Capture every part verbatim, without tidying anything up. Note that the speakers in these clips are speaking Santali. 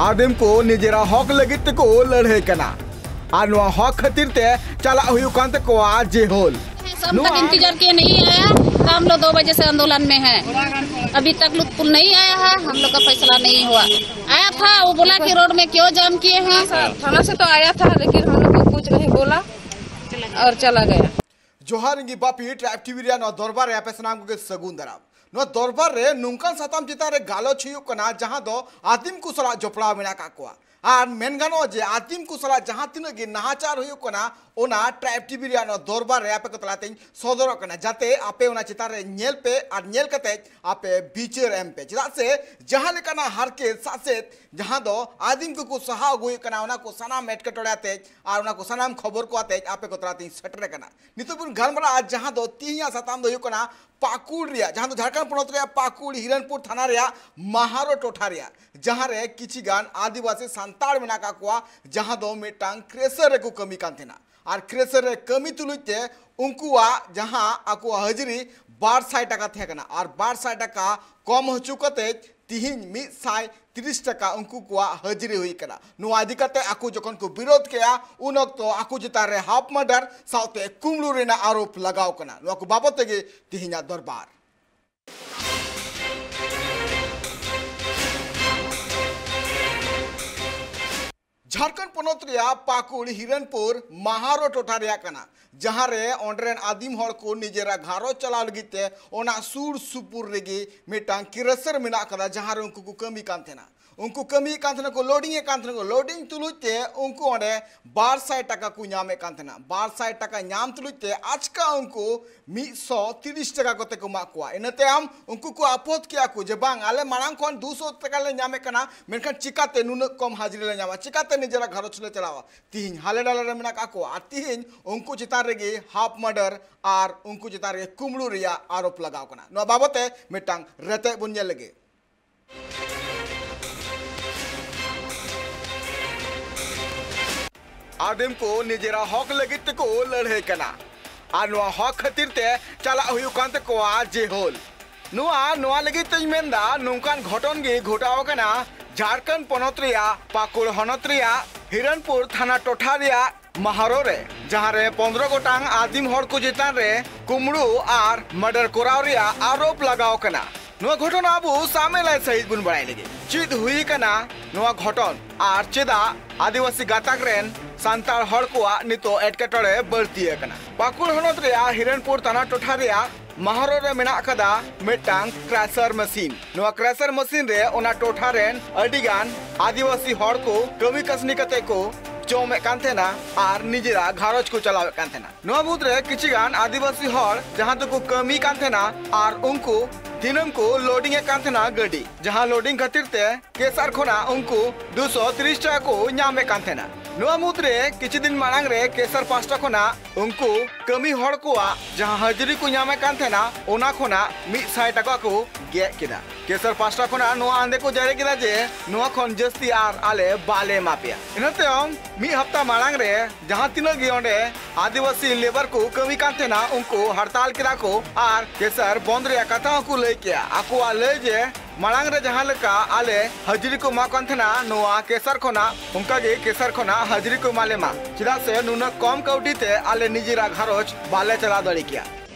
ᱟᱫᱤᱢ ᱠᱚ ᱱᱤᱡᱮᱨᱟᱜ ᱦᱚᱠ ᱞᱟᱹᱜᱤᱫ ᱛᱮᱠᱚ ᱞᱟᱹᱲᱦᱟᱹᱭ ᱠᱟᱱᱟ ᱟᱨ ᱱᱚᱣᱟ ᱦᱚᱠ ᱠᱷᱟᱹᱛᱤᱨ ᱛᱮ ᱪᱟᱞᱟᱜ ᱦᱩᱭᱩᱜ ᱠᱟᱱ ᱛᱟᱠᱚᱣᱟ ᱡᱮᱦᱳᱞ᱾ हम तक इंतजार किए नहीं आया, हम लोग दो बजे से आंदोलन में हैं, अभी तक लुत्फ नहीं आया है, हम लोग का फैसला नहीं हुआ। आया था, वो बोला कि रोड में क्यों जाम किए हैं। थाना से तो आया था, लेकिन हम लोग को कुछ नहीं बोला और चला गया। ᱡᱚᱦᱟᱨ, ᱤᱧ ᱜᱮ ᱵᱟᱯᱤ᱾ ᱴᱨᱟᱭᱤᱵᱽ ᱴᱤᱵᱷᱤ ᱨᱮᱭᱟᱜ ᱱᱚᱣᱟ ᱫᱚᱨᱵᱟᱨ ᱨᱮ ᱟᱯᱮ ᱥᱟᱱᱟᱢ ᱠᱚᱜᱮ ᱥᱟᱹᱜᱩᱱ ᱫᱟᱨᱟᱢ᱾ ᱱᱚᱣᱟ ᱫᱚᱨᱵᱟᱨ ᱨᱮ ᱱᱚᱝᱠᱟᱱ ᱥᱟᱛᱟᱢ ᱪᱮᱛᱟᱱ ᱨᱮ ᱜᱟᱞᱚᱪ ᱦᱩᱭᱩᱜ ᱠᱟᱱᱟ, ᱡᱟᱦᱟᱸ ᱫᱚ ᱟᱹᱫᱤᱢ ᱠᱚ ᱥᱟᱞᱟᱜ ᱡᱚᱯᱲᱟᱣ ᱢᱮᱱᱟᱜ ᱟᱠᱟᱫ ᱠᱚᱣᱟ᱾ ᱟᱨ ᱢᱮᱱ ᱜᱟᱱᱚᱜᱼᱟ ᱡᱮ ᱟᱹᱫᱤᱢ ᱠᱚ ᱥᱟᱞᱟᱜ ᱡᱟᱦᱟᱸ ᱛᱤᱱᱟᱹᱜ ᱜᱮ ᱱᱟᱦᱟᱪᱟᱨ ᱦᱩᱭᱩᱜ ᱠᱟᱱᱟ, ᱚᱱᱟ ᱴᱨᱟᱭᱤᱵᱽ ᱴᱤᱵᱷᱤ ᱨᱮᱭᱟᱜ ᱱᱚᱣᱟ ᱫᱚᱨᱵᱟᱨ ᱨᱮ ᱟᱯᱮ ᱠᱚ ᱛᱟᱞᱟᱛᱮᱧ ᱥᱚᱫᱚᱨᱚᱜ ᱠᱟᱱᱟ, ᱡᱟᱛᱮ ᱟᱯᱮ ᱚᱱᱟ ᱪᱮᱛᱟᱱ ᱨᱮ ᱧᱮᱞ ᱯᱮ ᱟᱨ ᱧᱮᱞ ᱠᱟᱛᱮ ᱟᱯᱮ ᱵᱤᱪᱟᱹᱨ ᱮᱢ ᱯᱮ᱾ ᱪᱮᱫᱟᱜ ᱥᱮ ᱡᱟᱦᱟᱸ ᱞᱮᱠᱟᱱᱟᱜ ᱦᱟᱨᱠᱮᱛ ᱥᱟᱥᱮᱛ ᱡᱟᱦᱟᱸ ᱫᱚ ᱟᱹᱫᱤᱢ ᱠᱚᱠᱚ ᱥᱟᱦᱟᱣ ᱟᱹᱜᱩᱭᱮᱫ ᱠᱟᱱᱟ, ᱚᱱᱟ ᱠᱚ ᱥᱟᱱᱟᱢ ᱮᱴᱠᱮᱴᱚᱬᱮ ᱟᱛᱮ ᱟᱨ ᱚᱱᱟ ᱠᱚ ᱥᱟᱱᱟᱢ ᱠᱷᱚᱵᱚᱨ ᱠᱚ ᱟᱛᱮ ᱟᱯᱮ ᱠᱚ ᱛᱟᱞᱟᱛᱮᱧ ᱥᱮᱴᱮᱨ ᱟᱠᱟᱱᱟ᱾ ᱱᱤᱛᱚᱜ ᱵᱚᱱ ᱜᱟᱞᱢᱟᱨᱟᱜᱼᱟ, ᱡᱟᱦᱟᱸ ᱫᱚ ᱛᱤᱦᱤᱧᱟᱜ ᱥᱟᱛᱟᱢ ᱫᱚ ᱦᱩᱭᱩᱜ ᱠᱟᱱᱟ ᱯᱟᱹᱠᱩᱲ ᱨᱮᱭᱟᱜ, ᱡᱟᱦᱟᱸ ᱫᱚ ᱡᱷᱟᱲᱠᱷᱚᱸᱰ ᱯᱚᱱᱚᱛ ᱨᱮᱭᱟᱜ ᱯᱟᱹᱠᱩᱲ ᱦᱤᱨᱚᱱᱯᱩᱨ ᱛᱷᱟᱱᱟ ᱨᱮᱭᱟᱜ ᱢᱟᱦᱟᱨᱳ ᱴᱚᱴᱷᱟ ᱨᱮᱭᱟᱜ, ᱡᱟᱦᱟᱸ ᱨᱮ ᱠᱤᱪᱷᱤ ᱜᱟᱱ ᱟᱹᱫᱤᱵᱟᱹᱥᱤ ᱥᱟᱱᱛᱟᱲ ᱢᱮᱱᱟᱜ ᱟᱠᱟᱫ ᱠᱚᱣᱟ, ᱡᱟᱦᱟᱸ ᱫᱚ ᱢᱤᱫᱴᱟᱝ ᱠᱨᱮᱥᱟᱨ ᱨᱮᱠᱚ ᱠᱟᱹᱢᱤ ᱠᱟᱱ ᱛᱟᱦᱮᱱᱟ᱾ ᱟᱨ ᱠᱨᱮᱥᱟᱨ ᱨᱮ ᱠᱟᱹᱢᱤ ᱛᱩᱞᱩᱡ ᱛᱮ ᱩᱱᱠᱩᱣᱟᱜ ᱡᱟᱦᱟᱸ ᱟᱠᱚᱣᱟᱜ ᱦᱟᱹᱡᱨᱤ ᱵᱟᱨ ᱥᱟᱭ ᱴᱟᱠᱟ ᱛᱟᱦᱮᱸ ᱠᱟᱱᱟ, ᱟᱨ ᱵᱟᱨ ᱥᱟᱭ ᱴᱟᱠᱟ ᱠᱚᱢ ᱦᱚᱪᱚ ᱠᱟᱛᱮ ᱛᱤᱦᱤᱧ ᱢᱤᱫ ᱥᱟᱭ ᱛᱤᱨᱤᱥ ᱴᱟᱠᱟ ᱩᱱᱠᱩ ᱠᱚᱣᱟᱜ ᱦᱟᱹᱡᱨᱤ ᱦᱩᱭ ᱠᱟᱱᱟ᱾ ᱱᱚᱣᱟ ᱤᱫᱤ ᱠᱟᱛᱮ ᱟᱠᱚ ᱡᱚᱠᱷᱚᱱ ᱠᱚ ᱵᱤᱨᱳᱫᱷ ᱠᱮᱜᱼᱟ, ᱩᱱ ᱚᱠᱛᱚ ᱟᱠᱚ ᱪᱮᱛᱟᱱ ᱨᱮ ᱦᱟᱯ ᱢᱟᱨᱰᱟᱨ ᱥᱟᱶᱛᱮ ᱠᱩᱢᱵᱽᱲᱩ ᱨᱮᱱᱟᱜ ᱟᱨᱳᱯ ᱞᱟᱜᱟᱣ ᱠᱟᱱᱟ᱾ ᱱᱚᱣᱟ ᱠᱚ ᱵᱟᱵᱚᱛ ᱛᱮᱜᱮ ᱛᱤᱦᱤᱧᱟᱜ ᱫᱚᱨᱵᱟᱨ᱾ ᱡᱷᱟᱲᱠᱷᱚᱸᱰ ᱯᱚᱱᱚᱛ ᱨᱮᱭᱟᱜ ᱯᱟᱹᱠᱩᱲ ᱦᱤᱨᱚᱱᱯᱩᱨ ᱢᱟᱦᱟᱨᱳ ᱴᱚᱴᱷᱟ ᱨᱮᱭᱟᱜ ᱠᱟᱱᱟ, ᱡᱟᱦᱟᱸ ᱨᱮ ᱚᱸᱰᱮ ᱨᱮᱱ ᱟᱹᱫᱤᱢ ᱦᱚᱲ ᱠᱚ ᱱᱤᱡᱮᱨᱟᱜ ᱜᱷᱟᱨᱚᱸᱡᱽ ᱪᱟᱞᱟᱣ ᱞᱟᱹᱜᱤᱫ ᱛᱮ ᱚᱱᱟ ᱥᱩᱨ ᱥᱩᱯᱩᱨ ᱨᱮᱜᱮ ᱢᱤᱫᱴᱟᱝ ᱠᱨᱮᱥᱟᱨ ᱢᱮᱱᱟᱜ ᱟᱠᱟᱫᱟ, ᱡᱟᱦᱟᱸ ᱨᱮ ᱩᱱᱠᱩ ᱠᱚ ᱠᱟᱹᱢᱤ ᱠᱟᱱ ᱛᱟᱦᱮᱱᱟ᱾ ᱩᱱᱠᱩ ᱠᱟᱹᱢᱤᱭᱮᱫ ᱠᱟᱱ ᱛᱟᱦᱮᱱᱟ ᱠᱚ, ᱞᱳᱰᱤᱝ ᱮᱫ ᱠᱟᱱ ᱛᱟᱦᱮᱱᱟ ᱠᱚ᱾ ᱞᱳᱰᱤᱝ ᱛᱩᱞᱩᱡ ᱛᱮ ᱩᱱᱠᱩ ᱚᱸᱰᱮ ᱵᱟᱨ ᱥᱟᱭ ᱴᱟᱠᱟ ᱠᱚ ᱧᱟᱢᱮᱫ ᱠᱟᱱ ᱛᱟᱦᱮᱱᱟ᱾ ᱵᱟᱨ ᱥᱟᱭ ᱴᱟᱠᱟ ᱧᱟᱢ ᱛᱩᱞᱩᱡ ᱛᱮ ᱟᱪᱠᱟ ᱩᱱᱠᱩ ᱢᱤᱫ ᱥᱚ ᱛᱤᱨᱤᱥ ᱴᱟᱠᱟ ᱠᱚᱛᱮ ᱠᱚ ᱮᱢᱟᱜ ᱠᱚᱣᱟ᱾ ᱤᱱᱟᱹ ᱛᱟᱭᱚᱢ ᱩᱱᱠᱩ ᱠᱚ ᱟᱯᱚᱛ ᱠᱮᱜᱼᱟ ᱠᱚ ᱡᱮ, "ᱵᱟᱝ, ᱟᱞᱮ ᱢᱟᱲᱟᱝ ᱠᱷᱚᱱ ᱫᱩ ᱥᱚ ᱴᱟᱠᱟ ᱞᱮ ᱧᱟᱢᱮᱫ ᱠᱟᱱᱟ, ᱢᱮᱱᱠᱷᱟᱱ ᱪᱤᱠᱟᱛᱮ ᱱᱩᱱᱟᱹᱜ ᱠᱚᱢ ᱦᱟᱡᱨᱤ ᱞᱮ ᱧᱟᱢᱟ? ᱪᱤᱠᱟᱛᱮ ᱱᱤᱡᱮᱨᱟᱜ ᱜᱷᱟᱨᱚᱸᱡᱽ ᱞᱮ ᱪᱟᱞᱟᱣᱟ?" ᱛᱤᱦᱤᱧ ᱦᱟᱞᱮ ᱰᱟᱞᱮ ᱨᱮ ᱢᱮᱱᱟᱜ ᱠᱟᱜ ᱠᱚᱣᱟ ᱟᱨ ᱛᱤᱦᱤᱧ ᱩᱱᱠᱩ ᱪᱮᱛᱟᱱ ᱨᱮᱜᱮ ᱦᱟᱯ ᱢᱟᱨᱰᱟᱨ ᱟᱨ ᱩᱱᱠᱩ ᱪᱮᱛᱟᱱ ᱨᱮᱜᱮ ᱠᱩᱢᱵᱽᱲᱩ ᱨᱮᱭᱟᱜ ᱟᱨᱳᱯ ᱞᱟᱜᱟᱣ ᱠᱟᱱᱟ᱾ ᱱᱚᱣᱟ ᱵᱟᱵᱚᱛ ᱛᱮ ᱢᱤᱫᱴᱟᱝ ᱨᱮᱛᱮᱫ ᱵᱚᱱ ᱧᱮᱞ ᱞᱮᱜᱮ᱾ ᱟᱫᱤᱢ ᱠᱚ ᱱᱤᱡᱮᱨᱟᱜ ᱦᱚᱠ ᱞᱟᱹᱜᱤᱫ ᱛᱮᱠᱚ ᱞᱟᱹᱲᱦᱟᱹᱭ ᱠᱟᱱᱟ ᱟᱨ ᱱᱚᱣᱟ ᱦᱚᱠ ᱠᱷᱟᱹᱛᱤᱨ ᱛᱮ ᱪᱟᱞᱟᱜ ᱦᱩᱭᱩᱜ ᱠᱟᱱ ᱛᱟᱠᱚᱣᱟ ᱡᱮᱦᱳᱞ᱾ ᱱᱚᱣᱟ, ᱱᱚᱣᱟ ᱞᱟᱹᱜᱤᱫ ᱛᱮᱧ ᱢᱮᱱᱫᱟ, ᱱᱚᱝᱠᱟᱱ ᱜᱷᱚᱴᱚᱱ ᱜᱮ ᱜᱷᱚᱴᱟᱣ ᱟᱠᱟᱱᱟ ᱡᱷᱟᱲᱠᱷᱚᱸᱰ ᱯᱚᱱᱚᱛ ᱨᱮᱭᱟᱜ ᱯᱟᱹᱠᱩᱲ ᱦᱚᱱᱚᱛ ᱨᱮᱭᱟᱜ ᱦᱤᱨᱚᱱᱯᱩᱨ ᱛᱷᱟᱱᱟ ᱴᱚᱴᱷᱟ ᱨᱮᱭᱟᱜ ᱢᱟᱦᱟᱨᱳ ᱨᱮ, ᱡᱟᱦᱟᱸ ᱨᱮ ᱯᱚᱱᱫᱽᱨᱚ ᱜᱚᱴᱟᱝ ᱟᱹᱫᱤᱢ ᱦᱚᱲ ᱠᱚ ᱪᱮᱛᱟᱱ ᱨᱮ ᱠᱩᱢᱲᱩ ᱟᱨ ᱢᱟᱨᱰᱟᱨ ᱠᱚᱨᱟᱣ ᱨᱮᱭᱟᱜ ᱟᱨᱳᱯ ᱞᱟᱜᱟᱣ ᱠᱟᱱᱟ᱾ ᱱᱚᱣᱟ ᱜᱷᱚᱴᱚᱱᱟ ᱟᱵᱚ ᱥᱟᱢᱮᱞᱟᱭ ᱥᱟᱹᱦᱤᱡ ᱵᱚᱱ ᱵᱟᱲᱟᱭ ᱞᱟᱹᱜᱤᱫ᱾ ᱪᱮᱫ ᱦᱩᱭ ᱟᱠᱟᱱᱟ ᱱᱚᱣᱟ ᱜᱷᱚᱴᱚᱱ ᱟᱨ ᱪᱮᱫᱟᱜ ᱟᱹᱫᱤᱵᱟᱹᱥᱤ ᱜᱟᱛᱟᱠ ᱨᱮᱱ ᱥᱟᱱᱛᱟᱲ ᱦᱚᱲ ᱠᱚᱣᱟᱜ ᱱᱤᱛᱚᱜ ᱮᱴᱠᱮᱴᱚᱬᱮ ᱵᱟᱹᱲᱛᱤ ᱟᱠᱟᱱᱟ? ᱯᱟᱹᱠᱩᱲ ᱦᱚᱱᱚᱛ ᱨᱮᱭᱟᱜ ᱦᱤᱨᱚᱱᱯᱩᱨ ᱛᱷᱟᱱᱟ ᱴᱚᱴᱷᱟ ᱨᱮᱭᱟᱜ ᱢᱟᱦᱟᱨᱳ ᱨᱮ ᱢᱮᱱᱟᱜ ᱟᱠᱟᱫᱟ ᱢᱤᱫᱴᱟᱝ ᱠᱨᱟᱥᱟᱨ ᱢᱮᱥᱤᱱ᱾ ᱱᱚᱣᱟ ᱠᱨᱟᱥᱟᱨ ᱢᱮᱥᱤᱱ ᱨᱮ ᱚᱱᱟ ᱴᱚᱴᱷᱟ ᱨᱮᱱ ᱟᱹᱰᱤ ᱜᱟᱱ ᱟᱹᱫᱤᱵᱟᱹᱥᱤ ᱦᱚᱲ ᱠᱚ ᱠᱟᱹᱢᱤ ᱠᱟᱹᱥᱱᱤ ᱠᱟᱛᱮ ᱠᱚ ᱡᱚᱢᱮᱫ ᱠᱟᱱ ᱛᱟᱦᱮᱱᱟ ᱟᱨ ᱱᱤᱡᱮᱨᱟᱜ ᱜᱷᱟᱨᱚᱸᱡᱽ ᱠᱚ ᱪᱟᱞᱟᱣᱮᱫ ᱠᱟᱱ ᱛᱟᱦᱮᱱᱟ᱾ ᱱᱚᱣᱟ ᱢᱩᱫᱽᱨᱮ ᱠᱤᱪᱷᱤ ᱜᱟᱱ ᱟᱹᱫᱤᱵᱟᱹᱥᱤ ᱦᱚᱲ ᱡᱟᱦᱟᱸ ᱫᱚᱠᱚ ᱠᱟᱹᱢᱤ ᱠᱟᱱ ᱛᱟᱦᱮᱱᱟ ᱟᱨ ᱩᱱᱠᱩ ᱫᱤᱱᱟᱹᱢ ᱠᱚ ᱞᱳᱰᱤᱝ ᱮᱫ ᱠᱟᱱ ᱛᱟᱦᱮᱱᱟ ᱜᱟᱹᱰᱤ, ᱡᱟᱦᱟᱸ ᱞᱳᱰᱤᱝ ᱠᱷᱟᱹᱛᱤᱨ ᱛᱮ ᱠᱮᱥᱟᱨ ᱠᱷᱚᱱᱟᱜ ᱩᱱᱠᱩ ᱫᱩᱥᱚ ᱛᱤᱨᱤᱥ ᱴᱟᱠᱟ ᱠᱚ ᱧᱟᱢᱮᱫ ᱠᱟᱱ ᱛᱟᱦᱮᱱᱟ᱾ ᱱᱚᱣᱟ ᱢᱩᱫᱽᱨᱮ ᱠᱤᱪᱷᱩ ᱫᱤᱱ ᱢᱟᱲᱟᱝ ᱨᱮ ᱠᱮᱥᱟᱨ ᱯᱟᱥᱴᱟ ᱠᱷᱚᱱᱟᱜ ᱩᱱᱠᱩ ᱠᱟᱹᱢᱤ ᱦᱚᱲ ᱠᱚᱣᱟᱜ ᱡᱟᱦᱟᱸ ᱦᱟᱹᱡᱨᱤ ᱠᱚ ᱧᱟᱢᱮᱫ ᱠᱟᱱ ᱛᱟᱦᱮᱱᱟ, ᱚᱱᱟ ᱠᱷᱚᱱᱟᱜ ᱢᱤᱫ ᱥᱟᱭ ᱴᱟᱠᱟ ᱠᱚ ᱜᱮᱫ ᱠᱮᱫᱟ᱾ ᱠᱮᱥᱟᱨ ᱯᱟᱥᱴᱟ ᱠᱷᱚᱱᱟᱜ ᱱᱚᱣᱟ ᱟᱸᱫᱮ ᱠᱚ ᱡᱟᱹᱨᱤ ᱠᱮᱫᱟ ᱡᱮ ᱱᱚᱣᱟ ᱠᱷᱚᱱ ᱡᱟᱹᱥᱛᱤ ᱟᱨ ᱟᱞᱮ ᱵᱟᱞᱮ ᱮᱢᱟ ᱯᱮᱭᱟ᱾ ᱤᱱᱟᱹ ᱛᱟᱭᱚᱢ ᱢᱤᱫ ᱦᱟᱯᱛᱟ ᱢᱟᱲᱟᱝ ᱨᱮ ᱡᱟᱦᱟᱸ ᱛᱤᱱᱟᱹᱜ ᱜᱮ ᱚᱸᱰᱮ ᱟᱹᱫᱤᱵᱟᱹᱥᱤ ᱞᱮᱵᱟᱨ ᱠᱚ ᱠᱟᱹᱢᱤ ᱠᱟᱱ ᱛᱟᱦᱮᱱᱟ, ᱩᱱᱠᱩ ᱦᱟᱲᱛᱟᱞ ᱠᱮᱫᱟ ᱠᱚ ᱟᱨ ᱠᱮᱥᱟᱨ ᱵᱚᱱᱫ ᱨᱮᱭᱟᱜ ᱠᱟᱛᱷᱟ ᱦᱚᱸᱠᱚ ᱞᱟᱹᱭ ᱠᱮᱜᱼᱟ᱾ ᱟᱠᱚᱣᱟᱜ ᱞᱟᱹᱭ ᱡᱮ ᱢᱟᱲᱟᱝ ᱨᱮ ᱡᱟᱦᱟᱸ ᱞᱮᱠᱟ ᱟᱞᱮ ᱦᱟᱹᱡᱨᱤ ᱠᱚ ᱮᱢᱟ ᱠᱟᱱ ᱛᱟᱦᱮᱱᱟ, ᱱᱚᱣᱟ ᱠᱮᱥᱟᱨ ᱠᱷᱚᱱᱟᱜ ᱚᱱᱠᱟ ᱜᱮ ᱠᱮᱥᱟᱨ ᱠᱷᱚᱱᱟᱜ ᱦᱟᱹᱡᱨᱤ ᱠᱚ ᱮᱢᱟ ᱞᱮ ᱢᱟ, ᱪᱮᱫᱟᱜ ᱥᱮ ᱱᱩᱱᱟᱹᱜ ᱠᱚᱢ ᱠᱟᱹᱣᱰᱤ ᱛᱮ ᱟᱞᱮ ᱱᱤᱡᱮᱨᱟᱜ ᱜᱷᱟᱨᱚᱸᱡᱽ ᱵᱟᱞᱮ ᱪᱟᱞᱟᱣ ᱫᱟᱲᱮ ᱠᱮᱭᱟ᱾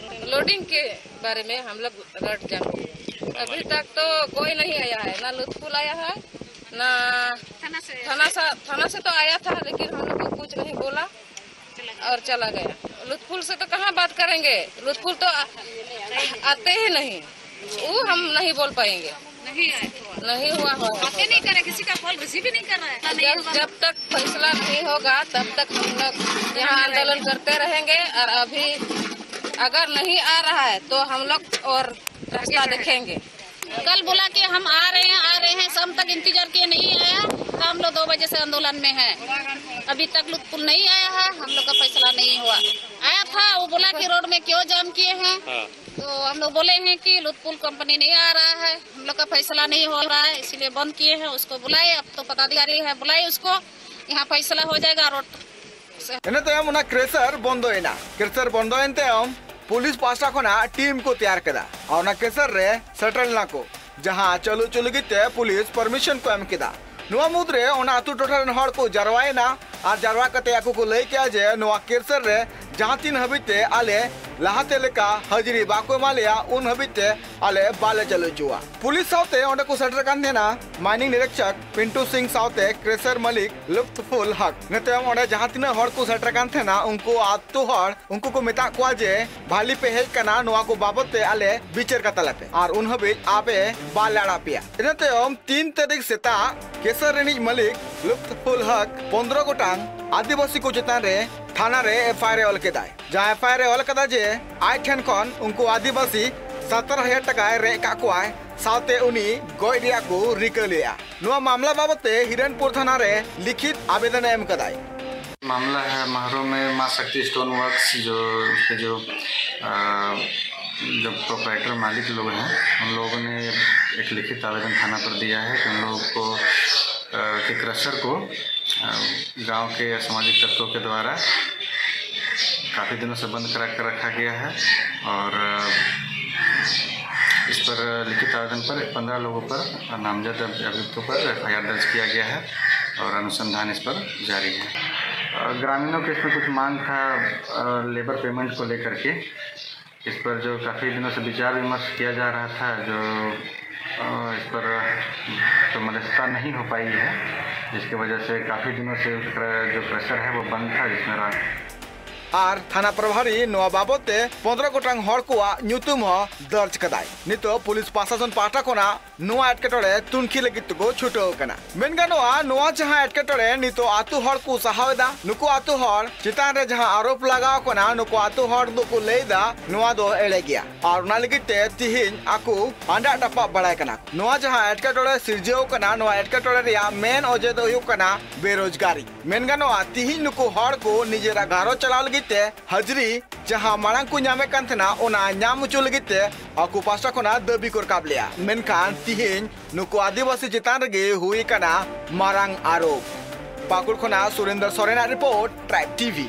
लोडिंग के बारे में हम लोग रट जाते हैं। अभी तक तो कोई नहीं आया है, ना लुत्फुल आया है, ना थाना से, थाना से तो आया था, लेकिन हम लोग को कुछ नहीं बोला और चला गया। लुत्फुल से तो कहाँ बात करेंगे, लुत्फुल तो आ, आते ही नहीं, वो हम नहीं बोल पाएंगे। नहीं आए तो नहीं हुआ हो। बातें नहीं करे, किसी का कॉल रिसीव ही नहीं कर रहा है। जब, जब तक फैसला नहीं होगा, तब तक हम लोग यहाँ आंदोलन करते रहेंगे। और अभी अगर नहीं आ रहा है, तो हम लोग और रास्ता देखेंगे। कल बोला कि हम आ रहे हैं, आ रहे हैं, शाम तक इंतजार किए, नहीं आया, तो हम लोग दो बजे से आंदोलन में हैं। अभी तक लुत्फुल नहीं आया है, हम लोग का फैसला नहीं हुआ। आया था, वो बोला कि रोड में क्यों जाम किए हैं, हाँ। तो हम लोग बोले हैं कि लुत्फुल कंपनी नहीं आ रहा है, हम लोग का फैसला नहीं हो रहा है, इसीलिए बंद किए हैं। उसको बुलाए, अब तो पदाधिकारी है, बुलाए उसको, यहाँ फैसला हो जाएगा रोड से। ᱤᱱᱟᱹ ᱛᱟᱭᱚᱢ ᱚᱱᱟ ᱠᱨᱮᱥᱟᱨ ᱵᱚᱱᱫᱚᱭᱮᱱᱟ᱾ ᱠᱨᱮᱥᱟᱨ ᱵᱚᱱᱫᱚᱭᱮᱱ ᱛᱟᱭᱚᱢ ᱯᱩᱞᱤᱥ ᱯᱟᱦᱴᱟ ᱠᱷᱚᱱᱟᱜ ᱴᱤᱢ ᱠᱚ ᱛᱮᱭᱟᱨ ᱠᱮᱫᱟ ᱟᱨ ᱚᱱᱟ ᱠᱨᱮᱥᱟᱨ ᱨᱮ ᱥᱮᱴᱮᱨ ᱞᱮᱱᱟ ᱠᱚ᱾ ᱡᱟᱦᱟᱸ ᱪᱟᱹᱞᱩ ᱦᱚᱪᱚ ᱞᱟᱹᱜᱤᱫ ᱛᱮ ᱯᱩᱞᱤᱥ ᱯᱟᱨᱢᱤᱥᱚᱱ ᱠᱚ ᱮᱢ ᱠᱮᱫᱟ᱾ ᱱᱚᱣᱟ ᱢᱩᱫᱽᱨᱮ ᱚᱱᱟ ᱟᱹᱛᱩ ᱴᱚᱴᱷᱟ ᱨᱮᱱ ᱦᱚᱲ ᱠᱚ ᱡᱟᱨᱣᱟᱭᱮᱱᱟ ᱟᱨ ᱡᱟᱨᱣᱟ ᱠᱟᱛᱮ ᱟᱠᱚ ᱠᱚ ᱞᱟᱹᱭ ᱠᱮᱫᱟ ᱡᱮ ᱱᱚᱣᱟ ᱠᱮᱥ ᱨᱮ ᱡᱟᱦᱟᱸ ᱛᱤᱱ ᱦᱟᱹᱵᱤᱡ ᱛᱮ ᱟᱞᱮ ᱞᱟᱦᱟᱛᱮ ᱞᱮᱠᱟ ᱦᱟᱹᱡᱨᱤ ᱵᱟᱠᱚ ᱮᱢᱟ ᱞᱮᱭᱟ, ᱩᱱ ᱦᱟᱹᱵᱤᱡ ᱛᱮ ᱟᱞᱮ ᱵᱟᱞᱮ ᱪᱟᱹᱞᱩ ᱦᱚᱪᱚᱣᱟ᱾ ᱯᱩᱞᱤᱥ ᱥᱟᱶᱛᱮ ᱚᱸᱰᱮ ᱠᱚ ᱥᱮᱴᱮᱨ ᱠᱟᱱ ᱛᱟᱦᱮᱱᱟ ᱢᱟᱭᱱᱤᱝ ᱱᱤᱨᱤᱠᱷᱚᱠ ᱯᱤᱱᱴᱩ ᱥᱤᱝ ᱥᱟᱶᱛᱮ ᱠᱨᱮᱥᱟᱨ ᱢᱟᱹᱞᱤᱠ ᱞᱩᱛᱯᱷᱩᱞ ᱦᱚᱠ᱾ ᱤᱱᱟᱹ ᱛᱟᱭᱚᱢ ᱚᱸᱰᱮ ᱡᱟᱦᱟᱸ ᱛᱤᱱᱟᱹᱜ ᱦᱚᱲ ᱠᱚ ᱥᱮᱴᱮᱨ ᱠᱟᱱ ᱛᱟᱦᱮᱱᱟ, ᱩᱱᱠᱩ ᱟᱹᱛᱩ ᱦᱚᱲ ᱩᱱᱠᱩ ᱠᱚ ᱢᱮᱛᱟᱜ ᱠᱚᱣᱟ ᱡᱮ ᱵᱷᱟᱞᱤ ᱯᱮ ᱦᱮᱡ ᱠᱟᱱᱟ, ᱱᱚᱣᱟ ᱠᱚ ᱵᱟᱵᱚᱛ ᱛᱮ ᱟᱞᱮ ᱵᱤᱪᱟᱹᱨ ᱠᱟᱛᱟ ᱞᱮᱯᱮ, ᱟᱨ ᱩᱱ ᱦᱟᱹᱵᱤᱡ ᱟᱯᱮ ᱵᱟᱞᱮ ᱟᱲᱟᱜ ᱯᱮᱭᱟ᱾ ᱤᱱᱟᱹ ᱛᱟᱭᱚᱢ ᱛᱤᱱ ᱛᱟᱹᱨᱤᱠᱷ ᱥᱮᱛᱟᱜ ᱠᱮᱥᱟᱨ ᱨᱤᱱᱤᱡ ᱢᱟᱹᱞᱤᱠ ᱞᱩᱛᱯᱷᱩᱞ ᱦᱚᱠ ᱯᱚᱱᱫᱽᱨᱚ ᱜᱚᱴᱟᱝ ᱟᱹᱫᱤᱵᱟᱹᱥᱤ ᱠᱚ ᱪᱮᱛᱟᱱ ᱨᱮ ᱛᱷᱟᱱᱟ ᱨᱮ ᱮᱯᱷ ᱟᱭ ᱟᱨ ᱮ ᱚᱞ ᱠᱮᱫᱟᱭ᱾ ᱡᱟᱦᱟᱸ ᱮᱯᱷ ᱟᱭ ᱟᱨ ᱮ ᱚᱞ ᱠᱟᱫᱟ ᱡᱮ ᱟᱡ ᱴᱷᱮᱱ ᱠᱷᱚᱱ ᱩᱱᱠᱩ ᱟᱹᱫᱤᱵᱟᱹᱥᱤ ᱥᱚᱛᱨᱚ ᱦᱟᱡᱟᱨ ᱴᱟᱠᱟᱭ ᱨᱮᱡ ᱠᱟᱜ ᱠᱚᱣᱟᱭ, ᱥᱟᱶᱛᱮ ᱩᱱᱤ ᱜᱚᱡ ᱨᱮᱭᱟᱜ ᱠᱚ ᱨᱤᱠᱟᱹ ᱞᱮᱫᱼᱟ᱾ ᱱᱚᱣᱟ ᱢᱟᱢᱞᱟ ᱵᱟᱵᱚᱛ ᱛᱮ ᱦᱤᱨᱚᱱᱯᱩᱨ ᱛᱷᱟᱱᱟ ᱨᱮ ᱞᱤᱠᱷᱤᱛ ᱟᱵᱮᱫᱚᱱ ᱮ ᱮᱢ ᱠᱟᱫᱟᱭ᱾ मामला है महरों में माँ शक्ति स्टोन वर्क्स, जो उसके जो अ, जो प्रोप्राइटर मालिक लोग हैं, उन लोगों ने एक लिखित आवेदन थाना पर दिया है कि उन लोगों को अ, के क्रशर को अ, गांव के असामाजिक तत्वों के द्वारा काफ़ी दिनों से बंद करा कर रखा गया है और अ, इस पर लिखित आवेदन पर पंद्रह लोगों पर, नामजद अभियुक्तों पर एफ आई आर दर्ज किया गया है और अनुसंधान इस पर जारी है। अ, ग्रामीणों के इसमें कुछ मांग था, अ, लेबर पेमेंट को लेकर के। इस पर जो काफ़ी दिनों से विचार विमर्श किया जा रहा था, जो अ, इस पर तो मध्यस्थता नहीं हो पाई है, जिसकी वजह से काफ़ी दिनों से क्र-, जो क्रशर है वो बंद था, जिसमें रा- ᱟᱨ ᱛᱷᱟᱱᱟ ᱯᱨᱚᱵᱷᱟᱨᱤ ᱱᱚᱣᱟ ᱵᱟᱵᱚᱛ ᱛᱮ ᱯᱚᱱᱫᱽᱨᱚ ᱜᱚᱴᱟᱝ ᱦᱚᱲ ᱠᱚᱣᱟᱜ ᱧᱩᱛᱩᱢ ᱦᱚᱸ ᱫᱚᱨᱡᱽ ᱠᱟᱫᱟᱭ᱾ ᱱᱤᱛᱚᱜ ᱯᱩᱞᱤᱥ ᱯᱨᱚᱥᱟᱥᱚᱱ ᱯᱟᱦᱴᱟ ᱠᱷᱚᱱᱟᱜ ᱱᱚᱣᱟ ᱮᱴᱠᱮᱴᱚᱬᱮ ᱛᱩᱱᱠᱷᱤ ᱞᱟᱹᱜᱤᱫ ᱛᱮᱠᱚ ᱪᱷᱩᱴᱟᱹᱣ ᱟᱠᱟᱱᱟ᱾ ᱢᱮᱱ ᱜᱟᱱᱚᱜᱼᱟ, ᱱᱚᱣᱟ ᱡᱟᱦᱟᱸ ᱮᱴᱠᱮᱴᱚᱬᱮ ᱱᱤᱛᱚᱜ ᱟᱛᱳ ᱦᱚᱲ ᱠᱚ ᱥᱟᱦᱟᱣ ᱮᱫᱟ, ᱱᱩᱠᱩ ᱟᱛᱳ ᱦᱚᱲ ᱪᱮᱛᱟᱱ ᱨᱮ ᱡᱟᱦᱟᱸ ᱟᱨᱳᱯ ᱞᱟᱜᱟᱣ ᱠᱟᱱᱟ, ᱱᱩᱠᱩ ᱟᱛᱳ ᱦᱚᱲ ᱫᱚᱠᱚ ᱞᱟᱹᱭ ᱮᱫᱟ ᱱᱚᱣᱟ ᱫᱚ ᱮᱲᱮ ᱜᱮᱭᱟ᱾ ᱟᱨ ᱚᱱᱟ ᱞᱟᱹᱜᱤᱫ ᱛᱮ ᱛᱤᱦᱤᱧ ᱟᱠᱚ ᱟᱸᱰᱟᱜ ᱰᱟᱯᱟᱜ ᱵᱟᱲᱟᱭ ᱠᱟᱱᱟ᱾ ᱱᱚᱣᱟ ᱡᱟᱦᱟᱸ ᱮᱴᱠᱮᱴᱚᱬᱮ ᱥᱤᱨᱡᱟᱹᱣ ᱠᱟᱱᱟ, ᱱᱚᱣᱟ ᱮᱴᱠᱮᱴᱚᱬᱮ ᱨᱮᱭᱟᱜ ᱢᱮᱱ ᱚᱡᱮ ᱫᱚ ᱦᱩᱭᱩᱜ ᱠᱟᱱᱟ ᱵᱮᱨᱳᱡᱽᱜᱟᱨᱤ᱾ ᱢᱮᱱ ᱜᱟᱱᱚᱜᱼᱟ, ᱛᱤᱦᱤᱧ ᱱᱩᱠᱩ ᱦᱚᱲ ᱠᱚ ᱱᱤᱡᱮᱨᱟᱜ ᱜᱷᱟᱨᱚᱸᱡᱽ ᱪᱟᱞᱟᱣ ᱞᱟᱹᱜᱤᱫ ᱛᱮ ᱦᱟᱡᱽᱨᱤ, ᱡᱟᱦᱟᱸ ᱢᱟᱲᱟᱝ ᱠᱚ ᱧᱟᱢᱮᱫ ᱠᱟᱱ ᱛᱟᱦᱮᱱᱟ, ᱚᱱᱟ ᱧᱟᱢ ᱦᱚᱪᱚ ᱞᱟᱹᱜᱤᱫ ᱛᱮ ᱟᱠᱚ ᱯᱟᱥᱴᱟ ᱠᱷᱚᱱᱟᱜ ᱫᱟᱹᱵᱤ ᱠᱚ ᱨᱟᱠᱟᱵ ᱞᱮᱫᱼᱟ᱾ ᱢᱮᱱᱠᱷᱟᱱ ᱛᱤᱦᱤᱧ ᱱᱩᱠᱩ ᱟᱹᱫᱤᱵᱟᱹᱥᱤ ᱪᱮᱛᱟᱱ ᱨᱮᱜᱮ ᱦᱩᱭ ᱟᱠᱟᱱᱟ ᱢᱟᱨᱟᱝ ᱟᱨᱳᱯ᱾ ᱯᱟᱹᱠᱩᱲ ᱠᱷᱚᱱᱟᱜ ᱥᱩᱨᱮᱱᱫᱨᱚ ᱥᱚᱨᱮᱱᱟᱜ ᱨᱤᱯᱳᱨᱴ, ᱴᱨᱟᱭᱤᱵᱽ ᱴᱤᱵᱷᱤ᱾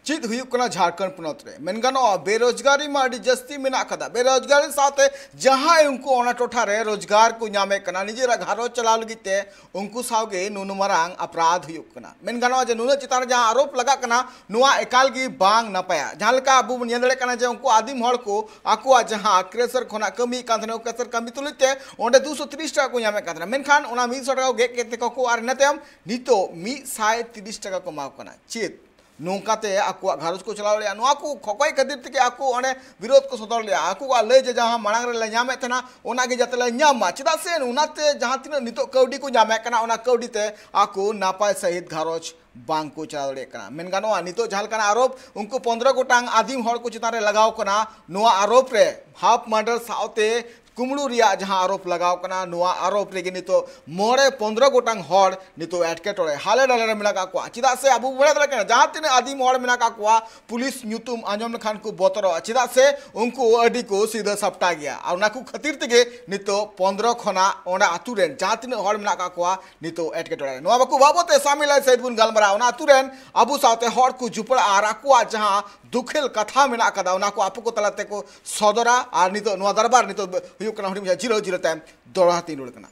ᱪᱮᱫ ᱦᱩᱭᱩᱜ ᱠᱟᱱᱟ ᱡᱷᱟᱲᱠᱷᱚᱸᱰ ᱯᱚᱱᱚᱛ ᱨᱮ? ᱢᱮᱱ ᱜᱟᱱᱚᱜᱼᱟ, ᱵᱮᱨᱳᱡᱽᱜᱟᱨᱤ ᱢᱟ ᱟᱹᱰᱤ ᱡᱟᱹᱥᱛᱤ ᱢᱮᱱᱟᱜ ᱠᱟᱫᱟ᱾ ᱵᱮᱨᱳᱡᱽᱜᱟᱨᱤ ᱥᱟᱶᱛᱮ ᱡᱟᱦᱟᱸᱭ ᱩᱱᱠᱩ ᱚᱱᱟ ᱴᱚᱴᱷᱟ ᱨᱮ ᱨᱳᱡᱽᱜᱟᱨ ᱠᱚ ᱧᱟᱢᱮᱫ ᱠᱟᱱᱟ, ᱱᱤᱡᱮᱨᱟᱜ ᱜᱷᱟᱨᱚᱸᱡᱽ ᱪᱟᱞᱟᱣ ᱞᱟᱹᱜᱤᱫ ᱛᱮ ᱩᱱᱠᱩ ᱥᱟᱶᱜᱮ ᱱᱩᱱᱩ ᱢᱟᱨᱟᱝ ᱟᱯᱨᱟᱫᱷ ᱦᱩᱭᱩᱜ ᱠᱟᱱᱟ᱾ ᱢᱮᱱ ᱜᱟᱱᱚᱜᱼᱟ ᱡᱮ ᱱᱩᱱᱟᱹᱜ ᱪᱮᱛᱟᱱ ᱨᱮ ᱡᱟᱦᱟᱸ ᱟᱨᱳᱯ ᱞᱟᱜᱟᱜ ᱠᱟᱱᱟ, ᱱᱚᱣᱟ ᱮᱠᱟᱞ ᱜᱮ ᱵᱟᱝ ᱱᱟᱯᱟᱭᱟ᱾ ᱡᱟᱦᱟᱸ ᱞᱮᱠᱟ ᱟᱵᱚ ᱵᱚᱱ ᱧᱮᱞ ᱫᱟᱲᱮᱭᱟᱜ ᱠᱟᱱᱟ ᱡᱮ ᱩᱱᱠᱩ ᱟᱹᱫᱤᱢ ᱦᱚᱲ ᱠᱚ ᱟᱠᱚᱣᱟᱜ ᱡᱟᱦᱟᱸ ᱠᱨᱮᱥᱟᱨ ᱠᱷᱚᱱᱟᱜ ᱠᱟᱹᱢᱤᱭᱮᱫ ᱠᱟᱱ ᱛᱟᱦᱮᱱᱟ, ᱠᱨᱮᱥᱟᱨ ᱠᱟᱹᱢᱤ ᱛᱩᱞᱩᱡ ᱛᱮ ᱚᱸᱰᱮ ᱫᱩᱥᱚ ᱛᱤᱨᱤᱥ ᱴᱟᱠᱟ ᱠᱚ ᱧᱟᱢᱮᱫ ᱠᱟᱱ ᱛᱟᱦᱮᱱᱟ, ᱢᱮᱱᱠᱷᱟᱱ ᱚᱱᱟ ᱢᱤᱫ ᱥᱚ ᱴᱟᱠᱟ ᱠᱚ ᱜᱮᱫ ᱠᱮᱫ ᱛᱟᱠᱚ ᱠᱚ ᱟᱨ ᱤᱱᱟᱹ ᱛᱟᱭᱚᱢ ᱱᱤᱛᱚᱜ ᱢᱤᱫ ᱥᱟᱭ ᱛᱤᱨᱤᱥ ᱴᱟᱠᱟ ᱠᱚ ᱮᱢᱟ ᱠᱚ ᱠᱟᱱᱟ᱾ ᱪᱮᱫ ᱱᱚᱝᱠᱟᱛᱮ ᱟᱠᱚᱣᱟᱜ ᱜᱷᱟᱨᱚᱸᱡᱽ ᱠᱚ ᱪᱟᱞᱟᱣ ᱫᱟᱲᱮᱭᱟᱜᱼᱟ? ᱱᱚᱣᱟ ᱠᱚ ᱠᱷᱚᱠᱚᱭ ᱠᱷᱟᱹᱛᱤᱨ ᱛᱮᱜᱮ ᱟᱠᱚ ᱚᱸᱰᱮ ᱵᱤᱨᱳᱫᱷ ᱠᱚ ᱥᱚᱫᱚᱨ ᱞᱮᱫᱼᱟ᱾ ᱟᱠᱚᱣᱟᱜ ᱞᱟᱹᱭ ᱡᱮ ᱡᱟᱦᱟᱸ ᱢᱟᱲᱟᱝ ᱨᱮᱞᱮ ᱧᱟᱢᱮᱫ ᱛᱟᱦᱮᱱᱟ, ᱚᱱᱟᱜᱮ ᱡᱟᱛᱮ ᱞᱮ ᱧᱟᱢ ᱢᱟ᱾ ᱪᱮᱫᱟᱜ ᱥᱮ ᱚᱱᱟᱛᱮ ᱡᱟᱦᱟᱸ ᱛᱤᱱᱟᱹᱜ ᱱᱤᱛᱚᱜ ᱠᱟᱹᱣᱰᱤ ᱠᱚ ᱧᱟᱢᱮᱫ ᱠᱟᱱᱟ, ᱚᱱᱟ ᱠᱟᱹᱣᱰᱤ ᱛᱮ ᱟᱠᱚ ᱱᱟᱯᱟᱭ ᱥᱟᱹᱦᱤᱡ ᱜᱷᱟᱨᱚᱸᱡᱽ ᱵᱟᱝ ᱠᱚ ᱪᱟᱞᱟᱣ ᱫᱟᱲᱮᱭᱟᱜ ᱠᱟᱱᱟ᱾ ᱢᱮᱱ ᱜᱟᱱᱚᱜᱼᱟ, ᱱᱤᱛᱚᱜ ᱡᱟᱦᱟᱸ ᱞᱮᱠᱟᱱᱟᱜ ᱟᱨᱳᱯ ᱩᱱᱠᱩ ᱯᱚᱱᱫᱽᱨᱚ ᱜᱚᱴᱟᱝ ᱟᱹᱫᱤᱢ ᱦᱚᱲ ᱠᱚ ᱪᱮᱛᱟᱱ ᱨᱮ ᱞᱟᱜᱟᱣ ᱠᱟᱱᱟ, ᱱᱚᱣᱟ ᱟᱨᱳᱯ ᱨᱮ ᱦᱟᱯ ᱢᱟᱨᱰᱟᱨ ᱥᱟᱶᱛᱮ ᱠᱩᱢᱲᱩ ᱨᱮᱭᱟᱜ ᱡᱟᱦᱟᱸ ᱟᱨᱳᱯ ᱞᱟᱜᱟᱣ ᱠᱟᱱᱟ, ᱱᱚᱣᱟ ᱟᱨᱳᱯ ᱨᱮᱜᱮ ᱱᱤᱛᱚᱜ ᱢᱚᱬᱮ ᱯᱚᱱᱫᱽᱨᱚ ᱜᱚᱴᱟᱝ ᱦᱚᱲ ᱱᱤᱛᱚᱜ ᱮᱴᱠᱮᱴᱚᱬᱮ ᱦᱟᱞᱮ ᱰᱟᱞᱮ ᱨᱮ ᱢᱮᱱᱟᱜ ᱠᱟᱜ ᱠᱚᱣᱟ᱾ ᱪᱮᱫᱟᱜ ᱥᱮ ᱟᱵᱚ ᱵᱚᱱ ᱵᱟᱲᱟᱭ ᱫᱟᱲᱮᱭᱟᱜ ᱠᱟᱱᱟ, ᱡᱟᱦᱟᱸ ᱛᱤᱱᱟᱹᱜ ᱟᱹᱫᱤᱢ ᱦᱚᱲ ᱢᱮᱱᱟᱜ ᱠᱟᱜ ᱠᱚᱣᱟ, ᱯᱩᱞᱤᱥ ᱧᱩᱛᱩᱢ ᱟᱸᱡᱚᱢ ᱞᱮᱠᱷᱟᱱ ᱠᱚ ᱵᱚᱛᱚᱨᱚᱜᱼᱟ᱾ ᱪᱮᱫᱟᱜ ᱥᱮ ᱩᱱᱠᱩ ᱟᱹᱰᱤ ᱠᱚ ᱥᱤᱫᱷᱟᱹ ᱥᱟᱯᱴᱟ ᱜᱮᱭᱟ᱾ ᱟᱨ ᱚᱱᱟ ᱠᱚ ᱠᱷᱟᱹᱛᱤᱨ ᱛᱮᱜᱮ ᱱᱤᱛᱚᱜ ᱯᱚᱱᱫᱽᱨᱚ ᱠᱷᱚᱱᱟᱜ ᱚᱸᱰᱮ ᱟᱹᱛᱩ ᱨᱮᱱ ᱡᱟᱦᱟᱸ ᱛᱤᱱᱟᱹᱜ ᱦᱚᱲ ᱢᱮᱱᱟᱜ ᱠᱟᱜ ᱠᱚᱣᱟ, ᱱᱤᱛᱚᱜ ᱮᱴᱠᱮᱴᱚᱬᱮ ᱨᱮ᱾ ᱱᱚᱣᱟ ᱵᱟᱠᱚ ᱵᱟᱵᱚᱛ ᱛᱮ ᱥᱟᱢᱤᱞ ᱟᱭ ᱥᱟᱹᱦᱤᱫ ᱵᱚᱱ ᱜᱟᱞᱢᱟᱨᱟᱣᱟ᱾ ᱚᱱᱟ ᱟᱹᱛᱩ ᱨᱮᱱ ᱟᱵᱚ ᱥᱟᱶᱛᱮ ᱦᱚᱲ ᱠᱚ ᱡᱩᱯᱲᱟᱜᱼᱟ ᱟᱨ ᱟᱠᱚᱣᱟᱜ ᱡᱟᱦᱟᱸ ᱫᱩᱠᱷᱮᱞ ᱠᱟᱛᱷᱟ ᱢᱮᱱᱟᱜ ᱠᱟᱫᱟ, ᱚᱱᱟ ᱠᱚ ᱟᱯᱚ ᱠᱚ ᱛᱟᱞᱟ ᱛᱮᱠᱚ ᱥᱚᱫᱚᱨᱟ᱾ ᱟᱨ ᱱᱤᱛᱚᱜ ᱱᱚᱣᱟ ᱫᱚᱨᱵᱟᱨ ᱱᱤᱛᱚᱜ ᱦᱩᱭᱩᱜ ᱠᱟᱱᱟ ᱦᱩᱰᱤᱧ ᱢᱟᱪᱷᱟ ᱡᱤᱨᱟᱹᱣ᱾ ᱡᱤᱨᱟᱹᱣ ᱛᱟᱭᱚᱢ ᱫᱚᱦᱲᱟ ᱛᱤᱧ ᱨᱩᱣᱟᱹᱲ ᱠᱟᱱᱟ᱾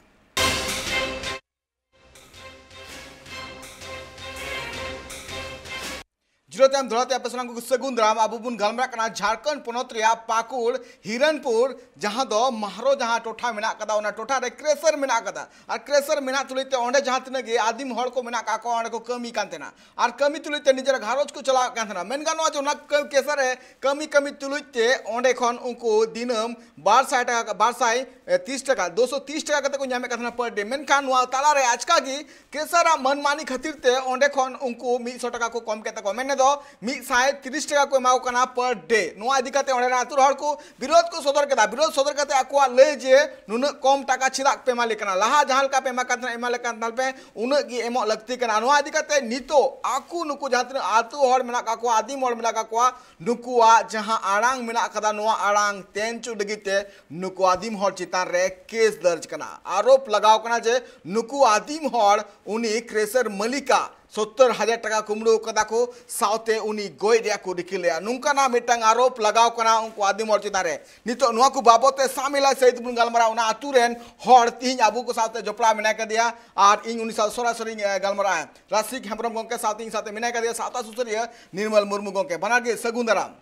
ᱡᱤᱨᱟᱹᱣ ᱛᱟᱭᱚᱢ ᱫᱚᱦᱲᱟ ᱛᱮ ᱟᱯᱮ ᱥᱟᱱᱟᱢ ᱠᱚ ᱥᱟᱹᱜᱩᱱ ᱫᱟᱨᱟᱢ᱾ ᱟᱵᱚ ᱵᱚᱱ ᱜᱟᱞᱢᱟᱨᱟᱜ ᱠᱟᱱᱟ ᱡᱷᱟᱲᱠᱷᱚᱸᱰ ᱯᱚᱱᱚᱛ ᱨᱮᱭᱟᱜ ᱯᱟᱹᱠᱩᱲ ᱦᱤᱨᱚᱱᱯᱩᱨ, ᱡᱟᱦᱟᱸ ᱫᱚ ᱢᱟᱦᱨᱳ ᱡᱟᱦᱟᱸ ᱴᱚᱴᱷᱟ ᱢᱮᱱᱟᱜ ᱠᱟᱫᱟ, ᱚᱱᱟ ᱴᱚᱴᱷᱟ ᱨᱮ ᱠᱨᱮᱥᱟᱨ ᱢᱮᱱᱟᱜ ᱠᱟᱫᱟ᱾ ᱟᱨ ᱠᱨᱮᱥᱟᱨ ᱢᱮᱱᱟᱜ ᱛᱩᱞᱩᱡ ᱛᱮ ᱚᱸᱰᱮ ᱡᱟᱦᱟᱸ ᱛᱤᱱᱟᱹᱜ ᱜᱮ ᱟᱹᱫᱤᱢ ᱦᱚᱲ ᱠᱚ ᱢᱮᱱᱟᱜ ᱠᱟᱜ ᱠᱚᱣᱟ, ᱚᱸᱰᱮ ᱠᱚ ᱠᱟᱹᱢᱤ ᱠᱟᱱ ᱛᱟᱦᱮᱱᱟ᱾ ᱟᱨ ᱠᱟᱹᱢᱤ ᱛᱩᱞᱩᱡ ᱛᱮ ᱱᱤᱡᱮᱨᱟᱜ ᱜᱷᱟᱨᱚᱸᱡᱽ ᱠᱚ ᱪᱟᱞᱟᱣᱮᱫ ᱠᱟᱱ ᱛᱟᱦᱮᱱᱟ᱾ ᱢᱮᱱ ᱜᱟᱱᱚᱜᱼᱟ ᱡᱮ ᱚᱱᱟ ᱠᱟᱹ-, ᱠᱮᱥᱟ ᱨᱮ ᱠᱟᱹᱢᱤ ᱠᱟᱹᱢᱤ ᱛᱩᱞᱩᱡ ᱛᱮ ᱚᱸᱰᱮ ᱠᱷᱚᱱ ᱩᱱᱠᱩ ᱫᱤᱱᱟᱹᱢ ᱵᱟᱨ ᱥᱟᱭ ᱴᱟᱠᱟ, ᱵᱟᱨ ᱥᱟᱭ ᱛᱤᱥ ᱴᱟᱠᱟ, ᱫᱩᱥᱚ ᱛᱤᱥ ᱴᱟᱠᱟ ᱠᱟᱛᱮ ᱠᱚ ᱧᱟᱢᱮᱫ ᱠᱟᱱ ᱛᱟᱦᱮᱱᱟ per day᱾ ᱢᱮᱱᱠᱷᱟᱱ ᱱᱚᱣᱟ ᱛᱟᱞᱟᱨᱮ ᱟᱪᱠᱟ ᱜᱮ ᱠᱮᱥᱟᱨᱟᱜ ᱢᱟᱹᱱᱢᱟᱹᱱᱤ ᱠᱷᱟᱹᱛᱤᱨ ᱛᱮ ᱚᱸᱰᱮ ᱠᱷᱚᱱ ᱩᱱᱠᱩ ᱢᱤᱫ ᱥᱚ ᱴᱟᱠᱟ ᱠᱚ ᱠᱚᱢ ᱠᱮᱫ ᱛᱟᱠᱚᱣᱟ᱾ ᱢᱮᱱ ᱫᱚ ᱢᱤᱫ ᱥᱟᱭ ᱛᱤᱨᱤᱥ ᱴᱟᱠᱟ ᱠᱚ ᱮᱢᱟ ᱠᱚ ᱠᱟᱱᱟ per day᱾ ᱱᱚᱣᱟ ᱤᱫᱤ ᱠᱟᱛᱮ ᱚᱸᱰᱮ ᱨᱮᱱ ᱟᱹᱛᱩ ᱦᱚᱲ ᱠᱚ ᱵᱤᱨᱳᱫᱷ ᱠᱚ ᱥᱚᱫᱚᱨ ᱠᱮᱫᱟ᱾ ᱵᱤᱨᱳᱫᱷ ᱥᱚᱫᱚᱨ ᱠᱟᱛᱮ ᱟᱠᱚᱣᱟᱜ ᱞᱟᱹᱭ ᱡᱮ ᱱᱩᱱᱟᱹᱜ ᱠᱚᱢ ᱴᱟᱠᱟ ᱪᱮᱫᱟᱜ ᱯᱮ ᱮᱢᱟ ᱞᱮ ᱠᱟᱱᱟ, ᱞᱟᱦᱟ ᱡᱟᱦᱟᱸ ᱞᱮᱠᱟ ᱯᱮ ᱮᱢᱟ ᱠᱟᱱ ᱛᱟᱦᱮᱱᱟ, ᱮᱢᱟ ᱞᱮ ᱠᱟᱱ ᱛᱟᱦᱮᱱ ᱯᱮ, ᱩᱱᱟᱹᱜ ᱜᱮ ᱮᱢᱚᱜ ᱞᱟᱹᱠᱛᱤ ᱠᱟᱱᱟ᱾ ᱱᱚᱣᱟ ᱤᱫᱤ ᱠᱟᱛᱮ ᱱᱤᱛᱚᱜ ᱟᱠᱚ ᱱᱩᱠᱩ ᱡᱟᱦᱟᱸ ᱛᱤᱱᱟᱹᱜ ᱟᱹᱛᱩ ᱦᱚᱲ ᱢᱮᱱᱟᱜ ᱠᱟᱜ ᱠᱚᱣᱟ, ᱟᱹᱫᱤᱢ ᱦᱚᱲ ᱢᱮᱱᱟᱜ ᱠᱟᱜ ᱠᱚᱣᱟ, ᱱᱩᱠᱩᱣᱟᱜ ᱡᱟᱦᱟᱸ ᱟᱲᱟᱝ ᱢᱮᱱᱟᱜ ᱠᱟᱫᱟ, ᱱᱚᱣᱟ ᱟᱲᱟᱝ ᱛᱮᱱ ᱦᱚᱪᱚ ᱞᱟᱹᱜᱤᱫ ᱛᱮ ᱱᱩᱠᱩ ᱟᱹᱫᱤᱢ ᱦᱚᱲ ᱪᱮᱛᱟᱱ ᱨᱮ ᱠᱮᱥ ᱫᱟᱨᱡᱽ ᱠᱟᱱᱟ᱾ ᱟᱨᱳᱯ ᱞᱟᱜᱟᱣ ᱠᱟᱱᱟ ᱡᱮ ᱱᱩᱠᱩ ᱟᱹᱫᱤᱢ ᱦᱚᱲ ᱩᱱᱤ ᱠᱨᱮᱥᱟᱨ ᱢᱟᱹᱞᱤᱠᱟᱜ ᱥᱚᱛᱛᱚᱨ ᱦᱟᱡᱟᱨ ᱴᱟᱠᱟ ᱠᱩᱢᱵᱽᱲᱩ ᱠᱟᱫᱟ ᱠᱚ, ᱥᱟᱶᱛᱮ ᱩᱱᱤ ᱜᱚᱡ ᱨᱮᱭᱟᱜ ᱠᱚ ᱨᱤᱠᱟᱹ ᱞᱮᱫᱟ᱾ ᱱᱚᱝᱠᱟᱱᱟᱜ ᱢᱤᱫᱴᱟᱝ ᱟᱨᱳᱯ ᱞᱟᱜᱟᱣ ᱠᱟᱱᱟ ᱩᱱᱠᱩ ᱟᱹᱫᱤᱢ ᱦᱚᱲ ᱪᱮᱛᱟᱱ ᱨᱮ᱾ ᱱᱤᱛᱚᱜ ᱱᱚᱣᱟ ᱠᱚ ᱵᱟᱵᱚᱛ ᱛᱮ ᱥᱟᱢᱤᱞᱟ ᱥᱟᱹᱦᱤᱛ ᱵᱚᱱ ᱜᱟᱞᱢᱟᱨᱟᱣᱟ, ᱚᱱᱟ ᱟᱹᱛᱩ ᱨᱮᱱ ᱦᱚᱲ ᱛᱤᱦᱤᱧ ᱟᱵᱚ ᱠᱚ ᱥᱟᱶᱛᱮ ᱡᱚᱯᱲᱟᱣ ᱢᱮᱱᱟᱭ ᱠᱟᱫᱮᱭᱟ, ᱟᱨ ᱤᱧ ᱩᱱᱤ ᱥᱟᱶ ᱥᱚᱨᱟᱥᱚᱨᱤᱧ, ᱮ, ᱜᱟᱞᱢᱟᱨᱟᱜᱼᱟ᱾ ᱨᱟᱥᱤᱠ ᱦᱮᱢᱵᱨᱚᱢ ᱜᱚᱢᱠᱮ ᱥᱟᱶᱛᱮ ᱤᱧ ᱥᱟᱶᱛᱮ ᱢᱮᱱᱟᱭ ᱠᱟᱫᱮᱭᱟ ᱥᱟᱶᱛᱟ ᱥᱩᱥᱟᱹᱨᱤᱭᱟᱹ ᱱᱤᱨᱢᱚᱞ ᱢᱩᱨᱢᱩ ᱜᱚᱢᱠᱮ, ᱵᱟᱱᱟᱨ ᱜᱮ ᱥᱟᱹᱜᱩᱱ ᱫᱟᱨᱟᱢ᱾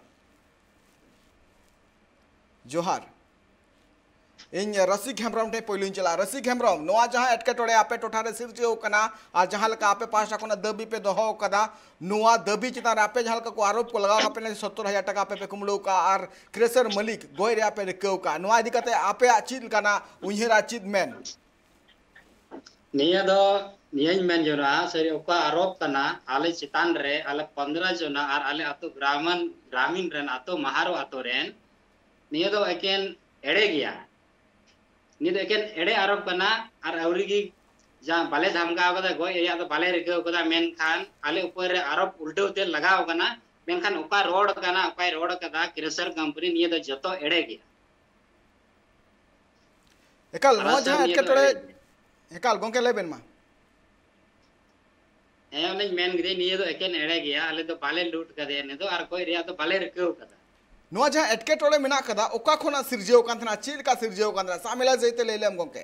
ᱡᱚᱦᱟᱨ᱾ ᱤᱧ ᱨᱟᱥᱤᱠ ᱦᱮᱢᱵᱨᱚᱢ ᱴᱷᱮᱱ ᱯᱳᱭᱞᱳᱧ ᱪᱟᱞᱟᱜᱼᱟ᱾ ᱨᱟᱥᱤᱠ ᱦᱮᱢᱵᱨᱚᱢ, ᱱᱚᱣᱟ ᱡᱟᱦᱟᱸ ᱮᱴᱠᱮᱴᱚᱬᱮ ᱟᱯᱮ ᱴᱚᱴᱷᱟ ᱨᱮ ᱥᱤᱨᱡᱟᱹᱣ ᱠᱟᱱᱟ, ᱟᱨ ᱡᱟᱦᱟᱸ ᱞᱮᱠᱟ ᱟᱯᱮ ᱯᱟᱦᱴᱟ ᱠᱷᱚᱱᱟᱜ ᱫᱟᱹᱵᱤ ᱯᱮ ᱫᱚᱦᱚ ᱠᱟᱫᱟ, ᱱᱚᱣᱟ ᱫᱟᱹᱵᱤ ᱪᱮᱛᱟᱱ ᱨᱮ ᱟᱯᱮ ᱡᱟᱦᱟᱸ ᱞᱮᱠᱟ ᱠᱚ ᱟᱨᱳᱯ ᱠᱚ ᱞᱟᱜᱟᱣ ᱟᱯᱮ ᱠᱟᱱᱟ, ᱥᱚᱛᱛᱚᱨ ᱦᱟᱡᱟᱨ ᱴᱟᱠᱟ ᱟᱯᱮ ᱯᱮ ᱠᱩᱢᱵᱽᱲᱩ ᱠᱟᱜᱼᱟ ᱟᱨ ᱠᱨᱮᱥᱟᱨ ᱢᱟᱹᱞᱤᱠ ᱜᱚᱡ ᱨᱮᱭᱟᱜ ᱯᱮ ᱨᱤᱠᱟᱹᱣ ᱠᱟᱜᱼᱟ, ᱱᱚᱣᱟ ᱤᱫᱤ ᱠᱟᱛᱮ ᱟᱯᱮᱭᱟᱜ ᱪᱮᱫ ᱞᱮᱠᱟᱱᱟᱜ ᱩᱭᱦᱟᱹᱨ ᱟᱨ ᱪᱮᱫ ᱢᱮᱱ? ᱱᱤᱭᱟᱹ ᱫᱚ ᱱᱤᱭᱟᱹᱧ ᱢᱮᱱ ᱡᱚᱱᱟ, ᱥᱟᱹᱨᱤ ᱚᱠᱟ ᱟᱨᱳᱯ ᱠᱟᱱᱟ ᱟᱞᱮ ᱪᱮᱛᱟᱱ ᱨᱮ, ᱟᱞᱮ ᱯᱚᱱᱫᱽᱨᱚ ᱡᱚᱱᱟ ᱟᱨ ᱟᱞᱮ ᱟᱹᱛᱩ ᱜᱨᱟᱢᱤᱱ, ᱜᱨᱟᱢᱤᱱ ᱨᱮᱱ ᱟᱹᱛᱩ, ᱢᱟᱦᱟᱨᱳ ᱟᱹᱛᱩ ᱨᱮᱱ, ᱱᱤᱭᱟᱹ ᱫᱚ ᱮᱠᱮᱱ ᱮᱲᱮ ᱜᱮᱭᱟ᱾ ᱱᱤᱭᱟᱹ ᱫᱚ ᱮᱠᱮᱱ ᱮᱲᱮ ᱟᱨᱳᱯ ᱠᱟᱱᱟ᱾ ᱟᱨ ᱟᱹᱣᱨᱤ ᱜᱮ ᱡᱟ ᱵᱟᱞᱮ ᱫᱷᱟᱢᱠᱟᱣ ᱠᱟᱫᱟ, ᱜᱚᱡ ᱨᱮᱭᱟᱜ ᱫᱚ ᱵᱟᱞᱮ ᱨᱤᱠᱟᱹᱣ ᱠᱟᱫᱟ, ᱢᱮᱱᱠᱷᱟᱱ ᱟᱞᱮ ᱩᱯᱚᱨ ᱨᱮ ᱟᱨᱳᱯ ᱩᱞᱴᱟᱹᱣ ᱛᱮ ᱞᱟᱜᱟᱣ ᱠᱟᱱᱟ᱾ ᱢᱮᱱᱠᱷᱟᱱ ᱚᱠᱟ ᱨᱚᱲ ᱠᱟᱱᱟ, ᱚᱠᱟᱭ ᱨᱚᱲ ᱠᱟᱫᱟ ᱠᱨᱮᱥᱟᱨ ᱠᱳᱢᱯᱟᱱᱤ, ᱱᱤᱭᱟᱹ ᱫᱚ ᱡᱚᱛᱚ ᱮᱲᱮ ᱜᱮᱭᱟ᱾ ᱮᱠᱟᱞ, ᱱᱚᱣᱟ ᱥᱟᱨᱟᱥᱟᱨ ᱡᱟᱦᱟᱸ ᱱᱤᱭᱟᱹ ᱫᱚ ᱮᱴᱠᱮᱴᱚᱬᱮ, ᱮᱲᱮ ᱜᱮᱭᱟ᱾ ᱮᱠᱟᱞ, ᱜᱚᱢᱠᱮ, ᱞᱟᱹᱭ ᱵᱮᱱ ᱢᱟ᱾ ᱦᱮᱸ, ᱚᱱᱮᱧ ᱢᱮᱱ ᱠᱮᱫᱟᱹᱧ, ᱱᱤᱭᱟᱹ ᱫᱚ ᱮᱠᱮᱱ ᱮᱲᱮ ᱜᱮᱭᱟ᱾ ᱟᱞᱮ ᱫᱚ ᱵᱟᱞᱮ ᱞᱩᱴ ᱠᱟᱫᱮᱭᱟ, ᱱᱤᱭᱟᱹ ᱫᱚ ᱟᱨ ᱜᱚᱡ ᱨᱮᱭᱟᱜ ᱫᱚ ᱵᱟᱞᱮ ᱨᱤᱠᱟᱹᱣ ᱠᱟᱫᱟ᱾ ᱱᱚᱣᱟ ᱡᱟᱦᱟᱸ ᱮᱴᱠᱮᱴᱚᱬᱮ ᱢᱮᱱᱟᱜ ᱠᱟᱫᱟ, ᱚᱠᱟ ᱠᱷᱚᱱᱟᱜ ᱥᱤᱨᱡᱟᱹᱣ ᱠᱟᱱ ᱛᱟᱦᱮᱱᱟ, ᱪᱮᱫ ᱞᱮᱠᱟ ᱥᱤᱨᱡᱟᱹᱣ ᱠᱟᱱ ᱛᱟᱦᱮᱱᱟ, ᱥᱟᱢᱮᱞᱟ ᱥᱟᱹᱦᱤᱡ ᱛᱮ ᱞᱟᱹᱭ ᱞᱮᱢ ᱜᱚᱢᱠᱮ᱾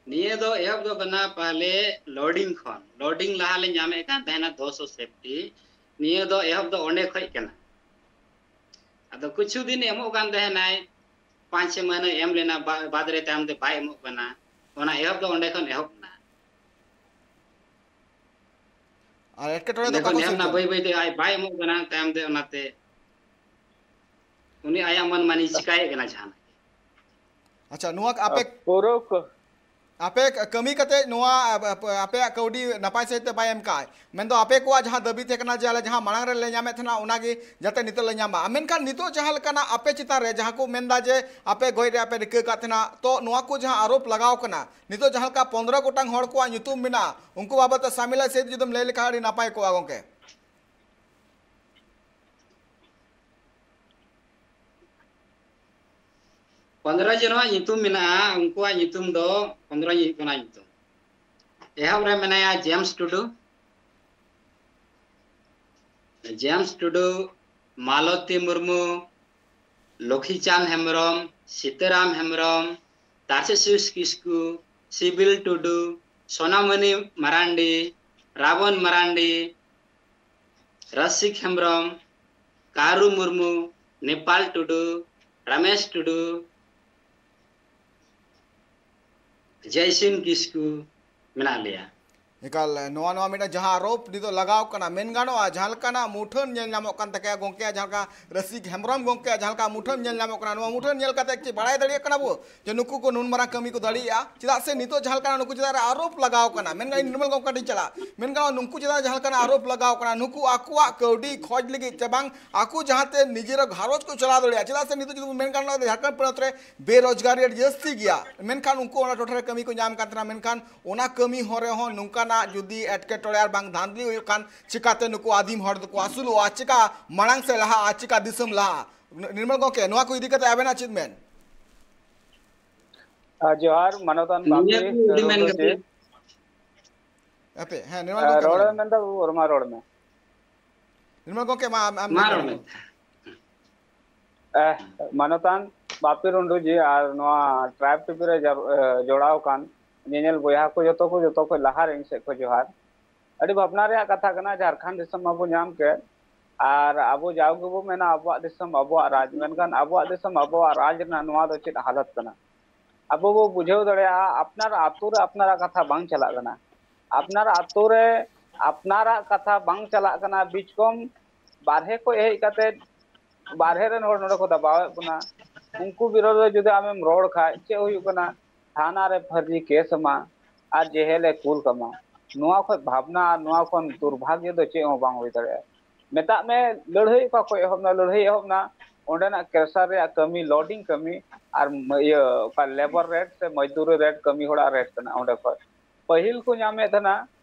ᱱᱤᱭᱟᱹ ᱫᱚ ᱮᱦᱚᱵ ᱫᱚ ᱠᱟᱱᱟ ᱯᱟᱦᱞᱮ ᱞᱳᱰᱤᱝ ᱠᱷᱚᱱ᱾ ᱞᱳᱰᱤᱝ ᱞᱟᱦᱟ ᱞᱮ ᱧᱟᱢᱮᱫ ᱠᱟᱱ ᱛᱟᱦᱮᱱᱟ ᱫᱩᱥᱚ ᱥᱮᱯᱴᱤ᱾ ᱱᱤᱭᱟᱹ ᱫᱚ ᱮᱦᱚᱵ ᱫᱚ ᱚᱸᱰᱮ ᱠᱷᱚᱡ ᱠᱟᱱᱟ᱾ ᱟᱫᱚ ᱠᱤᱪᱷᱩ ᱫᱤᱱ ᱮᱢᱚᱜ ᱠᱟᱱ ᱛᱟᱦᱮᱱᱟᱭ, ᱯᱟᱸᱪ ᱪᱷᱚ ᱢᱟᱹᱦᱱᱟᱹ ᱮᱢ ᱞᱮᱱᱟ, ᱵᱟ-, ᱵᱟᱫ ᱨᱮ ᱛᱟᱭᱚᱢ ᱛᱮ ᱵᱟᱭ ᱮᱢᱚᱜ ᱠᱟᱱᱟ᱾ ᱚᱱᱟ ᱮᱦᱚᱵ ᱫᱚ ᱚᱸᱰᱮ ᱠᱷᱚᱱ ᱮᱦᱚᱵ ᱮᱱᱟ᱾ ᱟᱨ ᱮᱴᱠᱮᱴᱚᱬᱮ ᱫᱚ ᱚᱸᱰᱮ ᱚᱠᱟ ᱠᱷᱚᱱ ᱠᱷᱚᱱ ᱮᱦᱚᱵ ᱮᱱᱟ, ᱥᱤᱨᱡᱟᱹᱣ ᱵᱟᱹᱭ ᱮᱱᱟ? ᱵᱟᱹᱭ ᱛᱮ ᱟᱡ ᱵᱟᱭ ᱮᱢᱚᱜ ᱠᱟᱱᱟ, ᱛᱟᱭᱚᱢ ᱛᱮ ᱚᱱᱟᱛᱮ ᱩᱱᱤ ᱟᱭᱟᱜ ᱢᱚᱱ ᱢᱟᱹᱱᱤ ᱪᱤᱠᱟᱹᱭᱮᱫ ᱠᱟᱱᱟ ᱡᱟᱦᱟᱱᱟᱜ ᱜᱮ᱾ ᱟᱪᱪᱷᱟ, ᱱᱚᱣᱟ ᱟᱯᱮ ᱯᱩᱨᱟᱹ ᱠᱚ- ᱟᱯᱮ ᱠᱟᱹᱢᱤ ᱠᱟᱛᱮ ᱱᱚᱣᱟ, ᱟᱯ-, ᱟᱯᱮᱭᱟᱜ ᱠᱟᱹᱣᱰᱤ ᱱᱟᱯᱟᱭ ᱥᱟᱹᱦᱤᱡ ᱛᱮ ᱵᱟᱭ ᱮᱢ ᱠᱟᱜᱼᱟᱭ, ᱢᱮᱱᱫᱚ ᱟᱯᱮ ᱠᱚᱣᱟᱜ ᱡᱟᱦᱟᱸ ᱫᱟᱹᱵᱤ ᱛᱟᱦᱮᱸ ᱠᱟᱱᱟ ᱡᱮ ᱟᱞᱮ ᱡᱟᱦᱟᱸ ᱢᱟᱲᱟᱝ ᱨᱮᱞᱮ ᱧᱟᱢᱮᱫ ᱛᱟᱦᱮᱱᱟ ᱚᱱᱟᱜᱮ ᱡᱟᱛᱮ ᱱᱤᱛᱚᱜ ᱞᱮ ᱧᱟᱢ ᱢᱟ, ᱢᱮᱱᱠᱷᱟᱱ ᱱᱤᱛᱚᱜ ᱡᱟᱦᱟᱸ ᱞᱮᱠᱟᱱᱟᱜ ᱟᱯᱮ ᱪᱮᱛᱟᱱ ᱨᱮ ᱡᱟᱦᱟᱸ ᱠᱚ ᱢᱮᱱᱫᱟ ᱡᱮ ᱟᱯᱮ ᱜᱚᱡ ᱨᱮᱭᱟᱜ ᱯᱮ ᱨᱤᱠᱟᱹ ᱠᱟᱫ ᱛᱟᱦᱮᱱᱟ, ᱛᱚ ᱱᱚᱣᱟ ᱠᱚ ᱡᱟᱦᱟᱸ ᱟᱨᱳᱯ ᱞᱟᱜᱟᱣ ᱠᱟᱱᱟ, ᱱᱤᱛᱚᱜ ᱡᱟᱦᱟᱸ ᱞᱮᱠᱟ ᱯᱚᱱᱫᱽᱨᱚ ᱜᱚᱴᱟᱝ ᱦᱚᱲ ᱠᱚᱣᱟᱜ ᱧᱩᱛᱩᱢ ᱢᱮᱱᱟᱜᱼᱟ, ᱩᱱᱠᱩ ᱵᱟᱵᱚᱫ ᱛᱮ ᱥᱟᱢᱤᱞᱟ ᱥᱟᱹᱦᱤᱡ ᱡᱩᱫᱤᱢ ᱞᱟᱹᱭ ᱞᱮᱠᱷᱟᱱ ᱟᱹᱰᱤ ᱱᱟᱯᱟᱭ ᱠᱚᱜᱼᱟ ᱜᱚᱢᱠᱮ᱾ ᱯᱚᱱᱫᱽᱨᱚ ᱡᱚᱱᱟᱜ ᱧᱩᱛᱩᱢ ᱢᱮᱱᱟᱜᱼᱟ, ᱩᱱᱠᱩᱣᱟᱜ ᱧᱩᱛᱩᱢ ᱫᱚ ᱯᱚᱱᱫᱽᱨᱚ ᱡᱚᱱᱟᱜ ᱧᱩᱛᱩᱢ᱾ ᱮᱦᱚᱵ ᱨᱮ ᱢᱮᱱᱟᱭᱟ ᱡᱮᱢᱥ ᱴᱩᱰᱩ, ᱡᱮᱢᱥ ᱴᱩᱰᱩ, ᱢᱟᱞᱚᱛᱤ ᱢᱩᱨᱢᱩ, ᱞᱚᱠᱷᱤᱪᱟᱸᱫᱽ ᱦᱮᱢᱵᱨᱚᱢ, ᱥᱤᱛᱟᱹᱨᱟᱢ ᱦᱮᱢᱵᱨᱚᱢ, ᱛᱟᱨᱥᱮᱥᱤᱥ ᱠᱤᱥᱠᱩ, ᱥᱤᱵᱤᱞ ᱴᱩᱰᱩ, ᱥᱳᱱᱟᱢᱚᱱᱤ ᱢᱟᱨᱟᱱᱰᱤ, ᱨᱟᱵᱚᱱ ᱢᱟᱨᱟᱱᱰᱤ, ᱨᱟᱥᱤᱠ ᱦᱮᱢᱵᱨᱚᱢ, ᱠᱟᱹᱨᱩ ᱢᱩᱨᱢᱩ, ᱱᱮᱯᱟᱞ ᱴᱩᱰᱩ, ᱨᱟᱢᱮᱥ ᱴᱩᱰᱩ, ᱡᱚᱭᱥᱤᱱ ᱠᱤᱥᱠᱩ ᱢᱮᱱᱟᱜ ᱞᱮᱭᱟ᱾ ᱮᱠᱟᱞ, ᱱᱚᱣᱟ, ᱱᱚᱣᱟ ᱢᱤᱫᱴᱟᱝ ᱡᱟᱦᱟᱸ ᱟᱨᱳᱯ ᱱᱤᱛᱚᱜ ᱞᱟᱜᱟᱣ ᱠᱟᱱᱟ, ᱢᱮᱱ ᱜᱟᱱᱚᱜᱼᱟ, ᱡᱟᱦᱟᱸ ᱞᱮᱠᱟᱱᱟᱜ ᱢᱩᱴᱷᱟᱹᱱ ᱧᱮᱞ ᱧᱟᱢᱚᱜ ᱠᱟᱱ ᱛᱟᱠᱚᱣᱟ ᱜᱚᱢᱠᱮᱭᱟᱜ ᱡᱟᱦᱟᱸ ᱞᱮᱠᱟ, ᱨᱟᱹᱥᱤᱠ ᱦᱮᱢᱵᱨᱚᱢ ᱜᱚᱢᱠᱮᱭᱟᱜ ᱡᱟᱦᱟᱸ ᱞᱮᱠᱟ ᱢᱩᱴᱷᱟᱹᱱ ᱧᱮᱞ ᱧᱟᱢᱚᱜ ᱠᱟᱱᱟ, ᱱᱚᱣᱟ ᱢᱩᱴᱷᱟᱹᱱ ᱧᱮᱞ ᱠᱟᱛᱮ ᱪᱮᱫ ᱵᱟᱲᱟᱭ ᱫᱟᱲᱮᱭᱟᱜ ᱠᱟᱱᱟ ᱵᱚ ᱡᱮ ᱱᱩᱠᱩ ᱠᱚ ᱱᱩᱱ ᱢᱟᱨᱟᱝ ᱠᱟᱹᱢᱤ ᱠᱚ ᱫᱟᱲᱮᱭᱟᱜᱼᱟ? ᱪᱮᱫᱟᱜ ᱥᱮ ᱱᱤᱛᱚᱜ ᱡᱟᱦᱟᱸ ᱞᱮᱠᱟᱱᱟᱜ ᱱᱩᱠᱩ ᱪᱮᱛᱟᱱ ᱨᱮ ᱟᱨᱳᱯ ᱞᱟᱜᱟᱣ ᱠᱟᱱᱟ, ᱢᱮᱱ ᱜᱟᱱᱚᱜᱼᱟ, ᱱᱤᱨᱢᱚᱞ ᱜᱚᱢᱠᱮ ᱴᱷᱮᱱ ᱪᱟᱞᱟᱜ, ᱢᱮᱱ ᱜᱟᱱᱚᱜᱼᱟ, ᱱᱩᱠᱩ ᱪᱮᱛᱟᱱ ᱨᱮ ᱡᱟᱦᱟᱸ ᱞᱮᱠᱟᱱᱟᱜ ᱟᱨᱳᱯ ᱞᱟᱜᱟᱣ ᱠᱟᱱᱟ, ᱱᱩᱠᱩ ᱟᱠᱚᱣᱟᱜ ᱠᱟᱹᱣᱰᱤ ᱠᱷᱚᱡᱽ ᱞᱟᱹᱜᱤᱫ ᱪᱮ ᱵᱟᱝ ᱟᱠᱚ ᱡᱟᱦᱟᱸᱛᱮ ᱱᱤᱡᱮᱨᱟᱜ ᱜᱷᱟᱨᱚᱸᱡᱽ ᱠᱚ ᱪᱟᱞᱟᱣ ᱫᱟᱲᱮᱭᱟᱜᱼᱟ᱾ ᱪᱮᱫᱟᱜ ᱥᱮ ᱱᱤᱛᱚᱜ ᱡᱩᱫᱤ ᱵᱚᱱ ᱢᱮᱱ ᱜᱟᱱᱚᱜᱼᱟ, ᱡᱷᱟᱲᱠᱷᱚᱸᱰ ᱯᱚᱱᱚᱛ ᱨᱮ ᱵᱮᱨᱳᱡᱽᱜᱟᱨᱤ ᱟᱹᱰᱤ ᱡᱟᱹᱥᱛᱤ ᱜᱮᱭᱟ, ᱢᱮᱱᱠᱷᱟᱱ ᱩᱱᱠᱩ ᱚᱱᱟ ᱴᱚᱴᱷᱟ ᱨᱮ ᱠᱟᱹᱢᱤ ᱠᱚ ᱧᱟᱢ ᱠᱟᱱ ᱛᱟᱦᱮᱱᱟ, ᱢᱮᱱᱠᱷᱟᱱ ᱚᱱᱟ ᱠᱟᱹᱢᱤ ᱦᱚᱨ ᱨᱮᱦᱚᱸ ᱱᱚᱝᱠᱟᱱᱟᱜ ᱡᱩᱫᱤ ᱮᱴᱠᱮᱴᱚᱬᱮ ᱟᱨ ᱵᱟᱝ ᱫᱷᱟᱸᱫᱞᱤ ᱦᱩᱭᱩᱜ ᱠᱷᱟᱱ, ᱪᱤᱠᱟᱛᱮ ᱱᱩᱠᱩ ᱟᱹᱫᱤᱢ ᱦᱚᱲ ᱫᱚᱠᱚ ᱟᱹᱥᱩᱞᱚᱜᱼᱟ? ᱪᱤᱠᱟ ᱢᱟᱲᱟᱝ ᱥᱮᱫ ᱞᱟᱦᱟᱜᱼᱟ? ᱪᱤᱠᱟ ᱫᱤᱥᱚᱢ ᱞᱟᱦᱟᱜᱼᱟ? ᱱᱤᱨᱢᱚᱞ ᱜᱚᱢᱠᱮ, ᱱᱚᱣᱟ ᱠᱚ ᱤᱫᱤ ᱠᱟᱛᱮ ᱟᱵᱮᱱᱟᱜ ᱪᱮᱫ ᱢᱮᱱ? ᱟᱨ ᱡᱚᱦᱟᱨ, ᱢᱟᱱᱚᱛᱟᱱ ᱱᱤᱭᱟᱹ ᱵᱟᱯᱤ ᱠᱚ ᱤᱫᱤ ᱢᱮᱱ ᱨᱚᱫᱚ ᱠᱟᱛᱮ ᱡᱤ᱾ ᱦᱟᱯᱮ, ᱦᱮᱸ, ᱱᱤᱨᱢᱚᱞ ᱟᱨ ᱜᱚᱢᱠᱮ, ᱢᱟ ᱨᱚᱲ ᱞᱟᱹᱭ ᱢᱮ᱾ ᱢᱮᱱ ᱫᱟ, ᱵᱟᱹᱵᱩ, ᱨᱚᱲ ᱢᱟ ᱨᱚᱲ ᱢᱮ᱾ ᱱᱤᱨᱢᱚᱞ ᱜᱚᱢᱠᱮ, ᱢᱟ ᱟᱢ, ᱟᱢ ᱢᱟ ᱞᱟᱹᱭ ᱨᱚᱲ ᱛᱟᱞᱟᱝ ᱢᱮ᱾ ᱢᱮ᱾ ᱮ, ᱢᱟᱱᱚᱛᱟᱱ ᱵᱟᱯᱤ ᱨᱩᱱᱰᱩ ᱡᱤ ᱟᱨ ᱱᱚᱣᱟ ᱴᱨᱟᱭᱤᱵᱽ ᱴᱤᱵᱷᱤ ᱨᱮ ᱡᱟᱨ-, ᱮ, ᱡᱚᱲᱟᱣ ᱟᱠᱟᱱ ᱧᱮᱧᱮᱞ ᱵᱚᱭᱦᱟ ᱠᱚ ᱡᱚᱛᱚ ᱠᱚ, ᱡᱚᱛᱚ ᱠᱷᱚᱡ ᱞᱟᱦᱟ ᱨᱮ ᱤᱧ ᱥᱮᱫ ᱠᱷᱚᱡ ᱡᱚᱦᱟᱨ᱾ ᱟᱹᱰᱤ ᱵᱷᱟᱵᱽᱱᱟ ᱨᱮᱭᱟᱜ ᱠᱟᱛᱷᱟ ᱠᱟᱱᱟ, ᱡᱷᱟᱲᱠᱷᱚᱸᱰ ᱫᱤᱥᱚᱢ ᱢᱟᱵᱚ ᱧᱟᱢ ᱠᱮᱫ, ᱟᱨ ᱟᱵᱚ ᱡᱟᱣ ᱜᱮᱵᱚ ᱢᱮᱱᱟ ᱟᱵᱚᱣᱟᱜ ᱫᱤᱥᱚᱢ ᱟᱵᱚᱣᱟᱜ ᱨᱟᱡᱽ, ᱢᱮᱱᱠᱷᱟᱱ ᱟᱵᱚᱣᱟᱜ ᱫᱤᱥᱚᱢ ᱟᱵᱚᱣᱟᱜ ᱨᱟᱡᱽ ᱨᱮᱱᱟᱜ ᱱᱚᱣᱟ ᱫᱚ ᱪᱮᱫ ᱦᱟᱞᱚᱛ ᱠᱟᱱᱟ? ᱟᱵᱚ ᱵᱚ ᱵᱩᱡᱷᱟᱹᱣ ᱫᱟᱲᱮᱭᱟᱜᱼᱟ, ᱟᱯᱱᱟᱨ ᱟᱛᱳ ᱨᱮ ᱟᱯᱱᱟᱨᱟᱜ ᱠᱟᱛᱷᱟ ᱵᱟᱝ ᱪᱟᱞᱟᱜ ᱠᱟᱱᱟ, ᱟᱯᱱᱟᱨ ᱟᱛᱳ ᱨᱮ ᱟᱯᱱᱟᱨᱟᱜ ᱠᱟᱛᱷᱟ ᱵᱟᱝ ᱪᱟᱞᱟᱜ ᱠᱟᱱᱟ, ᱵᱤᱪᱠᱚᱢ ᱵᱟᱨᱦᱮ ᱠᱷᱚᱡ ᱦᱮᱡ ᱠᱟᱛᱮ ᱵᱟᱨᱦᱮ ᱨᱮᱱ ᱦᱚᱲ ᱱᱚᱰᱮ ᱠᱚ ᱫᱟᱵᱟᱣᱮᱫ ᱵᱚᱱᱟ, ᱩᱱᱠᱩ ᱵᱤᱨᱳᱫᱷ ᱨᱮ ᱡᱩᱫᱤ ᱟᱢᱮᱢ ᱨᱚᱲ ᱠᱷᱟᱡ ᱪᱮᱫ ᱦᱩᱭᱩᱜ ᱠᱟᱱᱟ? ᱛᱷᱟᱱᱟ ᱨᱮ ᱯᱷᱟᱹᱨᱡᱤ ᱠᱮᱥ ᱟᱢᱟ ᱟᱨ ᱡᱮᱦᱮᱞ ᱮ ᱠᱩᱞ ᱠᱟᱢᱟ᱾ ᱱᱚᱣᱟ ᱠᱷᱚᱡ ᱵᱷᱟᱵᱽᱱᱟ ᱟᱨ ᱱᱚᱣᱟ ᱠᱷᱚᱱ ᱫᱩᱨᱵᱷᱟᱜᱽᱭᱚ ᱫᱚ ᱪᱮᱫ ᱦᱚᱸ ᱵᱟᱝ ᱦᱩᱭ ᱫᱟᱲᱮᱭᱟᱜᱼᱟ᱾ ᱢᱮᱛᱟᱜ ᱢᱮ, ᱞᱟᱹᱲᱦᱟᱹᱭ ᱚᱠᱟ ᱠᱷᱚᱡ ᱮᱦᱚᱵ ᱱᱟ, ᱞᱟᱹᱲᱦᱟᱹᱭ ᱮᱦᱚᱵ ᱱᱟ ᱚᱸᱰᱮᱱᱟᱜ ᱠᱨᱮᱥᱟᱨ ᱨᱮᱭᱟᱜ ᱠᱟᱹᱢᱤ, ᱞᱳᱰᱤᱝ ᱠᱟᱹᱢᱤ ᱟᱨ ᱢ-, ᱤᱭᱟᱹ ᱚᱠᱟ ᱞᱮᱵᱟᱨ ᱨᱮᱴ ᱥᱮ ᱢᱚᱡᱽᱫᱩᱨᱤ ᱨᱮᱴ, ᱠᱟᱹᱢᱤ ᱦᱚᱲᱟᱜ ᱨᱮᱴ ᱠᱟᱱᱟ ᱚᱸᱰᱮ ᱠᱷᱚᱡ᱾ ᱯᱟᱹᱦᱤᱞ ᱠᱚ ᱧᱟᱢᱮᱫ ᱛᱟᱦᱮᱱᱟ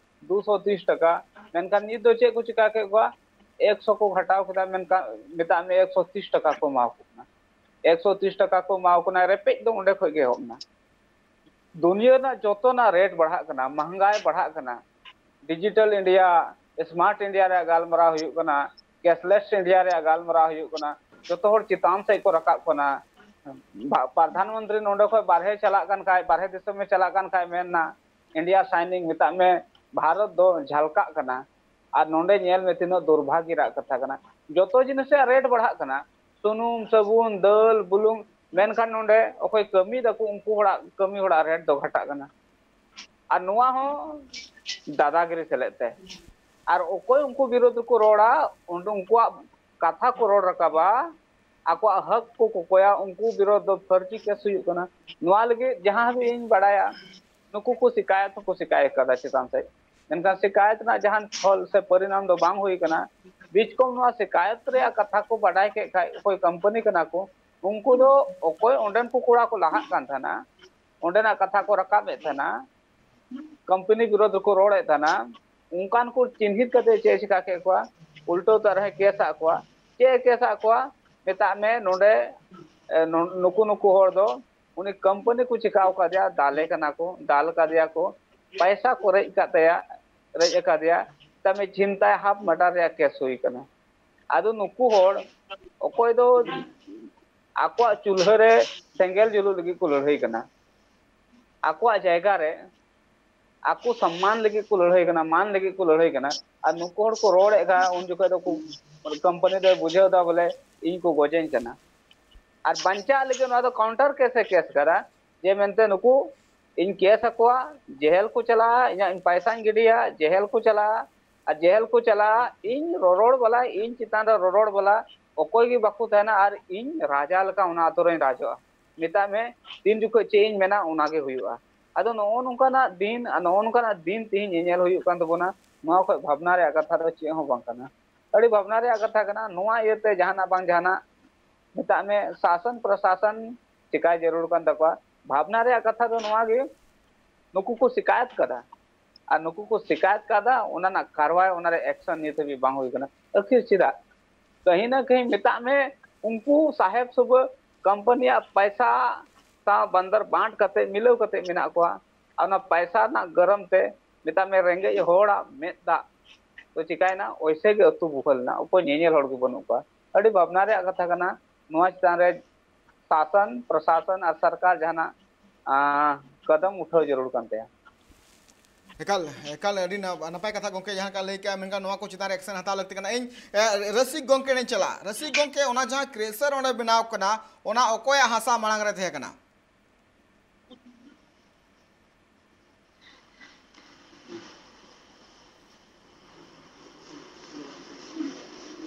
ᱫᱩᱥᱚ ᱛᱤᱥ ᱴᱟᱠᱟ, ᱢᱮᱱᱠᱷᱟᱱ ᱱᱤᱛ ᱫᱚ ᱪᱮᱫ ᱠᱚ ᱪᱤᱠᱟ ᱠᱮᱫ ᱠᱚᱣᱟ? ᱮᱠᱥᱚ ᱠᱚ ᱜᱷᱟᱴᱟᱣ ᱠᱮᱫᱟ, ᱢᱮᱱᱠᱷᱟᱱ ᱢᱮᱛᱟᱜ ᱢᱮ ᱮᱠᱥᱚ ᱛᱤᱥ ᱴᱟᱠᱟ ᱠᱚ ᱮᱢᱟ ᱠᱚ ᱠᱟᱱᱟ᱾ ᱮᱠᱥᱚ ᱛᱤᱥ ᱴᱟᱠᱟ ᱠᱚ ᱮᱢᱟ ᱠᱚ ᱠᱟᱱᱟ, ᱨᱮᱯᱮᱡ ᱫᱚ ᱚᱸᱰᱮ ᱠᱷᱚᱡ ᱜᱮ ᱮᱦᱚᱵ ᱮᱱᱟ᱾ ᱫᱩᱱᱤᱭᱟᱹ ᱨᱮᱱᱟᱜ ᱡᱚᱛᱚᱱᱟᱜ ᱨᱮᱴ ᱵᱟᱲᱦᱟᱜ ᱠᱟᱱᱟ, ᱢᱟᱦᱟᱝᱜᱟᱭ ᱵᱟᱲᱦᱟᱜ ᱠᱟᱱᱟ, ᱰᱤᱡᱤᱴᱟᱞ ᱤᱱᱰᱤᱭᱟ, ᱥᱢᱟᱨᱴ ᱤᱱᱰᱤᱭᱟ ᱨᱮᱭᱟᱜ ᱜᱟᱞᱢᱟᱨᱟᱣ ᱦᱩᱭᱩᱜ ᱠᱟᱱᱟ, ᱠᱮᱥᱞᱮᱥ ᱤᱱᱰᱤᱭᱟ ᱨᱮᱭᱟᱜ ᱜᱟᱞᱢᱟᱨᱟᱣ ᱦᱩᱭᱩᱜ ᱠᱟᱱᱟ, ᱡᱚᱛᱚ ᱦᱚᱲ ᱪᱮᱛᱟᱱ ᱥᱮᱫ ᱠᱚ ᱨᱟᱠᱟᱵ ᱠᱟᱱᱟ᱾ ᱯᱨᱚᱫᱷᱟᱱ ᱢᱚᱱᱛᱨᱤ ᱱᱚᱰᱮ ᱠᱷᱚᱱ ᱵᱟᱨᱦᱮ ᱪᱟᱞᱟᱜ ᱠᱟᱱ ᱠᱷᱟᱡ, ᱵᱟᱨᱦᱮ ᱫᱤᱥᱚᱢᱮ ᱪᱟᱞᱟᱜ ᱠᱟᱱ ᱠᱷᱟᱡ, ᱢᱮᱱᱟ ᱤᱱᱰᱤᱭᱟ ᱥᱟᱭᱱᱤᱝ, ᱢᱮᱛᱟᱜ ᱢᱮ ᱵᱷᱟᱨᱚᱛ ᱫᱚ ᱡᱷᱟᱞᱠᱟᱜ ᱠᱟᱱᱟ᱾ ᱟᱨ ᱱᱚᱰᱮ ᱧᱮᱞ ᱢᱮ ᱛᱤᱱᱟᱹᱜ ᱫᱩᱨᱵᱷᱟᱜᱽ ᱨᱮᱭᱟᱜ ᱠᱟᱛᱷᱟ ᱠᱟᱱᱟ, ᱡᱚᱛᱚ ᱡᱤᱱᱤᱥ ᱨᱮᱭᱟᱜ ᱨᱮᱴ ᱵᱟᱲᱦᱟᱜ ᱠᱟᱱᱟ, ᱥᱩᱱᱩᱢ, ᱥᱟᱵᱩᱱ, ᱫᱟᱹᱞ, ᱵᱩᱞᱩᱝ, ᱢᱮᱱᱠᱷᱟᱱ ᱱᱚᱰᱮ ᱚᱠᱚᱭ ᱠᱟᱹᱢᱤ ᱫᱟᱠᱚ ᱩᱱᱠᱩ ᱦᱚᱲᱟᱜ ᱠᱟᱹᱢᱤ ᱦᱚᱲᱟᱜ ᱨᱮᱴ ᱫᱚ ᱜᱷᱟᱴᱟᱜ ᱠᱟᱱᱟ᱾ ᱟᱨ ᱱᱚᱣᱟ ᱦᱚᱸ ᱫᱟᱫᱟᱜᱤᱨᱤ ᱥᱮᱞᱮᱫ ᱛᱮ᱾ ᱟᱨ ᱚᱠᱚᱭ ᱩᱱᱠᱩ ᱵᱤᱨᱳᱫᱷ ᱨᱮᱠᱚ ᱨᱚᱲᱟ, ᱩᱱ-, ᱩᱱᱠᱩᱣᱟᱜ ᱠᱟᱛᱷᱟ ᱠᱚ ᱨᱚᱲ ᱨᱟᱠᱟᱵᱟ, ᱟᱠᱚᱣᱟᱜ ᱦᱚᱠ ᱠᱚ ᱠᱚᱠᱚᱭᱟ, ᱩᱱᱠᱩ ᱵᱤᱨᱳᱫᱷ ᱫᱚ ᱯᱷᱟᱹᱨᱡᱤ ᱠᱮᱥ ᱦᱩᱭᱩᱜ ᱠᱟᱱᱟ᱾ ᱱᱚᱣᱟ ᱞᱟᱹᱜᱤᱫ ᱡᱟᱦᱟᱸ ᱦᱟᱹᱵᱤᱡ ᱤᱧ ᱵᱟᱲᱟᱭᱟ, ᱱᱩᱠᱩ ᱠᱚ ᱥᱤᱠᱟᱭᱚᱛ ᱦᱚᱸᱠᱚ ᱥᱤᱠᱟᱭᱚᱛ ᱠᱟᱫᱟ ᱪᱮᱛᱟᱱ ᱥᱮᱫ, ᱢᱮᱱᱠᱷᱟᱱ ᱥᱤᱠᱟᱭᱚᱛ ᱨᱮᱱᱟᱜ ᱡᱟᱦᱟᱱ ᱯᱷᱚᱞ ᱥᱮ ᱯᱚᱨᱤᱱᱟᱢ ᱫᱚ ᱵᱟᱝ ᱦᱩᱭ ᱠᱟᱱᱟ᱾ ᱵᱤᱪᱠᱚᱢ ᱱᱚᱣᱟ ᱥᱤᱠᱟᱭᱚᱛ ᱨᱮᱭᱟᱜ ᱠᱟᱛᱷᱟ ᱠᱚ ᱵᱟᱰᱟᱭ ᱠᱮᱫ ᱠᱷᱟᱡ, ᱚᱠᱚᱭ ᱠᱳᱢᱯᱟᱱᱤ ᱠᱟᱱᱟ ᱠᱚ, ᱩᱱᱠᱩ ᱫᱚ ᱚᱠᱚᱭ ᱚᱸᱰᱮᱱ ᱠᱚ ᱠᱚᱲᱟ ᱠᱚ ᱞᱟᱦᱟᱜ ᱠᱟᱱ ᱛᱟᱦᱮᱱᱟ, ᱚᱸᱰᱮᱱᱟᱜ ᱠᱟᱛᱷᱟ ᱠᱚ ᱨᱟᱠᱟᱵ ᱮᱫ ᱛᱟᱦᱮᱱᱟ, ᱠᱳᱢᱯᱟᱱᱤ ᱵᱤᱨᱳᱫᱷ ᱨᱮᱠᱚ ᱨᱚᱲᱮᱫ ᱛᱟᱦᱮᱱᱟ, ᱚᱱᱠᱟᱱ ᱠᱚ ᱪᱤᱱᱦᱤᱛ ᱠᱟᱛᱮ ᱪᱮᱫ ᱮ ᱪᱤᱠᱟ ᱠᱮᱫ ᱠᱚᱣᱟ? ᱩᱞᱴᱟᱹᱣ ᱛᱮ ᱟᱨᱦᱚᱸᱭ ᱠᱮᱥ ᱟᱫ ᱠᱚᱣᱟ᱾ ᱪᱮᱫ ᱮ ᱠᱮᱥ ᱟᱫ ᱠᱚᱣᱟ? ᱢᱮᱛᱟᱜ ᱢᱮ ᱱᱚᱰᱮ, ᱮ, ᱱᱩ-, ᱱᱩᱠᱩ ᱱᱩᱠᱩ ᱦᱚᱲ ᱫᱚ ᱩᱱᱤ ᱠᱳᱢᱯᱟᱱᱤ ᱠᱚ ᱪᱤᱠᱟᱣ ᱠᱟᱫᱮᱭᱟ, ᱫᱟᱞᱮ ᱠᱟᱱᱟ ᱠᱚ, ᱫᱟᱞ ᱠᱟᱫᱮᱭᱟ ᱠᱚ, ᱯᱟᱭᱥᱟ ᱠᱚ ᱨᱮᱡ ᱠᱟᱫ ᱛᱟᱭᱟ, ᱨᱮᱡ ᱟᱠᱟᱫᱮᱭᱟ, ᱛᱟᱢᱮ ᱪᱷᱤᱱᱛᱟᱭ ᱦᱟᱯ ᱢᱟᱨᱰᱟᱨ ᱨᱮᱭᱟᱜ ᱠᱮᱥ ᱦᱩᱭ ᱠᱟᱱᱟ᱾ ᱟᱫᱚ ᱱᱩᱠᱩ ᱦᱚᱲ ᱚᱠᱚᱭ ᱫᱚ ᱟᱠᱚᱣᱟᱜ ᱪᱩᱞᱦᱟᱹ ᱨᱮ ᱥᱮᱸᱜᱮᱞ ᱡᱩᱞᱩᱜ ᱞᱟᱹᱜᱤᱫ ᱠᱚ ᱞᱟᱹᱲᱦᱟᱹᱭ ᱠᱟᱱᱟ, ᱟᱠᱚᱣᱟᱜ ᱡᱟᱭᱜᱟ ᱨᱮ ᱟᱠᱚ ᱥᱚᱢᱢᱟᱱ ᱞᱟᱹᱜᱤᱫ ᱠᱚ ᱞᱟᱹᱲᱦᱟᱹᱭ ᱠᱟᱱᱟ, ᱢᱟᱱ ᱞᱟᱹᱜᱤᱫ ᱠᱚ ᱞᱟᱹᱲᱦᱟᱹᱭ ᱠᱟᱱᱟ, ᱟᱨ ᱱᱩᱠᱩ ᱦᱚᱲ ᱠᱚ ᱨᱚᱲᱮᱫ ᱠᱷᱟᱱ ᱩᱱ ᱡᱚᱠᱷᱚᱱ ᱫᱚ ᱠᱚᱢᱯᱟᱱᱤ ᱫᱚᱭ ᱵᱩᱡᱷᱟᱹᱣ ᱮᱫᱟ ᱵᱚᱞᱮ ᱤᱧ ᱠᱚ ᱜᱚᱡᱮᱧ ᱠᱟᱱᱟ᱾ ᱟᱨ ᱵᱟᱧᱪᱟᱜ ᱞᱟᱹᱜᱤᱫ ᱱᱚᱣᱟ ᱫᱚ ᱠᱟᱣᱩᱱᱴᱟᱨ ᱠᱮᱥ ᱮ ᱠᱮᱥ ᱠᱟᱫᱟ, ᱡᱮ ᱢᱮᱱᱛᱮ ᱱᱩᱠᱩ ᱤᱧ ᱠᱮᱥ ᱟᱠᱚᱣᱟ, ᱡᱮᱦᱮᱞ ᱠᱚ ᱪᱟᱞᱟᱜᱼᱟ, ᱤᱧᱟᱹᱜ ᱯᱟᱭᱥᱟᱧ ᱜᱤᱰᱤᱭᱟ, ᱡᱮᱦᱮᱞ ᱠᱚ ᱪᱟᱞᱟᱜᱼᱟ, ᱟᱨ ᱡᱮᱦᱮᱞ ᱠᱚ ᱪᱟᱞᱟᱜᱼᱟ, ᱤᱧ ᱨᱚᱨᱚᱲ ᱵᱟᱞᱟ, ᱤᱧ ᱪᱮᱛᱟᱱ ᱨᱮ ᱨᱚᱨᱚᱲ ᱵᱟᱞᱟ ᱚᱠᱚᱭ ᱜᱮ ᱵᱟᱠᱚ ᱛᱟᱦᱮᱱᱟ, ᱟᱨ ᱤᱧ ᱨᱟᱡᱟ ᱞᱮᱠᱟ ᱚᱱᱟ ᱟᱛᱳ ᱨᱮᱧ ᱨᱟᱡᱚᱜᱼᱟ᱾ ᱢᱮᱛᱟᱜ ᱢᱮ, ᱛᱤᱱ ᱡᱚᱠᱷᱚᱱ ᱪᱮᱫ ᱤᱧ ᱢᱮᱱᱟ ᱚᱱᱟ ᱜᱮ ᱦᱩᱭᱩᱜᱼᱟ᱾ ᱟᱫᱚ ᱱᱚᱜᱼᱚ ᱱᱚᱝᱠᱟᱱᱟᱜ ᱫᱤᱱ, ᱟᱨ ᱱᱚᱜᱼᱚ ᱱᱚᱝᱠᱟᱱᱟᱜ ᱫᱤᱱ ᱛᱮᱦᱮᱧ ᱧᱮᱧᱮᱞ ᱦᱩᱭᱩᱜ ᱠᱟᱱ ᱛᱟᱵᱚᱱᱟ᱾ ᱱᱚᱣᱟ ᱠᱷᱚᱱ ᱵᱷᱟᱵᱽᱱᱟ ᱨᱮᱭᱟᱜ ᱠᱟᱛᱷᱟ ᱫᱚ ᱪᱮᱫ ᱦᱚᱸ ᱵᱟᱝ ᱠᱟᱱᱟ᱾ ᱟᱹᱰᱤ ᱵᱷᱟᱵᱽᱱᱟ ᱨᱮᱭᱟᱜ ᱠᱟᱛᱷᱟ ᱠᱟᱱᱟ᱾ ᱱᱚᱣᱟ ᱤᱭᱟᱹᱛᱮ ᱡᱟᱦᱟᱱᱟᱜ ᱵᱟᱝ ᱡᱟᱦᱟᱱᱟᱜ, ᱢᱮᱛᱟᱜ ᱢᱮ, ᱥᱟᱥᱚᱱ ᱯᱨᱚᱥᱟᱥᱚᱱ ᱪᱮᱠᱟᱭ ᱡᱟᱹᱨᱩᱲ ᱠᱟᱱ ᱛᱟᱠᱚᱣᱟ᱾ ᱵᱷᱟᱵᱽᱱᱟ ᱨᱮᱭᱟᱜ ᱠᱟᱛᱷᱟ ᱫᱚ ᱱᱚᱣᱟ ᱜᱮ, ᱱᱩᱠᱩ ᱠᱚ ᱥᱤᱠᱟᱭᱚᱛ ᱠᱟᱫᱟ, ᱟᱨ ᱱᱩᱠᱩ ᱠᱚ ᱥᱤᱠᱟᱭᱚᱛ ᱠᱟᱫᱟ, ᱚᱱᱟ ᱨᱮᱱᱟᱜ ᱠᱟᱨᱣᱟᱭ, ᱚᱱᱟ ᱨᱮ ᱮᱠᱥᱚᱱ ᱱᱤᱛ ᱦᱟᱹᱵᱤᱡ ᱵᱟᱝ ᱦᱩᱭ ᱠᱟᱱᱟ᱾ ᱟᱹᱠᱷᱤᱨ ᱪᱮᱫᱟᱜ? ᱠᱟᱹᱦᱤ ᱱᱟ ᱠᱟᱹᱦᱤ, ᱢᱮᱛᱟᱜ ᱢᱮ, ᱩᱱᱠᱩ ᱥᱟᱦᱮᱵ ᱥᱩᱵᱟᱹ ᱠᱳᱢᱯᱟᱱᱤᱭᱟᱜ ᱯᱟᱭᱥᱟ ᱥᱟᱶ ᱵᱟᱱᱫᱟᱨ ᱵᱟᱸᱴ ᱠᱟᱛᱮ, ᱢᱤᱞᱟᱹᱣ ᱠᱟᱛᱮ ᱢᱮᱱᱟᱜ ᱠᱚᱣᱟ᱾ ᱟᱨ ᱚᱱᱟ ᱯᱟᱭᱥᱟ ᱨᱮᱱᱟᱜ ᱜᱚᱨᱚᱢ ᱛᱮ, ᱢᱮᱛᱟᱜ ᱢᱮ, ᱨᱮᱸᱜᱮᱡ ᱦᱚᱲᱟᱜ ᱢᱮᱫ ᱫᱟᱜ ᱫᱚ ᱪᱤᱠᱟᱭᱱᱟ? ᱚᱭᱥᱮ ᱜᱮ ᱟᱹᱛᱩ ᱵᱩᱦᱟᱹᱞ ᱮᱱᱟ, ᱚᱠᱚᱭ ᱧᱮᱧᱮᱞ ᱦᱚᱲ ᱜᱮ ᱵᱟᱹᱱᱩᱜ ᱠᱚᱣᱟ᱾ ᱟᱹᱰᱤ ᱵᱷᱟᱵᱽᱱᱟ ᱨᱮᱭᱟᱜ ᱠᱟᱛᱷᱟ ᱠᱟᱱᱟ᱾ ᱱᱚᱣᱟ ᱪᱮᱛᱟᱱ ᱨᱮ ᱥᱟᱥᱚᱱ, ᱯᱨᱚᱥᱟᱥᱚᱱ ᱟᱨ ᱥᱚᱨᱠᱟᱨ ᱡᱟᱦᱟᱱᱟᱜ, ᱟᱸ, ᱠᱚᱫᱚᱢ ᱩᱴᱷᱟᱹᱣ ᱡᱟᱹᱨᱩᱲ ᱠᱟᱱ ᱛᱟᱭᱟ᱾ ᱮᱠᱟᱞ, ᱮᱠᱟᱞ, ᱟᱹᱰᱤ ᱱᱟ-, ᱱᱟᱯᱟᱭ ᱠᱟᱛᱷᱟ ᱜᱚᱢᱠᱮ, ᱡᱟᱦᱟᱸ ᱞᱮᱠᱟ ᱞᱟᱹᱭ ᱠᱮᱜᱼᱟ, ᱢᱮᱱᱠᱷᱟᱱ ᱱᱚᱣᱟ ᱠᱚ ᱪᱮᱛᱟᱱ ᱨᱮ action ᱦᱟᱛᱟᱣ ᱞᱟᱹᱠᱛᱤ ᱠᱟᱱᱟ᱾ ᱤᱧ, ᱮ, ᱨᱟᱹᱥᱤᱠ ᱜᱚᱢᱠᱮ ᱴᱷᱮᱱ ᱪᱟᱞᱟᱜ᱾ ᱨᱟᱹᱥᱤᱠ ᱜᱚᱢᱠᱮ, ᱚᱱᱟ ᱡᱟᱦᱟᱸ ᱠᱨᱮᱥᱟᱨ ᱚᱸᱰᱮ ᱵᱮᱱᱟᱣ ᱠᱟᱱᱟ, ᱚᱱᱟ ᱚᱠᱚᱭᱟᱜ ᱦᱟᱥᱟ ᱢᱟᱲᱟᱝ ᱨᱮ ᱛᱟᱦᱮᱸ ᱠᱟᱱᱟ?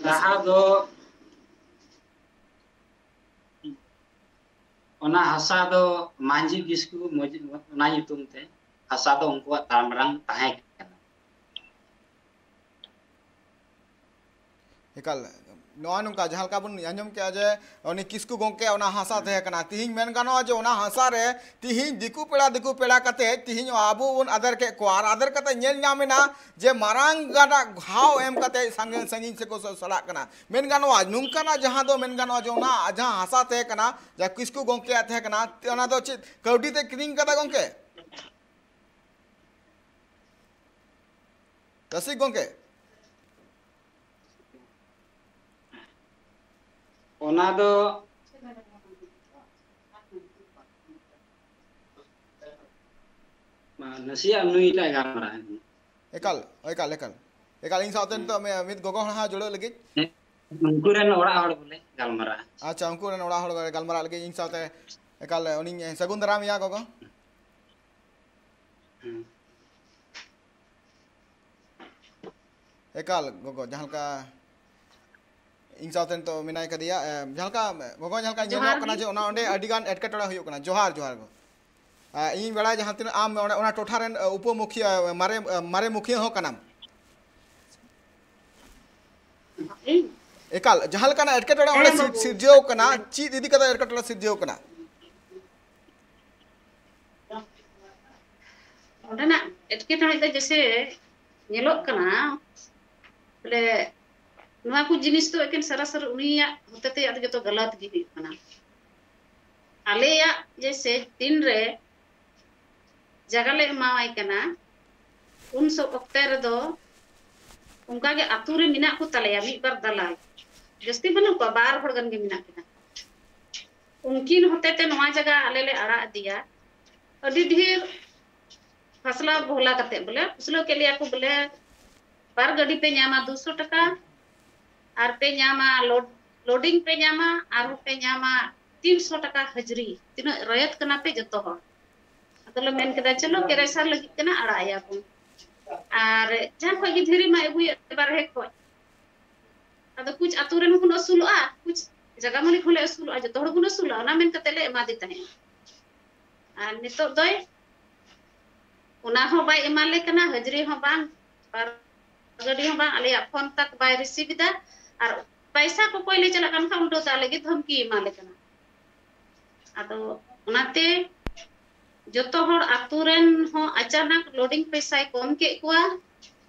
ᱡᱟᱦᱟᱸ ᱫᱚ ᱚᱱᱟ ᱦᱟᱥᱟ ᱫᱚ ᱢᱟᱹᱡᱷᱤ ᱠᱤᱥᱠᱩ ᱢᱚᱡ-, ᱚᱱᱟ ᱧᱩᱛᱩᱢ ᱛᱮ ᱦᱟᱥᱟ ᱫᱚ ᱩᱱᱠᱩᱣᱟᱜ ᱛᱟᱲᱟᱢ ᱢᱟᱲᱟᱝ ᱛᱟᱦᱮᱸ ᱠᱟᱱᱟ᱾ ᱮᱠᱟᱞ, ᱱᱚᱜᱼᱚᱭ ᱱᱚᱝᱠᱟ ᱡᱟᱦᱟᱸ ᱞᱮᱠᱟ ᱵᱚᱱ ᱟᱸᱡᱚᱢ ᱠᱮᱜᱼᱟ ᱡᱮ ᱩᱱᱤ ᱠᱤᱥᱠᱩ ᱜᱚᱢᱠᱮ ᱚᱱᱟ ᱦᱟᱥᱟ ᱛᱟᱦᱮᱸ ᱠᱟᱱᱟ, ᱛᱤᱦᱤᱧ ᱢᱮᱱ ᱜᱟᱱᱚᱜᱼᱟ ᱡᱮ ᱚᱱᱟ ᱦᱟᱥᱟ ᱨᱮ ᱛᱤᱦᱤᱧ ᱫᱤᱠᱩ ᱯᱮᱲᱟ, ᱫᱤᱠᱩ ᱯᱮᱲᱟ ᱠᱟᱛᱮ ᱛᱤᱦᱤᱧ ᱟᱵᱚ ᱵᱚᱱ ᱟᱫᱮᱨ ᱠᱮᱫ ᱠᱚᱣᱟ, ᱟᱨ ᱟᱫᱮᱨ ᱠᱟᱛᱮ ᱧᱮᱞ ᱧᱟᱢ ᱮᱱᱟ ᱡᱮ ᱢᱟᱨᱟᱝ ᱜᱟᱰᱟ ᱜᱷᱟᱣ ᱮᱢ ᱠᱟᱛᱮ ᱥᱟᱺᱜᱤᱧ, ᱥᱟᱺᱜᱤᱧ ᱥᱮᱫ ᱠᱚ ᱥᱟ-, ᱥᱟᱞᱟᱜ ᱠᱟᱱᱟ᱾ ᱢᱮᱱ ᱜᱟᱱᱚᱜᱼᱟ ᱱᱚᱝᱠᱟᱱᱟᱜ ᱡᱟᱦᱟᱸ ᱫᱚ ᱢᱮᱱ ᱜᱟᱱᱚᱜᱼᱟ ᱡᱮ ᱚᱱᱟ ᱡᱟᱦᱟᱸ ᱦᱟᱥᱟ ᱛᱟᱦᱮᱸ ᱠᱟᱱᱟ, ᱡᱟᱦᱟᱸ ᱠᱤᱥᱠᱩ ᱜᱚᱢᱠᱮᱭᱟᱜ ᱛᱟᱦᱮᱸ ᱠᱟᱱᱟ, ᱚᱱᱟ ᱫᱚ ᱪᱮᱫ ᱠᱟᱹᱣᱰᱤ ᱛᱮ ᱠᱤᱨᱤᱧ ᱠᱟᱫᱟ ᱜᱚᱢᱠᱮ? ᱨᱟᱹᱥᱤᱠ ᱜᱚᱢᱠᱮ? ᱚᱱᱟ ᱫᱚ ᱢᱟ, ᱱᱟᱥᱮᱭᱟᱜ ᱱᱩᱭ ᱞᱟᱭ ᱜᱟᱞᱢᱟᱨᱟᱣ᱾ ᱮᱠᱟᱞ, ᱮᱠᱟᱞ, ᱮᱠᱟᱞ᱾ ᱮᱠᱟᱞ, ᱤᱧ ᱥᱟᱶᱛᱮ ᱱᱤᱛᱚᱜ ᱢᱤ-, ᱢᱤᱫ ᱜᱚᱜᱚ ᱦᱚᱲ ᱦᱚᱸ ᱡᱩᱲᱟᱹᱜ ᱞᱟᱹᱜᱤᱫ᱾ ᱦᱮᱸ, ᱩᱱᱠᱩ ᱨᱮᱱ ᱚᱲᱟᱜ ᱦᱚᱲ ᱵᱚᱞᱮ ᱜᱟᱞᱢᱟᱨᱟᱜᱼᱟ᱾ ᱟᱪᱪᱷᱟ, ᱩᱱᱠᱩ ᱨᱮᱱ ᱚᱲᱟᱜ ᱦᱚᱲ ᱜᱟᱞᱢᱟᱨᱟᱜ ᱞᱟᱹᱜᱤᱫ ᱤᱧ ᱥᱟᱶᱛᱮ᱾ ᱮᱠᱟᱞ, ᱩᱱᱤᱧ ᱥᱟᱹᱜᱩᱱ ᱫᱟᱨᱟᱢᱮᱭᱟ ᱜᱚᱜᱚ᱾ ᱦᱮᱸ᱾ ᱮᱠᱟᱞ ᱜᱚᱜᱚ, ᱡᱟᱦᱟᱸ ᱞᱮᱠᱟ ᱤᱧ ᱥᱟᱶᱛᱮ ᱱᱤᱛᱚᱜ ᱢᱮᱱᱟᱭ ᱠᱟᱫᱮᱭᱟ, ᱮ, ᱡᱟᱦᱟᱸ ᱞᱮᱠᱟ ᱜᱚᱜᱚ, ᱡᱟᱦᱟᱸ ᱞᱮᱠᱟ ᱧᱮᱞᱚᱜ ᱡᱚᱦᱟᱨ ᱠᱟᱱᱟ ᱜᱮ᱾ ᱡᱮ ᱚᱱᱟ ᱚᱸᱰᱮ ᱟᱹᱰᱤ ᱜᱟᱱ ᱮᱴᱠᱮᱴᱚᱬᱮ ᱦᱩᱭᱩᱜ ᱠᱟᱱᱟ᱾ ᱡᱚᱦᱟᱨ, ᱡᱚᱦᱟᱨ ᱜᱚ᱾ ᱮ, ᱤᱧᱤᱧ ᱵᱟᱲᱟᱭᱟ ᱡᱟᱦᱟᱸ ᱛᱤᱱᱟᱹᱜ ᱟᱢ ᱚᱱᱟ, ᱚᱱᱟ ᱴᱚᱴᱷᱟ ᱨᱮᱱ, ᱮ, ᱩᱯᱚᱢᱩᱠᱷᱤᱭᱟᱹ, ᱮ, ᱢᱟᱨᱮ, ᱮ, ᱢᱟᱨᱮ ᱢᱩᱠᱷᱤᱭᱟᱹ ᱦᱚᱸ ᱠᱟᱱᱟᱢ᱾ ᱤᱧ? ᱮᱠᱟᱞ, ᱡᱟᱦᱟᱸ ᱞᱮᱠᱟᱱᱟᱜ ᱮᱴᱠᱮᱴᱚᱬᱮ ᱚᱸᱰᱮ ᱦᱮᱸ ᱥᱤᱨ-, ᱵᱟᱹᱵᱩ᱾ ᱥᱤᱨᱡᱟᱹᱣ ᱠᱟᱱᱟ, ᱪᱮᱫ ᱤᱫᱤ ᱠᱟᱛᱮ ᱮᱴᱠᱮᱴᱚᱬᱮ ᱥᱤᱨᱡᱟᱹᱣ ᱠᱟᱱᱟ? ᱚᱸᱰᱮᱱᱟᱜ ᱮᱴᱠᱮᱴᱚᱬᱮ ᱫᱚ ᱡᱮᱥᱮ ᱧᱮᱞᱚᱜ ᱠᱟᱱᱟ, ᱵᱚᱞᱮ ᱱᱚᱣᱟ ᱠᱚ ᱡᱤᱱᱤᱥ ᱫᱚ ᱮᱠᱮᱱ ᱥᱟᱨᱟᱥᱟᱨᱤ ᱩᱱᱤᱭᱟᱜ ᱦᱚᱛᱮᱛᱮ ᱟᱫᱚ ᱡᱚᱛᱚ ᱜᱟᱞᱟᱛ ᱜᱮ ᱦᱩᱭᱩᱜ ᱠᱟᱱᱟ᱾ ᱟᱞᱮᱭᱟᱜ ᱡᱮᱭᱥᱮ ᱛᱤᱱᱨᱮ ᱡᱟᱭᱜᱟ ᱞᱮ ᱮᱢᱟᱣᱟᱭ ᱠᱟᱱᱟ, ᱩᱱ ᱥᱚ-, ᱚᱠᱛᱮ ᱨᱮᱫᱚ ᱚᱱᱠᱟᱜᱮ ᱟᱛᱳ ᱨᱮ ᱢᱮᱱᱟᱜ ᱠᱚ ᱛᱟᱞᱮᱭᱟ ᱢᱤᱫ ᱵᱟᱨ ᱫᱟᱞᱟᱞ, ᱡᱟᱹᱥᱛᱤ ᱵᱟᱹᱱᱩᱜ ᱠᱚᱣᱟ, ᱵᱟᱨ ᱦᱚᱲ ᱜᱟᱱ ᱜᱮ ᱢᱮᱱᱟᱜ ᱠᱤᱱᱟ᱾ ᱩᱱᱠᱤᱱ ᱦᱚᱛᱮᱛᱮ ᱱᱚᱣᱟ ᱡᱟᱭᱜᱟ ᱟᱞᱮ ᱞᱮ ᱟᱲᱟᱜ ᱟᱫᱮᱭᱟ, ᱟᱹᱰᱤ ᱰᱷᱮᱨ ᱯᱷᱟᱥᱞᱟ ᱵᱷᱚᱞᱟ ᱠᱟᱛᱮ ᱵᱚᱞᱮ ᱯᱷᱩᱥᱞᱟᱹᱣ ᱠᱮᱫ ᱞᱮᱭᱟ ᱠᱚ ᱵᱚᱞᱮ, ᱵᱟᱨ ᱜᱟᱹᱰᱤ ᱯᱮ ᱧᱟᱢᱟ ᱫᱩᱥᱚ ᱴᱟᱠᱟ, ᱟᱨ ᱯᱮ ᱧᱟᱢᱟ load-, loading ᱯᱮ ᱧᱟᱢᱟ, ᱟᱨᱦᱚᱸ ᱯᱮ ᱧᱟᱢᱟ ᱛᱤᱱᱥᱚ ᱴᱟᱠᱟ ᱦᱟᱡᱽᱨᱤ, ᱛᱤᱱᱟᱹᱜ ᱨᱟᱭᱟᱛ ᱠᱟᱱᱟ ᱯᱮ ᱡᱚᱛᱚ ᱦᱚᱲ᱾ ᱟᱫᱚ ᱞᱮ ᱢᱮᱱ ᱠᱮᱫᱟ, ᱪᱚᱞᱚ ᱠᱮᱨᱮᱥᱟᱨ ᱞᱟᱹᱜᱤᱫ ᱠᱟᱱᱟ, ᱟᱲᱟᱜ ᱮᱭᱟ ᱵᱚᱱ᱾ ᱟᱨ ᱡᱟᱦᱟᱸ ᱠᱷᱚᱡ ᱜᱮ ᱫᱷᱤᱨᱤ ᱢᱟ ᱟᱹᱜᱩᱭᱮᱫ ᱵᱟᱨᱦᱮ ᱠᱷᱚᱡ, ᱟᱫᱚ ᱠᱩᱪ ᱟᱛᱳ ᱨᱮᱱ ᱦᱚᱸᱵᱚᱱ ᱟᱹᱥᱩᱞᱚᱜᱼᱟ, ᱠᱩᱪ ᱡᱟᱭᱜᱟ ᱢᱟᱹᱞᱤᱠ ᱦᱚᱸᱞᱮ ᱟᱹᱥᱩᱞᱚᱜᱼᱟ, ᱡᱚᱛᱚ ᱦᱚᱲ ᱵᱚᱱ ᱟᱹᱥᱩᱞᱚᱜᱼᱟ, ᱚᱱᱟ ᱢᱮᱱ ᱠᱟᱛᱮ ᱞᱮ ᱮᱢᱟᱫᱮ ᱛᱟᱦᱮᱸᱫ᱾ ᱟᱨ ᱱᱤᱛᱚᱜ ᱫᱚᱭ ᱚᱱᱟ ᱦᱚᱸ ᱵᱟᱭ ᱮᱢᱟᱞᱮ ᱠᱟᱱᱟ, ᱦᱟᱹᱡᱨᱤ ᱦᱚᱸ ᱵᱟᱝ, ᱟᱨ ᱜᱟᱹᱰᱤ ᱦᱚᱸ ᱵᱟᱝ, ᱟᱞᱮᱭᱟᱜ ᱯᱷᱳᱱ ᱛᱟᱠ ᱵᱟᱭ ᱨᱤᱥᱤᱵᱷ ᱮᱫᱟ᱾ ᱟᱨ ᱯᱟᱭᱥᱟ ᱠᱚᱠᱚᱭ ᱞᱮ ᱪᱟᱞᱟᱜ ᱠᱟᱱ ᱠᱷᱟᱱ ᱩᱞᱴᱟᱹ ᱛᱮ ᱟᱞᱮ ᱜᱮ ᱫᱷᱚᱢᱠᱤ ᱮᱢᱟᱞᱮ ᱠᱟᱱᱟ᱾ ᱟᱫᱚ ᱚᱱᱟᱛᱮ ᱡᱚᱛᱚ ᱦᱚᱲ ᱟᱛᱳ ᱨᱮᱱ ᱦᱚᱸ ᱟᱪᱟᱱᱟᱠ loading ᱯᱚᱭᱥᱟᱭ ᱠᱚᱢ ᱠᱮᱫ ᱠᱚᱣᱟ᱾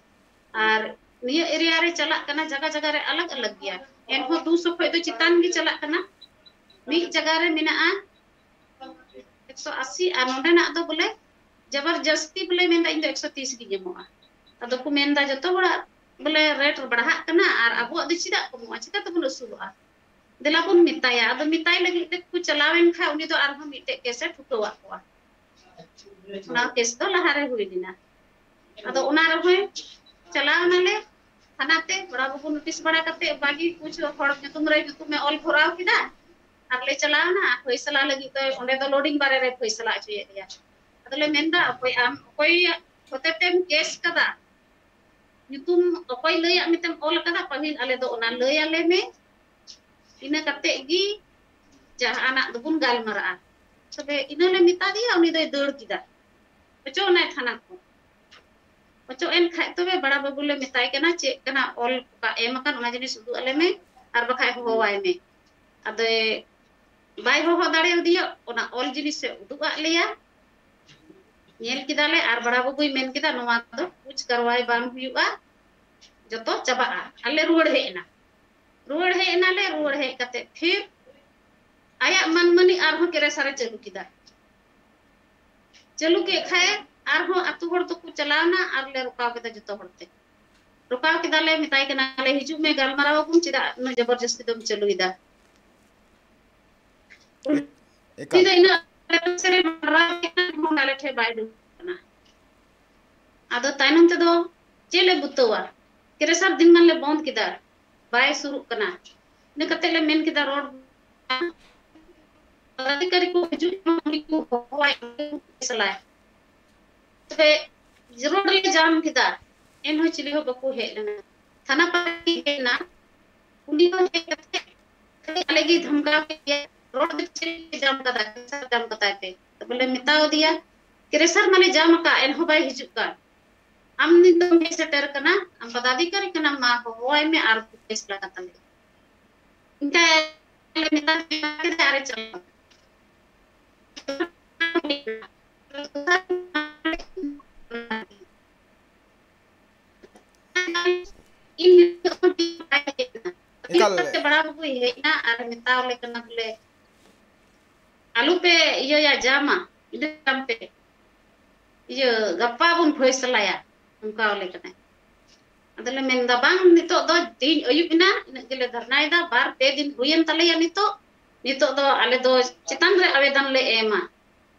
ᱟᱨ ᱱᱤᱭᱟᱹ area ᱨᱮ ᱪᱟᱞᱟᱜ ᱠᱟᱱᱟ, ᱡᱟᱭᱜᱟ ᱡᱟᱭᱜᱟ ᱨᱮ ᱟᱞᱟᱜᱽ ᱟᱞᱟᱜᱽ ᱜᱮᱭᱟ, ᱮᱱᱦᱚᱸ ᱫᱩᱥᱚ ᱠᱷᱚᱡ ᱫᱚ ᱪᱮᱛᱟᱱ ᱜᱮ ᱪᱟᱞᱟᱜ ᱠᱟᱱᱟ᱾ ᱢᱤᱫ ᱡᱟᱭᱜᱟ ᱨᱮ ᱢᱮᱱᱟᱜᱼᱟ ᱮᱠᱥᱚ ᱟᱥᱤ, ᱟᱨ ᱱᱚᱸᱰᱮᱱᱟᱜ ᱫᱚ ᱵᱚᱞᱮ ᱡᱚᱵᱚᱨᱡᱚᱥᱛᱤ ᱵᱚᱞᱮ ᱢᱮᱱᱫᱟ, "ᱤᱧ ᱫᱚ ᱮᱠᱥᱚ ᱛᱤᱥ ᱜᱤᱧ ᱮᱢᱚᱜᱼᱟ᱾" ᱟᱫᱚ ᱠᱚ ᱢᱮᱱᱫᱟ, "ᱡᱚᱛᱚ ᱦᱚᱲᱟᱜ ᱵᱚᱞᱮ rate ᱵᱟᱲᱦᱟᱜ ᱠᱟᱱᱟ ᱟᱨ ᱟᱵᱚᱣᱟᱜ ᱫᱚ ᱪᱮᱫᱟᱜ ᱠᱚᱢᱚᱜᱼᱟ? ᱪᱤᱠᱟ ᱛᱮᱵᱚᱱ ᱟᱹᱥᱩᱞᱚᱜᱼᱟ?" ᱫᱮᱞᱟ ᱵᱚᱱ ᱢᱮᱛᱟᱭᱟ᱾ ᱟᱫᱚ ᱢᱮᱛᱟᱭ ᱞᱟᱹᱜᱤᱫ ᱛᱮᱠᱚ ᱪᱟᱞᱟᱣᱮᱱ ᱠᱷᱟᱡ ᱩᱱᱤ ᱫᱚ ᱟᱨᱦᱚᱸ ᱢᱤᱫᱴᱮᱡ case ᱮ ᱴᱷᱩᱠᱟᱹᱣᱟᱫ ᱠᱚᱣᱟ᱾ ᱚᱱᱟ case ᱫᱚ ᱞᱟᱦᱟᱨᱮ ᱦᱩᱭ ᱞᱮᱱᱟ᱾ ᱟᱫᱚ ᱚᱱᱟ ᱨᱮᱦᱚᱸ ᱪᱟᱞᱟᱣ ᱱᱟᱞᱮ ᱛᱷᱟᱱᱟ ᱛᱮ, ᱵᱚᱲᱟ ᱵᱟᱹᱵᱩ notice ᱵᱟᱲᱟ ᱠᱟᱛᱮ ᱵᱷᱟᱹᱜᱤ ᱠᱩᱪ ᱦᱚᱲ ᱧᱩᱛᱩᱢ ᱨᱮ ᱧᱩᱛᱩᱢᱮ ᱚᱞ ᱵᱷᱚᱨᱟᱣ ᱠᱮᱫᱟ᱾ ᱟᱨ ᱞᱮ ᱪᱟᱞᱟᱣ ᱮᱱᱟ ᱯᱷᱚᱭᱥᱟᱞᱟ ᱞᱟᱹᱜᱤᱫ ᱫᱚ, ᱚᱸᱰᱮ ᱫᱚ loading ᱵᱟᱨᱮ ᱨᱮ ᱯᱷᱚᱭᱥᱟᱞᱟ ᱦᱚᱪᱚᱭᱮᱫ ᱞᱮᱭᱟ᱾ ᱟᱫᱚ ᱞᱮ ᱢᱮᱱᱫᱟ, ᱚᱠᱚᱭ ᱟᱢ, ᱚᱠᱚᱭᱟᱜ ᱦᱚᱛᱮᱛᱮᱢ case ᱠᱟᱫᱟ? ᱧᱩᱛᱩᱢ ᱚᱠᱚᱭ ᱞᱟᱹᱭᱟᱜ ᱢᱮᱛᱮᱢ ᱚᱞ ᱠᱟᱫᱟ ᱯᱟᱹᱦᱤᱞ, ᱟᱞᱮ ᱫᱚ ᱚᱱᱟ ᱞᱟᱹᱭ ᱟᱞᱮ ᱢᱮ, ᱤᱱᱟᱹ ᱠᱟᱛᱮ ᱜᱮ ᱡᱟᱦᱟᱱᱟᱜ ᱫᱚᱵᱚᱱ ᱜᱟᱞᱢᱟᱨᱟᱜᱼᱟ᱾ ᱛᱚᱵᱮ ᱤᱱᱟᱹ ᱞᱮ ᱢᱮᱛᱟ ᱫᱮᱭᱟ, ᱩᱱᱤ ᱫᱚᱭ ᱫᱟᱹᱲ ᱠᱮᱫᱟ, ᱚᱪᱚᱜ ᱮᱱᱟᱭ ᱛᱷᱟᱱᱟ ᱠᱷᱚᱱ᱾ ᱚᱪᱚᱜ ᱮᱱ ᱠᱷᱟᱡ ᱛᱚᱵᱮ ᱵᱟᱲᱟ ᱵᱟᱹᱵᱩ ᱞᱮ ᱢᱮᱛᱟᱭ ᱠᱟᱱᱟ, ᱪᱮᱫ ᱠᱟᱱᱟ ᱚᱞ ᱚᱠᱟ ᱮᱢ ᱟᱠᱟᱱ, ᱚᱱᱟ ᱡᱤᱱᱤᱥ ᱩᱫᱩᱜ ᱟᱞᱮ ᱢᱮ, ᱟᱨ ᱵᱟᱠᱷᱟᱡ ᱦᱚᱦᱚᱣᱟᱭ ᱢᱮ᱾ ᱟᱫᱚᱭ ᱵᱟᱭ ᱦᱚᱦᱚ ᱫᱟᱲᱮᱭᱟᱫᱮᱭᱟ, ᱚᱱᱟ ᱚᱞ ᱡᱤᱱᱤᱥ ᱮ ᱩᱫᱩᱜ ᱟᱫ ᱞᱮᱭᱟ᱾ ᱧᱮᱞ ᱠᱮᱫᱟᱞᱮ ᱟᱨ ᱵᱟᱲᱟ ᱵᱟᱹᱵᱩᱭ ᱢᱮᱱ ᱠᱮᱫᱟ, "ᱱᱚᱣᱟ ᱫᱚ ᱠᱩᱪ ᱠᱟᱨᱣᱟᱭ ᱵᱟᱝ ᱦᱩᱭᱩᱜᱼᱟ, ᱡᱚᱛᱚ ᱪᱟᱵᱟᱜᱼᱟ᱾" ᱟᱨ ᱞᱮ ᱨᱩᱣᱟᱹᱲ ᱦᱮᱡ ᱮᱱᱟ᱾ ᱨᱩᱣᱟᱹᱲ ᱦᱮᱡ ᱮᱱᱟᱞᱮ, ᱨᱩᱣᱟᱹᱲ ᱦᱮᱡ ᱠᱟᱛᱮ ᱯᱷᱤᱨ ᱟᱭᱟᱜ ᱢᱟᱹᱱ ᱢᱟᱹᱱᱤ ᱟᱨᱦᱚᱸ ᱠᱮᱨᱮᱥᱟᱨᱮ ᱪᱟᱹᱞᱩ ᱠᱮᱫᱟ᱾ ᱪᱟᱹᱞᱩ ᱠᱮᱫ ᱠᱷᱟᱡ ᱟᱨᱦᱚᱸ ᱟᱹᱛᱩ ᱦᱚᱲ ᱫᱚᱠᱚ ᱪᱟᱞᱟᱣᱱᱟ ᱟᱨ ᱞᱮ ᱨᱚᱠᱟᱣ ᱠᱮᱫᱟ ᱡᱚᱛᱚ ᱦᱚᱲ ᱛᱮ᱾ ᱨᱚᱠᱟᱣ ᱠᱮᱫᱟᱞᱮ, ᱢᱮᱛᱟᱭ ᱠᱟᱱᱟᱞᱮ, "ᱦᱤᱡᱩᱜ ᱢᱮ, ᱜᱟᱞᱢᱟᱨᱟᱣ ᱟᱵᱚᱱ, ᱪᱮᱫᱟᱜ ᱩᱱᱟᱹᱜ ᱡᱚᱵᱚᱨᱡᱚᱥᱛᱤ ᱫᱚᱢ ᱪᱟᱹᱞᱩᱭᱮᱫᱟ?" ᱩᱱᱤ ᱮᱠᱟᱞ᱾ ᱫᱚ ᱤᱱᱟᱹ ᱟᱞᱮ ᱯᱟᱥᱮ ᱨᱮ ᱢᱟᱨᱟᱣ ᱠᱮᱫᱟ, ᱟᱞᱮ ᱴᱷᱮᱱ ᱵᱟᱭ ᱫᱩᱲᱩᱵ ᱠᱟᱱᱟ᱾ ᱟᱫᱚ ᱛᱟᱭᱱᱚᱢ ᱛᱮᱫᱚ ᱪᱮᱫ ᱞᱮ ᱵᱩᱛᱟᱹᱣᱟ? ᱠᱮᱨᱮᱥᱟᱨ ᱫᱤᱱ ᱜᱟᱱ ᱞᱮ ᱵᱚᱱᱫ ᱠᱮᱫᱟ, ᱵᱟᱭ ᱥᱩᱨᱩᱜ ᱠᱟᱱᱟ᱾ ᱤᱱᱟᱹ ᱠᱟᱛᱮ ᱞᱮ ᱢᱮᱱ ᱠᱮᱫᱟ, ᱨᱚᱲ ᱯᱚᱫᱟᱫᱷᱤᱠᱟᱨᱤ ᱠᱚ ᱦᱤᱡᱩᱜ ᱢᱟ, ᱩᱱᱤ ᱠᱚ ᱦᱚᱦᱚᱣᱟᱭ, ᱩᱱᱤ ᱠᱚ ᱯᱷᱮᱥᱞᱟᱭ᱾ ᱛᱚᱵᱮ ᱨᱳᱰ ᱞᱮ ᱡᱟᱢ ᱠᱮᱫᱟ, ᱮᱱᱦᱚᱸ ᱪᱤᱞᱤ ᱦᱚᱸ ᱵᱟᱠᱚ ᱦᱮᱡ ᱞᱮᱱᱟ᱾ ᱛᱷᱟᱱᱟ ᱯᱟᱨᱴᱤ ᱦᱮᱡ ᱮᱱᱟ, ᱩᱱᱤ ᱦᱚᱸ ᱦᱮᱡ ᱠᱟᱛᱮ ᱠᱷᱟᱹᱞᱤ ᱟᱞᱮ ᱜᱮ ᱫᱷᱟᱢᱠᱟᱣ ᱠᱮᱫ ᱞᱮᱭᱟ, "ᱨᱳᱰ ᱫᱚ ᱪᱮᱫ ᱯᱮ ᱡᱟᱢ ᱠᱟᱫᱟ? ᱠᱮᱥᱟᱨ ᱡᱟᱢ ᱠᱟᱫᱟᱭ ᱯᱮ?" ᱛᱚᱵᱮ ᱞᱮ ᱢᱮᱛᱟᱣ ᱫᱮᱭᱟ, "ᱠᱮᱨᱮᱥᱟᱨ ᱢᱟᱞᱮ ᱡᱟᱢ ᱟᱠᱟᱫ, ᱮᱱᱦᱚᱸ ᱵᱟᱭ ᱦᱤᱡᱩᱜ ᱠᱟᱱ᱾ ᱟᱢ ᱱᱤᱛ ᱫᱚᱢ ᱦᱮᱡ ᱥᱮᱴᱮᱨ ᱠᱟᱱᱟ, ᱟᱢ ᱯᱚᱫᱟᱫᱷᱤᱠᱟᱨᱤ ᱠᱟᱱᱟᱢ, ᱢᱟ ᱦᱚᱦᱚᱣᱟᱭ ᱢᱮ ᱟᱨ ᱯᱷᱮᱥᱞᱟ ᱠᱟᱛᱟ ᱞᱮ᱾" ᱤᱱᱠᱟ ᱞᱮ ᱢᱮᱛᱟ ᱫᱮᱭᱟ ᱠᱮᱫᱟ ᱟᱨᱮ ᱪᱟᱞᱟᱣ ᱮᱱᱟ᱾ ᱤᱧ ᱦᱤᱞᱳᱜ ᱦᱚᱸ ᱵᱟᱭ ᱦᱮᱡ ᱮᱱᱟ᱾ ᱮᱠᱟᱞ᱾ ᱟᱹᱭᱩᱵ ᱠᱟᱛᱮ ᱵᱟᱲᱟ ᱵᱟᱹᱵᱩᱭ ᱦᱮᱡ ᱮᱱᱟ ᱟᱨ ᱢᱮᱛᱟᱣ ᱞᱮ ᱠᱟᱱᱟ ᱵᱚᱞᱮ, "ᱟᱞᱚ ᱯᱮ ᱤᱭᱟᱹᱭᱟ, ᱡᱟᱢᱟ, ᱤᱱᱟᱹ ᱛᱟᱭᱚᱢ ᱯᱮ ᱤᱭᱟᱹ, ᱜᱟᱯᱟ ᱵᱚᱱ ᱯᱷᱚᱭᱥᱟᱞᱟᱭᱟ", ᱚᱱᱠᱟ ᱟᱞᱮ ᱠᱟᱱᱟᱭ᱾ ᱟᱫᱚᱞᱮ ᱢᱮᱱᱫᱟ, "ᱵᱟᱝ, ᱱᱤᱛᱚᱜ ᱫᱚ ᱛᱮᱦᱮᱧ ᱟᱹᱭᱩᱵ ᱮᱱᱟ, ᱤᱱᱟᱹᱜ ᱜᱮᱞᱮ ᱫᱷᱟᱨᱱᱟᱭᱮᱫᱟ, ᱵᱟᱨ ᱯᱮ ᱫᱤᱱ ᱦᱩᱭᱮᱱ ᱛᱟᱞᱮᱭᱟ ᱱᱤᱛᱚᱜ, ᱱᱤᱛᱚᱜ ᱫᱚ ᱟᱞᱮ ᱫᱚ ᱪᱮᱛᱟᱱ ᱨᱮ ᱟᱵᱮᱫᱚᱱ ᱞᱮ ᱮᱢᱟ",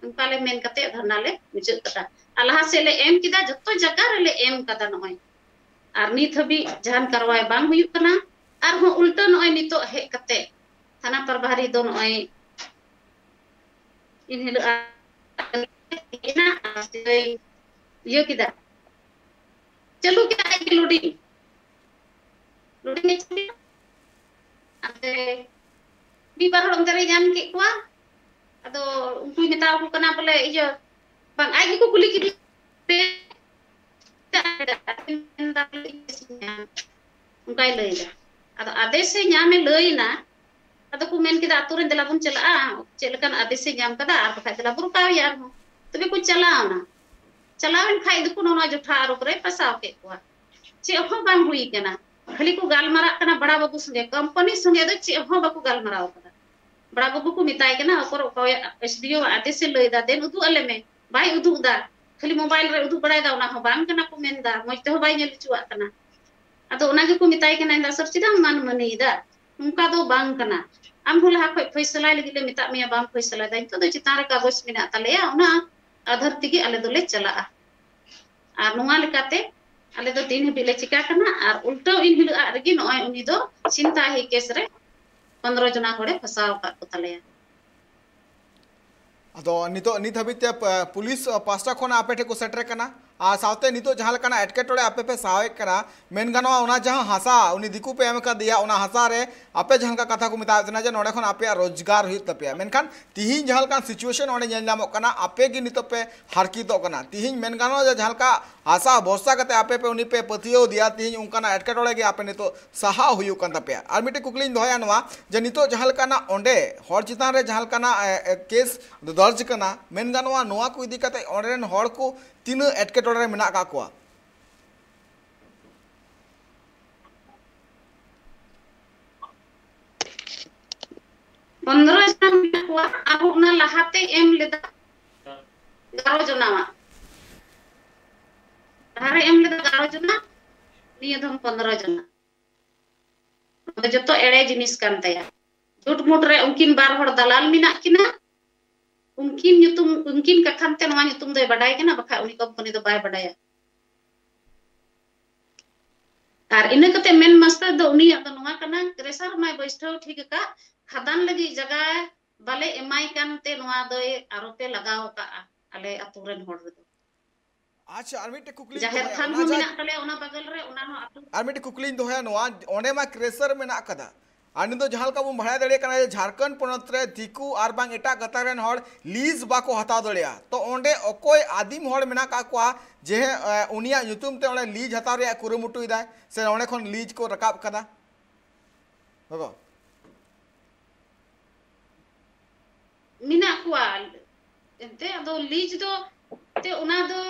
ᱚᱱᱠᱟ ᱞᱮ ᱢᱮᱱ ᱠᱟᱛᱮ ᱫᱷᱟᱨᱱᱟ ᱞᱮ ᱢᱩᱪᱟᱹᱫ ᱠᱟᱫᱟ᱾ ᱟᱨ ᱞᱟᱦᱟ ᱥᱮᱫ ᱞᱮ ᱮᱢ ᱠᱮᱫᱟ, ᱡᱚᱛᱚ ᱡᱟᱭᱜᱟ ᱨᱮᱞᱮ ᱮᱢ ᱠᱟᱫᱟ ᱱᱚᱜᱼᱚᱭ, ᱟᱨ ᱱᱤᱛ ᱦᱟᱹᱵᱤᱡ ᱡᱟᱦᱟᱱ ᱠᱟᱨᱣᱟᱭ ᱵᱟᱝ ᱦᱩᱭᱩᱜ ᱠᱟᱱᱟ᱾ ᱟᱨᱦᱚᱸ ᱩᱞᱴᱟᱹ ᱱᱚᱜᱼᱚᱭ ᱱᱤᱛᱚᱜ ᱦᱮᱡ ᱠᱟᱛᱮ ᱛᱷᱟᱱᱟ ᱯᱨᱚᱵᱷᱟᱨᱤ ᱫᱚ ᱱᱚᱜᱼᱚᱭ ᱤᱱ ᱦᱤᱞᱳᱜ ᱮᱱᱟ ᱟᱨ ᱤᱭᱟᱹ ᱠᱮᱫᱟ, ᱪᱟᱹᱞᱩ ᱠᱮᱫᱟ ᱟᱡ ᱜᱮ ᱞᱳᱰᱤᱝ᱾ ᱞᱳᱰᱤᱝ ᱮ ᱪᱟᱹᱞᱩ ᱠᱮᱫᱟ᱾ ᱟᱫᱚ ᱢᱤᱫ ᱵᱟᱨ ᱦᱚᱲ ᱚᱱᱛᱮ ᱨᱮ ᱧᱟᱢ ᱠᱮᱫ ᱠᱚᱣᱟ᱾ ᱟᱫᱚ ᱩᱱᱠᱩᱭ ᱢᱮᱛᱟ ᱠᱚ ᱠᱟᱱᱟ ᱵᱚᱞᱮ, ᱤᱭᱟᱹ, ᱵᱟᱝ, ᱟᱡ ᱜᱮᱠᱚ ᱠᱩᱞᱤ ᱠᱮᱫᱮᱭᱟ, ᱚᱱᱠᱟᱭ ᱞᱟᱹᱭᱫᱟ᱾ ᱟᱫᱚ ᱟᱫᱮᱥᱮ ᱧᱟᱢᱮ ᱞᱟᱹᱭ ᱮᱱᱟ, ᱟᱫᱚ ᱠᱚ ᱢᱮᱱ ᱠᱮᱫᱟ, "ᱟᱛᱳ ᱨᱮᱱ ᱫᱮᱞᱟ ᱵᱚᱱ ᱪᱟᱞᱟᱜᱼᱟ, ᱪᱮᱫ ᱞᱮᱠᱟᱱ ᱟᱫᱮᱥᱮ ᱧᱟᱢ ᱠᱟᱫᱟ, ᱟᱨ ᱵᱟᱠᱷᱟᱡ ᱫᱮᱞᱟ ᱵᱚᱱ ᱨᱚᱠᱟᱣᱮᱭᱟ ᱟᱨᱦᱚᱸ᱾" ᱛᱚᱵᱮ ᱠᱚ ᱪᱟᱞᱟᱣᱱᱟ᱾ ᱪᱟᱞᱟᱣᱮᱱ ᱠᱷᱟᱡ ᱫᱚᱠᱚ ᱱᱚᱣᱟ ᱡᱚᱴᱷᱟ ᱟᱨᱚ ᱠᱚᱨᱮ ᱯᱷᱟᱸᱥᱟᱣ ᱠᱮᱫ ᱠᱚᱣᱟ᱾ ᱪᱮᱫ ᱦᱚᱸ ᱵᱟᱝ ᱦᱩᱭ ᱠᱟᱱᱟ, ᱠᱷᱟᱹᱞᱤ ᱠᱚ ᱜᱟᱞᱢᱟᱨᱟᱜ ᱠᱟᱱᱟ ᱵᱟᱲᱟ ᱵᱟᱹᱵᱩ ᱥᱚᱸᱜᱮ, ᱠᱳᱢᱯᱟᱱᱤ ᱥᱚᱸᱜᱮ ᱫᱚ ᱪᱮᱫ ᱦᱚᱸ ᱵᱟᱠᱚ ᱜᱟᱞᱢᱟᱨᱟᱣ ᱠᱟᱫᱟ᱾ ᱵᱟᱹᱵᱩ ᱠᱚ ᱢᱮᱛᱟᱭ ᱠᱟᱱᱟ, "ᱚᱠᱚᱨ ᱚᱠᱚᱭ ᱮᱥ ᱰᱤ ᱳ ᱟᱜ ᱟᱫᱮᱥᱮ ᱞᱟᱹᱭ ᱫᱟ, ᱫᱮᱱ ᱩᱫᱩᱜ ᱟᱞᱮ ᱢᱮ, ᱵᱟᱭ ᱩᱫᱩᱜ ᱫᱟ, ᱠᱷᱟᱹᱞᱤ ᱢᱳᱵᱟᱭᱤᱞ ᱨᱮ ᱩᱫᱩᱜ ᱵᱟᱲᱟᱭ ᱫᱟ, ᱚᱱᱟ ᱦᱚᱸ ᱵᱟᱝ ᱠᱟᱱᱟ ᱠᱚ ᱢᱮᱱ ᱫᱟ, ᱢᱚᱡᱽ ᱛᱮᱦᱚᱸ ᱵᱟᱭ ᱧᱮᱞ ᱦᱚᱪᱚᱣᱟᱜ ᱠᱟᱱᱟ᱾" ᱟᱫᱚ ᱚᱱᱟ ᱜᱮᱠᱚ ᱢᱮᱛᱟᱭ ᱠᱟᱱᱟ, ᱢᱮᱱᱫᱟ, "ᱥᱟᱨ, ᱪᱮᱫᱟᱜ ᱮᱢ ᱢᱟᱱ ᱢᱟᱹᱱᱤᱭᱮᱫᱟ? ᱱᱚᱝᱠᱟ ᱫᱚ ᱵᱟᱝ ᱠᱟᱱᱟ, ᱟᱢ ᱦᱚᱸ ᱞᱟᱦᱟ ᱠᱷᱚᱡ ᱯᱷᱚᱭᱥᱟᱞᱟᱭ ᱞᱟᱹᱜᱤᱫ ᱞᱮ ᱢᱮᱛᱟᱜ ᱢᱮᱭᱟ, ᱵᱟᱢ ᱯᱷᱚᱭᱥᱟᱞᱟᱭᱮᱫᱟ, ᱱᱤᱛᱚᱜ ᱫᱚ ᱪᱮᱛᱟᱱ ᱨᱮ ᱠᱟᱜᱚᱡᱽ ᱢᱮᱱᱟᱜ ᱛᱟᱞᱮᱭᱟ, ᱚᱱᱟ ᱟᱫᱷᱟᱨ ᱛᱮᱜᱮ ᱟᱞᱮ ᱫᱚᱞᱮ ᱪᱟᱞᱟᱜᱼᱟ᱾" ᱟᱨ ᱱᱚᱣᱟ ᱞᱮᱠᱟᱛᱮ ᱟᱞᱮ ᱫᱚ ᱛᱤᱱ ᱦᱟᱹᱵᱤᱡ ᱞᱮ ᱪᱤᱠᱟ ᱠᱟᱱᱟ, ᱟᱨ ᱩᱞᱴᱟᱹᱣ ᱤᱱ ᱦᱤᱞᱳᱜ ᱟᱜ ᱨᱮᱜᱮ ᱱᱚᱜᱼᱚᱭ ᱩᱱᱤ ᱫᱚ ᱪᱷᱤᱱᱛᱟᱹ ᱦᱤ ᱠᱮᱥ ᱨᱮ ᱯᱚᱱᱫᱽᱨᱚ ᱡᱚᱱᱟ ᱦᱚᱲᱮ ᱯᱷᱟᱸᱥᱟᱣ ᱟᱠᱟᱫ ᱠᱚ ᱛᱟᱞᱮᱭᱟ᱾ ᱟᱫᱚ ᱱᱤᱛᱚᱜ, ᱱᱤᱛ ᱦᱟᱹᱵᱤᱡ ᱛᱮ, ᱯ-, ᱯᱩᱞᱤᱥ, ᱟ, ᱯᱟᱦᱴᱟ ᱠᱷᱚᱱ ᱟᱯᱮ ᱴᱷᱮᱱ ᱠᱚ ᱥᱮᱴᱮᱨ ᱠᱟᱱᱟ, ᱟᱨ ᱥᱟᱶᱛᱮ ᱱᱤᱛᱚᱜ ᱡᱟᱦᱟᱸ ᱞᱮᱠᱟᱱᱟᱜ ᱮᱴᱠᱮᱴᱚᱬᱮ ᱟᱯᱮ ᱯᱮ ᱥᱟᱦᱟᱣᱮᱫ ᱠᱟᱱᱟ, ᱢᱮᱱ ᱜᱟᱱᱚᱜᱼᱟ, ᱚᱱᱟ ᱡᱟᱦᱟᱸ ᱦᱟᱥᱟ ᱩᱱᱤ ᱫᱤᱠᱩ ᱯᱮ ᱮᱢ ᱟᱠᱟᱫᱮᱭᱟ, ᱚᱱᱟ ᱦᱟᱥᱟ ᱨᱮ ᱟᱯᱮ ᱡᱟᱦᱟᱸ ᱞᱮᱠᱟ ᱠᱟᱛᱷᱟ ᱠᱚ ᱢᱮᱛᱟᱣᱮᱫ ᱛᱟᱦᱮᱱᱟ ᱡᱮ ᱱᱚᱸᱰᱮ ᱠᱷᱚᱱ ᱟᱯᱮᱭᱟᱜ ᱨᱳᱡᱽᱜᱟᱨ ᱦᱩᱭᱩᱜ ᱛᱟᱯᱮᱭᱟ, ᱢᱮᱱᱠᱷᱟᱱ ᱛᱤᱦᱤᱧ ᱡᱟᱦᱟᱸ ᱞᱮᱠᱟᱱ situation ᱚᱸᱰᱮ ᱧᱮᱞ ᱧᱟᱢᱚᱜ ᱠᱟᱱᱟ, ᱟᱯᱮ ᱜᱮ ᱱᱤᱛᱚᱜ ᱯᱮ ᱦᱟᱨᱠᱤᱛᱚᱜ ᱠᱟᱱᱟ᱾ ᱛᱤᱦᱤᱧ ᱢᱮᱱ ᱜᱟᱱᱚᱜᱼᱟ ᱡᱮ ᱡᱟᱦᱟᱸ ᱞᱮᱠᱟ ᱦᱟᱥᱟ ᱵᱷᱚᱨᱥᱟ ᱠᱟᱛᱮ ᱟᱯᱮ ᱯᱮ, ᱩᱱᱤ ᱯᱮ ᱯᱟᱹᱛᱭᱟᱹᱣ ᱫᱮᱭᱟ, ᱛᱤᱦᱤᱧ ᱚᱱᱠᱟᱱᱟᱜ ᱮᱴᱠᱮᱴᱚᱬᱮ ᱜᱮ ᱟᱯᱮ ᱱᱤᱛᱚᱜ ᱥᱟᱦᱟᱣ ᱦᱩᱭᱩᱜ ᱠᱟᱱ ᱛᱟᱯᱮᱭᱟ᱾ ᱟᱨ ᱢᱤᱫᱴᱮᱱ ᱠᱩᱠᱞᱤᱧ ᱫᱚᱦᱚᱭᱟ ᱱᱚᱣᱟ, ᱡᱮ ᱱᱤᱛᱚᱜ ᱡᱟᱦᱟᱸ ᱞᱮᱠᱟᱱᱟᱜ ᱚᱸᱰᱮ ᱦᱚᱲ ᱪᱮᱛᱟᱱ ᱨᱮ ᱡᱟᱦᱟᱸ ᱞᱮᱠᱟᱱᱟᱜ, ᱮ, ᱮ, ᱠᱮᱥ ᱫᱚᱨᱡᱽ ᱠᱟᱱᱟ, ᱢᱮᱱ ᱜᱟᱱᱚᱜᱼᱟ, ᱱᱚᱣᱟ ᱠᱚ ᱤᱫᱤ ᱠᱟᱛᱮ ᱚᱸᱰᱮ ᱨᱮᱱ ᱦᱚᱲ ᱠᱚ ᱛᱤᱱᱟᱹᱜ ᱮᱴᱠᱮᱴᱚᱬᱮ ᱨᱮ ᱢᱮᱱᱟᱜ ᱟᱠᱟᱫ ᱠᱚᱣᱟ? ᱯᱚᱱᱫᱽᱨᱚ ᱡᱚᱱᱟ ᱢᱮᱱᱟᱜ ᱠᱚᱣᱟ, ᱟᱨᱦᱚᱸ ᱚᱱᱟ ᱞᱟᱦᱟᱛᱮ ᱮᱢ ᱞᱮᱫᱟ ᱮᱜᱟᱨᱚ ᱡᱚᱱᱟᱣᱟᱜ᱾ ᱞᱟᱦᱟᱨᱮ ᱮᱢ ᱞᱮᱫᱟ ᱮᱜᱟᱨᱚ ᱡᱚᱱᱟ, ᱱᱤᱭᱟᱹ ᱫᱷᱚᱢ ᱯᱚᱱᱫᱽᱨᱚ ᱡᱚᱱᱟ᱾ ᱱᱚᱣᱟ ᱫᱚ ᱡᱚᱛᱚ ᱮᱲᱮ ᱡᱤᱱᱤᱥ ᱠᱟᱱ ᱛᱟᱭᱟ᱾ ᱡᱷᱩᱴ ᱢᱩᱴ ᱨᱮ ᱩᱱᱠᱤᱱ ᱵᱟᱨ ᱦᱚᱲ ᱫᱟᱞᱟᱞ ᱢᱮᱱᱟᱜ ᱠᱤᱱᱟ, ᱩᱱᱠᱤᱱ ᱧᱩᱛᱩᱢ, ᱩᱱᱠᱤᱱ ᱠᱟᱛᱷᱟᱱ ᱛᱮ ᱱᱚᱣᱟ ᱧᱩᱛᱩᱢ ᱫᱚᱭ ᱵᱟᱰᱟᱭ ᱠᱟᱱᱟ, ᱵᱟᱠᱷᱟᱡ ᱩᱱᱤ ᱠᱳᱢᱯᱟᱱᱤ ᱫᱚ ᱵᱟᱭ ᱵᱟᱰᱟᱭᱟ᱾ ᱟᱨ ᱤᱱᱟᱹ ᱠᱟᱛᱮ ᱢᱮᱱ ᱢᱟᱥᱴᱟᱨ ᱫᱚ ᱩᱱᱤᱭᱟᱜ ᱫᱚ ᱱᱚᱣᱟ ᱠᱟᱱᱟ, ᱠᱨᱮᱥᱟᱨ ᱢᱟᱭ ᱵᱟᱹᱭᱥᱴᱷᱟᱹᱣ ᱴᱷᱤᱠ ᱟᱠᱟᱫ, ᱠᱷᱟᱫᱟᱱ ᱞᱟᱹᱜᱤᱫ ᱡᱟᱭᱜᱟ ᱵᱟᱞᱮ ᱮᱢᱟᱭ ᱠᱟᱱ ᱛᱮ ᱱᱚᱣᱟ ᱫᱚᱭ ᱟᱨᱚ ᱯᱮ ᱞᱟᱜᱟᱣ ᱟᱠᱟᱫᱼᱟ ᱟᱞᱮ ᱟᱛᱳ ᱨᱮᱱ ᱦᱚᱲ ᱨᱮᱫᱚ᱾ ᱟᱪᱪᱷᱟ, ᱟᱨ ᱢᱤᱫᱴᱮᱡ ᱠᱩᱠᱞᱤᱧ ᱡᱟᱦᱮᱨ ᱫᱚᱦᱚᱭᱟ, ᱛᱷᱟᱱ ᱚᱱᱟ ᱦᱚᱸ ᱡᱟ-, ᱢᱮᱱᱟᱜ ᱛᱟᱞᱮᱭᱟ ᱚᱱᱟ ᱵᱟᱜᱟᱞ ᱨᱮ, ᱚᱱᱟ ᱦᱚᱸ ᱟᱛᱳ᱾ ᱟᱨ ᱢᱤᱫᱴᱮᱡ ᱠᱩᱠᱞᱤᱧ ᱫᱚᱦᱚᱭᱟ, ᱱᱚᱣᱟ ᱚᱸᱰᱮ ᱢᱟ ᱠᱨᱮᱥᱟᱨ ᱢᱮᱱᱟᱜ ᱟᱠᱟᱫᱟ, ᱟᱨ ᱱᱤᱛᱚᱜ ᱡᱟᱦᱟᱸ ᱞᱮᱠᱟ ᱵᱚᱱ ᱵᱟᱲᱟᱭ ᱫᱟᱲᱮᱭᱟᱜ ᱠᱟᱱᱟ ᱡᱮ ᱡᱷᱟᱲᱠᱷᱚᱸᱰ ᱯᱚᱱᱚᱛ ᱨᱮ ᱫᱤᱠᱩ ᱟᱨ ᱵᱟᱝ ᱮᱴᱟᱜ ᱜᱟᱛᱟᱠ ᱨᱮᱱ ᱦᱚᱲ ᱞᱤᱡᱽ ᱵᱟᱠᱚ ᱦᱟᱛᱟᱣ ᱫᱟᱲᱮᱭᱟᱜᱼᱟ, ᱛᱚ ᱚᱸᱰᱮ ᱚᱠᱚᱭ ᱟᱹᱫᱤᱢ ᱦᱚᱲ ᱢᱮᱱᱟᱜ ᱟᱠᱟᱫ ᱠᱚᱣᱟ ᱡᱮ, ᱮ, ᱩᱱᱤᱭᱟᱜ ᱧᱩᱛᱩᱢ ᱛᱮ ᱚᱸᱰᱮ ᱞᱤᱡᱽ ᱦᱟᱛᱟᱣ ᱨᱮᱭᱟᱜ ᱠᱩᱨᱩᱢᱩᱴᱩᱭᱮᱫᱟᱭ ᱥᱮ ᱚᱸᱰᱮ ᱠᱷᱚᱱ ᱞᱤᱡᱽ ᱠᱚ ᱨᱟᱠᱟᱵ ᱠᱟᱫᱟ? ᱜᱚᱜᱚ᱾ ᱢᱮᱱᱟᱜ ᱠᱚᱣᱟ ᱮᱱᱛᱮ, ᱟᱫᱚ ᱞᱤᱡᱽ ᱫᱚ ᱮᱱᱛᱮ ᱚᱱᱟ ᱫᱚ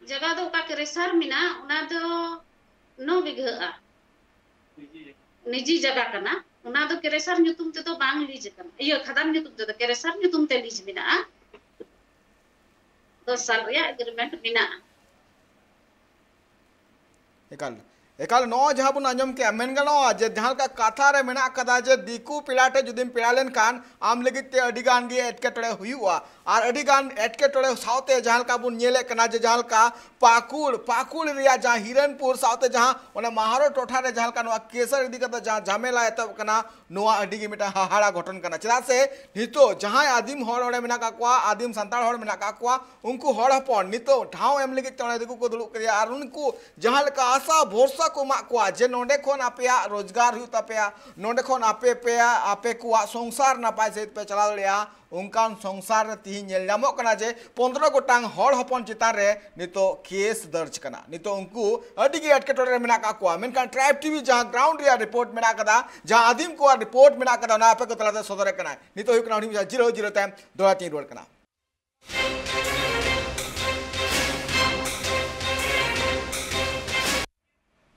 ᱡᱟᱭᱜᱟ ᱫᱚ ᱚᱠᱟ ᱠᱨᱮᱥᱟᱨ ᱢᱮᱱᱟᱜ, ᱚᱱᱟ ᱫᱚ ᱱᱚ ᱵᱤᱜᱷᱟᱹᱜᱼᱟ, ᱱᱤᱡᱤ ᱡᱟᱭᱜᱟ ᱠᱟᱱᱟ᱾ ᱚᱱᱟ ᱫᱚ ᱠᱮᱨᱮᱥᱟᱨ ᱧᱩᱛᱩᱢ ᱛᱮᱫᱚ ᱵᱟᱝ ᱞᱤᱡ ᱟᱠᱟᱱᱟ, ᱤᱭᱟᱹ, ᱠᱷᱟᱫᱟᱱ ᱧᱩᱛᱩᱢ ᱛᱮᱫᱚ, ᱠᱮᱨᱮᱥᱟᱨ ᱧᱩᱛᱩᱢ ᱛᱮ ᱞᱤᱡ ᱢᱮᱱᱟᱜᱼᱟ᱾ ᱫᱚᱥ ᱥᱟᱞ ᱨᱮᱭᱟᱜ ᱮᱜᱽᱨᱤᱢᱮᱱᱴ ᱢᱮᱱᱟᱜᱼᱟ᱾ ᱮᱠᱟᱞ, ᱮᱠᱟᱞ, ᱱᱚᱜᱼᱚᱭ ᱡᱟᱦᱟᱸ ᱵᱚᱱ ᱟᱸᱡᱚᱢ ᱠᱮᱜᱼᱟ, ᱢᱮᱱ ᱜᱟᱱᱚᱜᱼᱟ ᱡᱮ ᱡᱟᱦᱟᱸ ᱞᱮᱠᱟ ᱠᱟᱛᱷᱟ ᱨᱮ ᱢᱮᱱᱟᱜ ᱠᱟᱫᱟ ᱡᱮ ᱫᱤᱠᱩ ᱯᱮᱲᱟ ᱴᱷᱮᱱ ᱡᱩᱫᱤᱢ ᱯᱮᱲᱟ ᱞᱮᱱᱠᱷᱟᱱ ᱟᱢ ᱞᱟᱹᱜᱤᱫ ᱛᱮ ᱟᱹᱰᱤ ᱜᱟᱱ ᱜᱮ ᱮᱴᱠᱮᱴᱚᱬᱮ ᱦᱩᱭᱩᱜᱼᱟ᱾ ᱟᱨ ᱟᱹᱰᱤ ᱜᱟᱱ ᱮᱴᱠᱮᱴᱚᱬᱮ ᱥᱟᱶᱛᱮ ᱡᱟᱦᱟᱸ ᱞᱮᱠᱟ ᱵᱚᱱ ᱧᱮᱞᱮᱫ ᱠᱟᱱᱟ ᱡᱮ ᱡᱟᱦᱟᱸ ᱞᱮᱠᱟ ᱯᱟᱹᱠᱩᱲ, ᱯᱟᱹᱠᱩᱲ ᱨᱮᱭᱟᱜ ᱡᱟᱦᱟᱸ ᱦᱤᱨᱚᱱᱯᱩᱨ ᱥᱟᱶᱛᱮ ᱡᱟᱦᱟᱸ ᱚᱱᱟ ᱢᱟᱦᱟᱨᱳ ᱴᱚᱴᱷᱟ ᱨᱮ ᱡᱟᱦᱟᱸ ᱞᱮᱠᱟ ᱱᱚᱣᱟ ᱠᱮᱥᱟᱨ ᱤᱫᱤ ᱠᱟᱛᱮ ᱡᱟᱦᱟᱸ ᱡᱷᱟᱢᱮᱞᱟ ᱮᱛᱚᱦᱚᱵ ᱠᱟᱱᱟ, ᱱᱚᱣᱟ ᱟᱹᱰᱤ ᱜᱮ ᱢᱤᱫᱴᱟᱝ ᱦᱟᱦᱟᱲᱟ ᱜᱷᱚᱴᱚᱱ ᱠᱟᱱᱟ᱾ ᱪᱮᱫᱟᱜ ᱥᱮ ᱱᱤᱛᱚᱜ ᱡᱟᱦᱟᱸᱭ ᱟᱹᱫᱤᱢ ᱦᱚᱲ ᱚᱸᱰᱮ ᱢᱮᱱᱟᱜ ᱠᱟᱜ ᱠᱚᱣᱟ, ᱟᱹᱫᱤᱢ ᱥᱟᱱᱛᱟᱲ ᱦᱚᱲ ᱢᱮᱱᱟᱜ ᱠᱟᱜ ᱠᱚᱣᱟ, ᱩᱱᱠᱩ ᱦᱚᱲ ᱦᱚᱯᱚᱱ ᱱᱤᱛᱚᱜ ᱴᱷᱟᱶ ᱮᱢ ᱞᱟᱹᱜᱤᱫ ᱛᱮ ᱚᱸᱰᱮ ᱫᱤᱠᱩ ᱠᱚ ᱫᱩᱲᱩᱵ ᱠᱮᱫᱮᱭᱟ᱾ ᱟᱨ ᱩᱱᱠᱩ ᱡᱟᱦᱟᱸ ᱞᱮᱠᱟ ᱟᱥᱟ ᱵᱷᱚᱨᱥᱟ ᱠᱚ ᱮᱢᱟᱜ ᱠᱚᱣᱟ ᱡᱮ ᱱᱚᱸᱰᱮ ᱠᱷᱚᱱ ᱟᱯᱮᱭᱟᱜ ᱨᱳᱡᱽᱜᱟᱨ ᱦᱩᱭᱩᱜ ᱛᱟᱯᱮᱭᱟ, ᱱᱚᱸᱰᱮ ᱠᱷᱚᱱ ᱟᱯᱮ ᱯᱮ, ᱟᱯᱮ ᱠᱚᱣᱟᱜ ᱥᱚᱝᱥᱟᱨ ᱱᱟᱯᱟᱭ ᱥᱟᱺᱦᱤᱡ ᱯᱮ ᱪᱟᱞᱟᱣ ᱫᱟᱲᱮᱭᱟᱜᱼᱟ, ᱚᱱᱠᱟᱱ ᱥᱚᱝᱥᱟᱨ ᱨᱮ ᱛᱤᱦᱤᱧ ᱧᱮᱞ ᱧᱟᱢᱚᱜ ᱠᱟᱱᱟ ᱡᱮ ᱯᱚᱱᱫᱽᱨᱚ ᱜᱚᱴᱟᱝ ᱦᱚᱲ ᱦᱚᱯᱚᱱ ᱪᱮᱛᱟᱱ ᱨᱮ ᱱᱤᱛᱚᱜ ᱠᱮᱥ ᱫᱚᱨᱡᱽ ᱠᱟᱱᱟ᱾ ᱱᱤᱛᱚᱜ ᱩᱱᱠᱩ ᱟᱹᱰᱤ ᱜᱮ ᱮᱴᱠᱮᱴᱚᱬᱮ ᱨᱮ ᱢᱮᱱᱟᱜ ᱠᱟᱜ ᱠᱚᱣᱟ᱾ ᱢᱮᱱᱠᱷᱟᱱ ᱴᱨᱟᱭᱤᱵᱽ ᱴᱤᱵᱷᱤ ᱡᱟᱦᱟᱸ ᱜᱨᱟᱣᱩᱱᱰ ᱨᱮᱭᱟᱜ ᱨᱤᱯᱳᱨᱴ ᱢᱮᱱᱟᱜ ᱠᱟᱫᱟ, ᱡᱟᱦᱟᱸ ᱟᱹᱫᱤᱢ ᱠᱚᱣᱟᱜ ᱨᱤᱯᱳᱨᱴ ᱢᱮᱱᱟᱜ ᱠᱟᱫᱟ, ᱚᱱᱟ ᱟᱯᱮ ᱠᱚ ᱛᱟᱞᱟᱛᱮ ᱥᱚᱫᱚᱨᱮᱫ ᱠᱟᱱᱟ᱾ ᱱᱤᱛᱚᱜ ᱦᱩᱭᱩᱜ ᱠᱟᱱᱟ ᱦᱩᱰᱤᱧ ᱢᱟᱪᱷᱟ ᱡᱤᱨᱟᱹᱣ, ᱡᱤᱨᱟᱹᱣ ᱛᱟᱭᱚᱢ ᱫᱚᱦᱲᱟ ᱛᱤᱧ ᱨᱩᱣᱟᱹᱲ ᱠᱟᱱᱟ᱾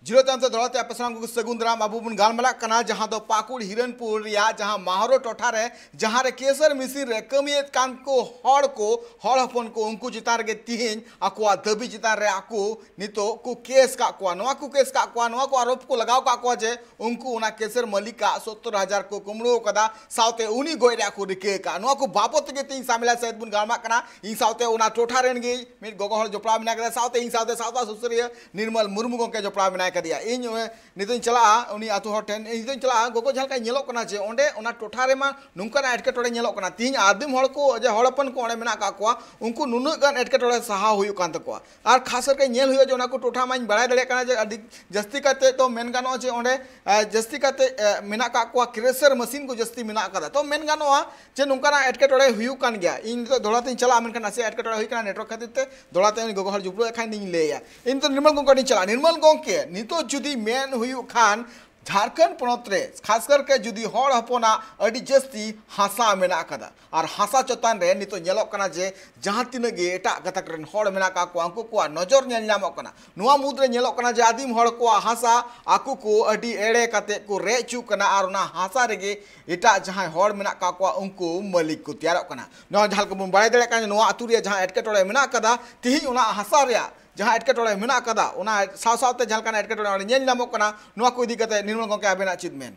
ᱡᱤᱨᱟᱹᱣ ᱛᱟᱭᱚᱢ ᱛᱮ ᱫᱚᱦᱲᱟ ᱛᱮ ᱟᱯᱮ ᱥᱟᱱᱟᱢ ᱠᱚᱜᱮ ᱥᱟᱹᱜᱩᱱ ᱫᱟᱨᱟᱢ᱾ ᱟᱵᱚ ᱵᱚᱱ ᱜᱟᱞᱢᱟᱨᱟᱜ ᱠᱟᱱᱟ ᱡᱟᱦᱟᱸ ᱫᱚ ᱯᱟᱹᱠᱩᱲ ᱦᱤᱨᱚᱱᱯᱩᱨ ᱨᱮᱭᱟᱜ ᱡᱟᱦᱟᱸ ᱢᱟᱦᱨᱳ ᱴᱚᱴᱷᱟ ᱨᱮ, ᱡᱟᱦᱟᱸ ᱨᱮ ᱠᱮᱥᱟᱨ ᱢᱮᱥᱤᱱ ᱨᱮ ᱠᱟᱹᱢᱤᱭᱮᱫ ᱠᱟᱱ ᱠᱚ ᱦᱚᱲ ᱠᱚ, ᱦᱚᱲ ᱦᱚᱯᱚᱱ ᱠᱚ, ᱩᱱᱠᱩ ᱪᱮᱛᱟᱱ ᱨᱮᱜᱮ ᱛᱤᱦᱤᱧ ᱟᱠᱚᱣᱟᱜ ᱫᱟᱹᱵᱤ ᱪᱮᱛᱟᱱ ᱨᱮ ᱟᱠᱚ ᱱᱤᱛᱚᱜ ᱠᱚ ᱠᱮᱥ ᱠᱟᱜ ᱠᱚᱣᱟ᱾ ᱱᱚᱣᱟ ᱠᱚ ᱠᱮᱥ ᱠᱟᱜ ᱠᱚᱣᱟ, ᱱᱚᱣᱟ ᱠᱚ ᱟᱨᱳᱯ ᱠᱚ ᱞᱟᱜᱟᱣ ᱠᱟᱜ ᱠᱚᱣᱟ ᱡᱮ ᱩᱱᱠᱩ ᱚᱱᱟ ᱠᱮᱥᱮᱨ ᱢᱟᱹᱞᱤᱠᱟᱜ ᱥᱚᱛᱛᱚᱨ ᱦᱟᱡᱟᱨ ᱠᱚ ᱠᱩᱢᱵᱽᱲᱩ ᱟᱠᱟᱫᱟ, ᱥᱟᱶᱛᱮ ᱩᱱᱤ ᱜᱚᱡ ᱨᱮᱭᱟᱜ ᱠᱚ ᱨᱤᱠᱟᱹ ᱟᱠᱟᱫ᱾ ᱱᱚᱣᱟ ᱠᱚ ᱵᱟᱵᱚᱛ ᱛᱮᱜᱮ ᱛᱮᱦᱮᱧ ᱥᱟᱢᱤᱞᱟ ᱥᱟᱹᱦᱤᱫ ᱵᱚᱱ ᱜᱟᱞᱢᱟᱨᱟᱜ ᱠᱟᱱᱟ᱾ ᱤᱧ ᱥᱟᱶᱛᱮ ᱚᱱᱟ ᱴᱚᱴᱷᱟ ᱨᱮᱱ ᱜᱮ ᱢᱤᱫ ᱜᱚᱜᱚ ᱦᱚᱲ ᱡᱚᱯᱲᱟᱣ ᱢᱮᱱᱟᱭ ᱠᱟᱫᱮᱭᱟ, ᱥᱟᱶᱛᱮ ᱤᱧ ᱥᱟᱶᱛᱮ ᱥᱟᱶᱛᱟ ᱥᱩᱥᱟᱹᱨᱤᱭᱟᱹ ᱱᱤᱨᱢᱚᱞ ᱢᱩᱨᱢᱩ ᱜᱚᱢᱠᱮ ᱡᱚᱯᱲᱟᱣ ᱢᱮᱱᱟᱭ ᱠᱟᱫᱮᱭᱟ᱾ ᱤᱧ, ᱮ, ᱱᱤᱛᱚᱜ ᱤᱧ ᱪᱟᱞᱟᱜᱼᱟ ᱩᱱᱤ ᱟᱹᱛᱩ ᱦᱚᱲ ᱴᱷᱮᱱ, ᱤᱧ ᱱᱤᱛᱚᱜ ᱤᱧ ᱪᱟᱞᱟᱜᱼᱟ᱾ ᱜᱚᱜᱚ, ᱡᱟᱦᱟᱸ ᱞᱮᱠᱟ ᱧᱮᱞᱚᱜ ᱠᱟᱱᱟ ᱡᱮ ᱚᱸᱰᱮ ᱚᱱᱟ ᱴᱚᱴᱷᱟ ᱨᱮᱢᱟ ᱱᱚᱝᱠᱟᱱᱟᱜ ᱮᱴᱠᱮᱴᱚᱬᱮ ᱧᱮᱞᱚᱜ ᱠᱟᱱᱟ, ᱛᱮᱦᱮᱧ ᱟᱹᱫᱤᱢ ᱦᱚᱲ ᱠᱚ, ᱡᱮ ᱦᱚᱲ ᱦᱚᱯᱚᱱ ᱠᱚ ᱚᱸᱰᱮ ᱢᱮᱱᱟᱜ ᱟᱠᱟᱫ ᱠᱚᱣᱟ, ᱩᱱᱠᱩ ᱱᱩᱱᱟᱹᱜ ᱜᱟᱱ ᱮᱴᱠᱮᱴᱚᱬᱮ ᱥᱟᱦᱟᱣ ᱦᱩᱭᱩᱜ ᱠᱟᱱ ᱛᱟᱠᱚᱣᱟ᱾ ᱟᱨ ᱠᱷᱟᱥ ᱠᱟᱨᱛᱮ ᱧᱮᱞ ᱦᱩᱭᱩᱜᱼᱟ ᱡᱮ ᱚᱱᱟ ᱠᱚ ᱴᱚᱴᱷᱟ ᱢᱟᱧ ᱵᱟᱲᱟᱭ ᱫᱟᱲᱮᱭᱟᱜ ᱠᱟᱱᱟ ᱡᱮ ᱟᱹᱰᱤ ᱡᱟᱹᱥᱛᱤ ᱠᱟᱛᱮ ᱫᱚ ᱢᱮᱱ ᱜᱟᱱᱚᱜᱼᱟ ᱡᱮ ᱚᱸᱰᱮ, ᱮ, ᱡᱟᱹᱥᱛᱤ ᱠᱟᱛᱮ, ᱮ, ᱢᱮᱱᱟᱜ ᱠᱟᱜ ᱠᱚᱣᱟ, ᱠᱨᱮᱥᱟᱨ ᱢᱮᱥᱤᱱ ᱠᱚ ᱡᱟᱹᱥᱛᱤ ᱢᱮᱱᱟᱜ ᱠᱟᱫᱟ᱾ ᱛᱚ ᱢᱮᱱ ᱜᱟᱱᱚᱜᱼᱟ ᱡᱮ ᱱᱚᱝᱠᱟᱱᱟᱜ ᱮᱴᱠᱮᱴᱚᱬᱮ ᱦᱩᱭᱩᱜ ᱠᱟᱱ ᱜᱮᱭᱟ᱾ ᱤᱧ ᱱᱤᱛᱚᱜ ᱫᱚᱦᱲᱟ ᱛᱤᱧ ᱪᱟᱞᱟᱜᱼᱟ, ᱢᱮᱱᱠᱷᱟᱱ ᱱᱟᱥᱮ ᱮᱴᱠᱮᱴᱚᱬᱮ ᱦᱩᱭ ᱠᱟᱱᱟ ᱱᱮᱴᱣᱟᱨᱠ ᱠᱷᱟᱹᱛᱤᱨ ᱛᱮ, ᱫᱚᱦᱲᱟ ᱛᱮ ᱩᱱᱤ ᱜᱚᱜᱚ ᱦᱚᱲ ᱡᱩᱯᱲᱟᱹᱜ ᱠᱷᱟᱱ ᱤᱧ ᱞᱟᱹᱭᱟ᱾ ᱤᱧ ᱱᱤᱛᱚᱜ ᱱᱤᱨᱢᱚᱞ ᱜᱚᱢᱠᱮ ᱴᱷᱮᱱ ᱤᱧ ᱪᱟᱞᱟᱜᱼᱟ᱾ ᱱᱤᱨᱢᱚᱞ ᱜᱚᱢᱠᱮ, ᱱᱤᱛᱚᱜ ᱡᱩᱫᱤ ᱢᱮᱱ ᱦᱩᱭᱩᱜ ᱠᱷᱟᱱ ᱡᱷᱟᱲᱠᱷᱚᱸᱰ ᱯᱚᱱᱚᱛ ᱨᱮ ᱠᱷᱟᱥ ᱠᱟᱨᱛᱮ ᱡᱩᱫᱤ ᱦᱚᱲ ᱦᱚᱯᱚᱱᱟᱜ ᱟᱹᱰᱤ ᱡᱟᱹᱥᱛᱤ ᱦᱟᱥᱟ ᱢᱮᱱᱟᱜ ᱟᱠᱟᱫᱟ, ᱟᱨ ᱦᱟᱥᱟ ᱪᱮᱛᱟᱱ ᱨᱮ ᱱᱤᱛᱚᱜ ᱧᱮᱞᱚᱜ ᱠᱟᱱᱟ ᱡᱮ ᱡᱟᱦᱟᱸ ᱛᱤᱱᱟᱹᱜ ᱜᱮ ᱮᱴᱟᱜ ᱜᱟᱛᱟᱠ ᱨᱮᱱ ᱦᱚᱲ ᱢᱮᱱᱟᱜ ᱟᱠᱟᱫ ᱠᱚᱣᱟ, ᱩᱱᱠᱩ ᱠᱚᱣᱟᱜ ᱱᱚᱡᱚᱨ ᱧᱮᱞ ᱧᱟᱢᱚᱜ ᱠᱟᱱᱟ᱾ ᱱᱚᱣᱟ ᱢᱩᱫᱽᱨᱮ ᱧᱮᱞᱚᱜ ᱠᱟᱱᱟ ᱡᱮ ᱟᱹᱫᱤᱢ ᱦᱚᱲ ᱠᱚᱣᱟᱜ ᱦᱟᱥᱟ ᱟᱠᱚ ᱠᱚ ᱟᱹᱰᱤ ᱮᱲᱮ ᱠᱟᱛᱮ ᱠᱚ ᱨᱮᱡ ᱦᱚᱪᱚᱜ ᱠᱟᱱᱟ, ᱟᱨ ᱚᱱᱟ ᱦᱟᱥᱟ ᱨᱮᱜᱮ ᱮᱴᱟᱜ ᱡᱟᱦᱟᱸᱭ ᱦᱚᱲ ᱢᱮᱱᱟᱜ ᱟᱠᱟᱫ ᱠᱚᱣᱟ ᱩᱱᱠᱩ ᱢᱟᱹᱞᱤᱠ ᱠᱚ ᱛᱮᱭᱟᱨᱚᱜ ᱠᱟᱱᱟ᱾ ᱱᱚᱣᱟ ᱡᱟᱦᱟᱸ ᱞᱮᱠᱟ ᱵᱚᱱ ᱵᱟᱲᱟᱭ ᱫᱟᱲᱮᱭᱟᱜ ᱠᱟᱱᱟ, ᱱᱚᱣᱟ ᱟᱹᱛᱩ ᱨᱮᱭᱟᱜ ᱡᱟᱦᱟᱸ ᱮᱴᱠᱮᱴᱚᱬᱮ ᱢᱮᱱᱟᱜ ᱟᱠᱟᱫᱟ, ᱛᱮᱦᱮᱧ ᱚᱱᱟ ᱦᱟᱥᱟ ᱨᱮᱭᱟᱜ ᱡᱟᱦᱟᱸ ᱮᱴᱠᱮᱴᱚᱬᱮ ᱢᱮᱱᱟᱜ ᱟᱠᱟᱫᱟ, ᱚᱱᱟ ᱥᱟᱶ ᱥᱟᱶᱛᱮ ᱡᱟᱦᱟᱸ ᱞᱮᱠᱟᱱᱟᱜ ᱮᱴᱠᱮᱴᱚᱬᱮ ᱚᱸᱰᱮ ᱧᱮᱞ ᱧᱟᱢᱚᱜ ᱠᱟᱱᱟ, ᱱᱚᱣᱟ ᱠᱚ ᱤᱫᱤ ᱠᱟᱛᱮ ᱱᱤᱨᱢᱚᱞ ᱜᱚᱢᱠᱮ, ᱟᱵᱮᱱᱟᱜ ᱪᱮᱫ ᱢᱮᱱ?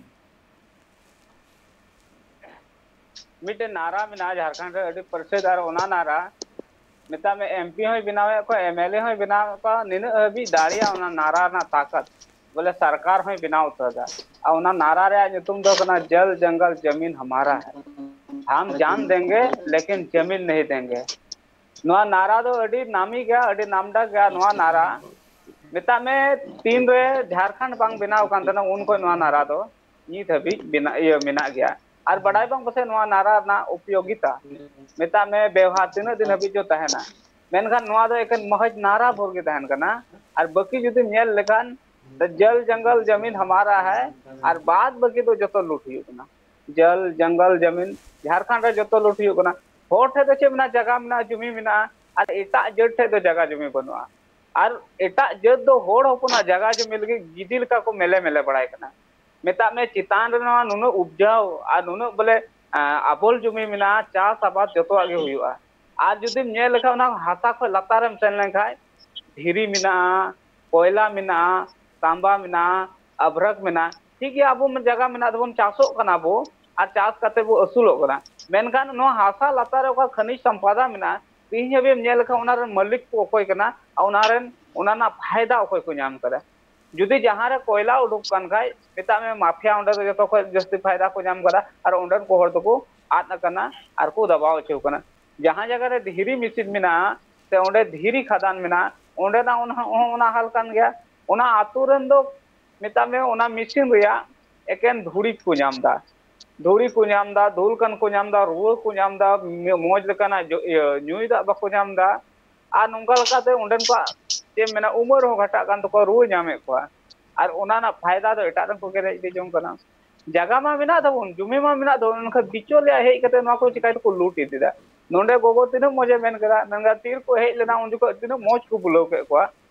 ᱢᱤᱫᱴᱮᱱ ᱱᱟᱨᱟ ᱢᱮᱱᱟᱜᱼᱟ ᱡᱷᱟᱲᱠᱷᱚᱸᱰ ᱨᱮ, ᱟᱹᱰᱤ ᱯᱨᱚᱥᱤᱫᱷ, ᱟᱨ ᱚᱱᱟ ᱱᱟᱨᱟ, ᱢᱮᱛᱟᱜ ᱢᱮ, ᱮᱢ ᱯᱤ ᱦᱚᱸᱭ ᱵᱮᱱᱟᱣᱮᱫ ᱠᱚᱣᱟ, ᱮᱢ ᱮᱞ ᱮ ᱦᱚᱸᱭ ᱵᱮᱱᱟᱣᱮᱫ ᱠᱚᱣᱟ᱾ ᱱᱤᱱᱟᱹᱜ ᱦᱟᱹᱵᱤᱡ ᱫᱟᱲᱮᱭᱟᱜᱼᱟ ᱚᱱᱟ ᱱᱟᱨᱟ ᱨᱮᱱᱟᱜ ᱛᱟᱠᱚᱛ, ᱵᱚᱞᱮ ᱥᱚᱨᱠᱟᱨ ᱦᱚᱸᱭ ᱵᱮᱱᱟᱣ ᱩᱛᱟᱹᱨ ᱮᱫᱟ᱾ ᱟᱨ ᱚᱱᱟ ᱱᱟᱨᱟ ᱨᱮᱭᱟᱜ ᱧᱩᱛᱩᱢ ᱫᱚ ᱠᱟᱱᱟ, "ᱡᱚᱞ ᱡᱚᱝᱜᱚᱞ ᱡᱚᱢᱤᱱ ᱦᱟᱢᱟᱨᱟ ᱦᱟᱭ, ᱦᱟᱢ ᱡᱟᱱ ᱫᱮᱝᱜᱮ ᱞᱮᱠᱤᱱ ᱡᱚᱢᱤᱱ ᱱᱟᱦᱤ ᱫᱮᱝᱜᱮ᱾" ᱱᱚᱣᱟ ᱱᱟᱨᱟ ᱫᱚ ᱟᱹᱰᱤ ᱱᱟᱢᱤ ᱜᱮᱭᱟ, ᱟᱹᱰᱤ ᱱᱟᱢᱰᱟᱠ ᱜᱮᱭᱟ ᱱᱚᱣᱟ ᱱᱟᱨᱟ᱾ ᱢᱮᱛᱟᱜ ᱢᱮ, ᱛᱤᱱ ᱨᱮ ᱡᱷᱟᱲᱠᱷᱚᱸᱰ ᱵᱟᱝ ᱵᱮᱱᱟᱣ ᱠᱟᱱ ᱛᱟᱦᱮᱱᱟ, ᱩᱱ ᱠᱷᱚᱱ ᱱᱚᱣᱟ ᱱᱟᱨᱟ ᱫᱚ ᱱᱤᱛ ᱦᱟᱹᱵᱤᱡ ᱵᱮᱱᱟ-, ᱤᱭᱟᱹ ᱢᱮᱱᱟᱜ ᱜᱮᱭᱟ᱾ ᱟᱨ ᱵᱟᱰᱟᱭ ᱵᱟᱝ ᱯᱟᱥᱮᱡ ᱱᱚᱣᱟ ᱱᱟᱨᱟ ᱨᱮᱱᱟᱜ ᱩᱯᱭᱳᱜᱤᱛᱟ, ᱢᱮᱛᱟᱜ ᱢᱮ, ᱵᱮᱣᱦᱟᱨ ᱛᱤᱱᱟᱹᱜ ᱫᱤᱱ ᱦᱟᱹᱵᱤᱡ ᱪᱚ ᱛᱟᱦᱮᱱᱟ᱾ ᱢᱮᱱᱠᱷᱟᱱ ᱱᱚᱣᱟ ᱫᱚ ᱮᱠᱮᱱ ᱢᱚᱦᱚᱡᱽ ᱱᱟᱨᱟ ᱵᱷᱳᱨ ᱜᱮ ᱛᱟᱦᱮᱱ ᱠᱟᱱᱟ᱾ ᱟᱨ ᱵᱟᱹᱠᱤ ᱡᱩᱫᱤᱢ ᱧᱮᱞ ᱞᱮᱠᱷᱟᱱ, ᱡᱚᱞ ᱡᱚᱝᱜᱚᱞ ᱡᱚᱢᱤᱱ ᱦᱟᱢᱟᱨᱟ ᱦᱟᱭ, ᱟᱨ ᱵᱟᱫ ᱵᱟᱹᱠᱤ ᱫᱚ ᱡᱚᱛᱚ ᱞᱩᱴ ᱦᱩᱭᱩᱜ ᱠᱟᱱᱟ᱾ ᱡᱚᱞ ᱡᱚᱝᱜᱚᱞ ᱡᱚᱢᱤᱱ ᱡᱷᱟᱲᱠᱷᱚᱸᱰ ᱨᱮ ᱡᱚᱛᱚ ᱞᱩᱴ ᱦᱩᱭᱩᱜ ᱠᱟᱱᱟ᱾ ᱦᱚᱲ ᱴᱷᱮᱡ ᱫᱚ ᱪᱮᱫ ᱢᱮᱱᱟᱜᱼᱟ? ᱡᱟᱭᱜᱟ ᱢᱮᱱᱟᱜᱼᱟ, ᱡᱩᱢᱤ ᱢᱮᱱᱟᱜᱼᱟ, ᱟᱨ ᱮᱴᱟᱜ ᱡᱟᱹᱛ ᱴᱷᱮᱡ ᱫᱚ ᱡᱟᱭᱜᱟ ᱡᱩᱢᱤ ᱵᱟᱹᱱᱩᱜᱼᱟ᱾ ᱟᱨ ᱮᱴᱟᱜ ᱡᱟᱹᱛ ᱫᱚ ᱦᱚᱲ ᱦᱚᱯᱚᱱᱟᱜ ᱡᱟᱭᱜᱟ ᱡᱩᱢᱤ ᱞᱟᱹᱜᱤᱫ ᱜᱤᱫᱤ ᱞᱮᱠᱟ ᱠᱚ ᱢᱮᱞᱮ ᱢᱮᱞᱮ ᱵᱟᱲᱟᱭ ᱠᱟᱱᱟ᱾ ᱢᱮᱛᱟᱜ ᱢᱮ, ᱪᱮᱛᱟᱱ ᱨᱮ ᱱᱚᱣᱟ ᱱᱩᱱᱟᱹᱜ ᱩᱵᱡᱟᱣ ᱟᱨ ᱱᱩᱱᱟᱹᱜ ᱵᱚᱞᱮ, ᱟᱸ, ᱟᱵᱚᱞ ᱡᱩᱢᱤ ᱢᱮᱱᱟᱜᱼᱟ, ᱪᱟᱥ ᱟᱵᱟᱫ ᱡᱚᱛᱚᱣᱟᱜ ᱜᱮ ᱦᱩᱭᱩᱜᱼᱟ᱾ ᱟᱨ ᱡᱩᱫᱤᱢ ᱧᱮᱞ ᱞᱮᱠᱷᱟᱱ, ᱚᱱᱟ ᱦᱟᱥᱟ ᱠᱷᱚᱡ ᱞᱟᱛᱟᱨᱮᱢ ᱥᱮᱱ ᱞᱮᱱᱠᱷᱟᱡ, ᱫᱷᱤᱨᱤ ᱢᱮᱱᱟᱜᱼᱟ, ᱠᱚᱭᱞᱟ ᱢᱮᱱᱟᱜᱼᱟ, ᱛᱟᱸᱵᱟ ᱢᱮᱱᱟᱜᱼᱟ, ᱟᱵᱷᱨᱚᱠ ᱢᱮᱱᱟᱜᱼᱟ᱾ ᱴᱷᱤᱠ ᱜᱮᱭᱟ, ᱟᱵᱚ ᱢᱟ ᱡᱟᱭᱜᱟ ᱢᱮᱱᱟᱜ ᱛᱟᱵᱚᱱ, ᱪᱟᱥᱚᱜ ᱠᱟᱱᱟ ᱵᱚ ᱟᱨ ᱪᱟᱥ ᱠᱟᱛᱮ ᱵᱚ ᱟᱹᱥᱩᱞᱚᱜ ᱠᱟᱱᱟ, ᱢᱮᱱᱠᱷᱟᱱ ᱱᱚᱣᱟ ᱦᱟᱥᱟ ᱞᱟᱛᱟᱨ ᱨᱮ ᱚᱠᱟ ᱠᱷᱟᱱᱤᱡᱽ ᱥᱚᱢᱯᱟᱫᱟ ᱢᱮᱱᱟᱜᱼᱟ, ᱛᱮᱦᱮᱧ ᱦᱟᱹᱵᱤᱡ ᱮᱢ ᱧᱮᱞ ᱞᱮᱠᱷᱟᱱ ᱚᱱᱟ ᱨᱮᱱ ᱢᱟᱹᱞᱤᱠ ᱠᱚ ᱚᱠᱚᱭ ᱠᱟᱱᱟ ᱟᱨ ᱚᱱᱟ ᱨᱮᱱ, ᱚᱱᱟ ᱨᱮᱱᱟᱜ ᱯᱷᱟᱭᱫᱟ ᱚᱠᱚᱭ ᱠᱚ ᱧᱟᱢ ᱠᱟᱫᱟ? ᱡᱩᱫᱤ ᱡᱟᱦᱟᱸ ᱨᱮ ᱠᱚᱭᱞᱟ ᱩᱰᱩᱠ ᱠᱟᱱ ᱠᱷᱟᱡ, ᱢᱮᱛᱟᱜ ᱢᱮ, ᱢᱟᱯᱷᱤᱭᱟ ᱚᱸᱰᱮ ᱫᱚ ᱡᱚᱛᱚ ᱠᱷᱚᱡ ᱡᱟᱹᱥᱛᱤ ᱯᱷᱟᱭᱫᱟ ᱠᱚ ᱧᱟᱢ ᱠᱟᱫᱟ ᱟᱨ ᱚᱸᱰᱮᱱ ᱠᱚ ᱦᱚᱲ ᱫᱚᱠᱚ ᱟᱫ ᱟᱠᱟᱱᱟ ᱟᱨ ᱠᱚ ᱫᱟᱵᱟᱣ ᱦᱚᱪᱚ ᱠᱟᱱᱟ᱾ ᱡᱟᱦᱟᱸ ᱡᱟᱭᱜᱟ ᱨᱮ ᱫᱷᱤᱨᱤ ᱢᱮᱥᱤᱱ ᱢᱮᱱᱟᱜᱼᱟ ᱥᱮ ᱚᱸᱰᱮ ᱫᱷᱤᱨᱤ ᱠᱷᱟᱫᱟᱱ ᱢᱮᱱᱟᱜᱼᱟ, ᱚᱸᱰᱮᱱᱟᱜ ᱚᱱᱟ ᱦᱚᱸ, ᱚᱱᱟ ᱦᱟᱞ ᱠᱟᱱ ᱜᱮᱭᱟ᱾ ᱚᱱᱟ ᱟᱛᱳ ᱨᱮᱱ ᱫᱚ, ᱢᱮᱛᱟᱜ ᱢᱮ, ᱚᱱᱟ ᱢᱮᱥᱤᱱ ᱨᱮᱭᱟᱜ ᱮᱠᱮᱱ ᱫᱷᱩᱲᱤ ᱠᱚ ᱧᱟᱢ ᱮᱫᱟ, ᱫᱷᱩᱲᱤ ᱠᱚ ᱧᱟᱢ ᱮᱫᱟ, ᱫᱷᱩᱞ ᱠᱟᱱ ᱠᱚ ᱧᱟᱢ ᱮᱫᱟ, ᱨᱩᱣᱟᱹ ᱠᱚ ᱧᱟᱢ ᱮᱫᱟ, ᱢᱚᱡᱽ ᱞᱮᱠᱟᱱᱟᱜ ᱡᱚ-, ᱤᱭᱟᱹ, ᱧᱩᱭ ᱫᱟᱜ ᱵᱟᱠᱚ ᱧᱟᱢ ᱮᱫᱟ᱾ ᱟᱨ ᱱᱚᱝᱠᱟ ᱞᱮᱠᱟᱛᱮ ᱚᱸᱰᱮᱱ ᱠᱚᱣᱟᱜ, ᱪᱮᱫ ᱮᱢ ᱢᱮᱱᱟ, ᱩᱢᱮᱨ ᱦᱚᱸ ᱜᱷᱟᱴᱟᱜ ᱠᱟᱱ ᱛᱟᱠᱚᱣᱟ, ᱨᱩᱣᱟᱹ ᱧᱟᱢᱮᱫ ᱠᱚᱣᱟ᱾ ᱟᱨ ᱚᱱᱟ ᱨᱮᱱᱟᱜ ᱯᱷᱟᱭᱫᱟ ᱫᱚ ᱮᱴᱟᱜ ᱨᱮᱱ ᱠᱚ ᱜᱮᱨᱮᱡ ᱤᱫᱤ ᱡᱚᱝ ᱠᱟᱱᱟ᱾ ᱡᱟᱭᱜᱟ ᱢᱟ ᱢᱮᱱᱟᱜ ᱛᱟᱵᱚᱱ, ᱡᱩᱢᱤ ᱢᱟ ᱢᱮᱱᱟᱜ ᱛᱟᱵᱚᱱ, ᱢᱮᱱᱠᱷᱟᱱ ᱵᱤᱪᱚᱞᱤᱭᱟ ᱦᱮᱡ ᱠᱟᱛᱮ ᱱᱚᱣᱟ ᱠᱚ ᱪᱤᱠᱟᱹ ᱛᱮᱠᱚ ᱞᱩᱴ ᱤᱫᱤᱭᱮᱫᱟ? ᱱᱚᱰᱮ ᱜᱚᱜᱚ ᱛᱤᱱᱟᱹᱜ ᱢᱚᱡᱮ ᱢᱮᱱ ᱠᱮᱫᱟ, ᱢᱮᱱ ᱠᱮᱫᱟ ᱛᱤᱨ ᱠᱚ ᱦᱮᱡ ᱞᱮᱱᱟ ᱩᱱ ᱡᱚᱠᱷᱚᱱ ᱛᱤᱱᱟᱹᱜ ᱢᱚᱡᱽ ᱠᱚ ᱵᱩᱞᱟᱹᱣ ᱠᱮᱫ ᱠᱚᱣᱟ,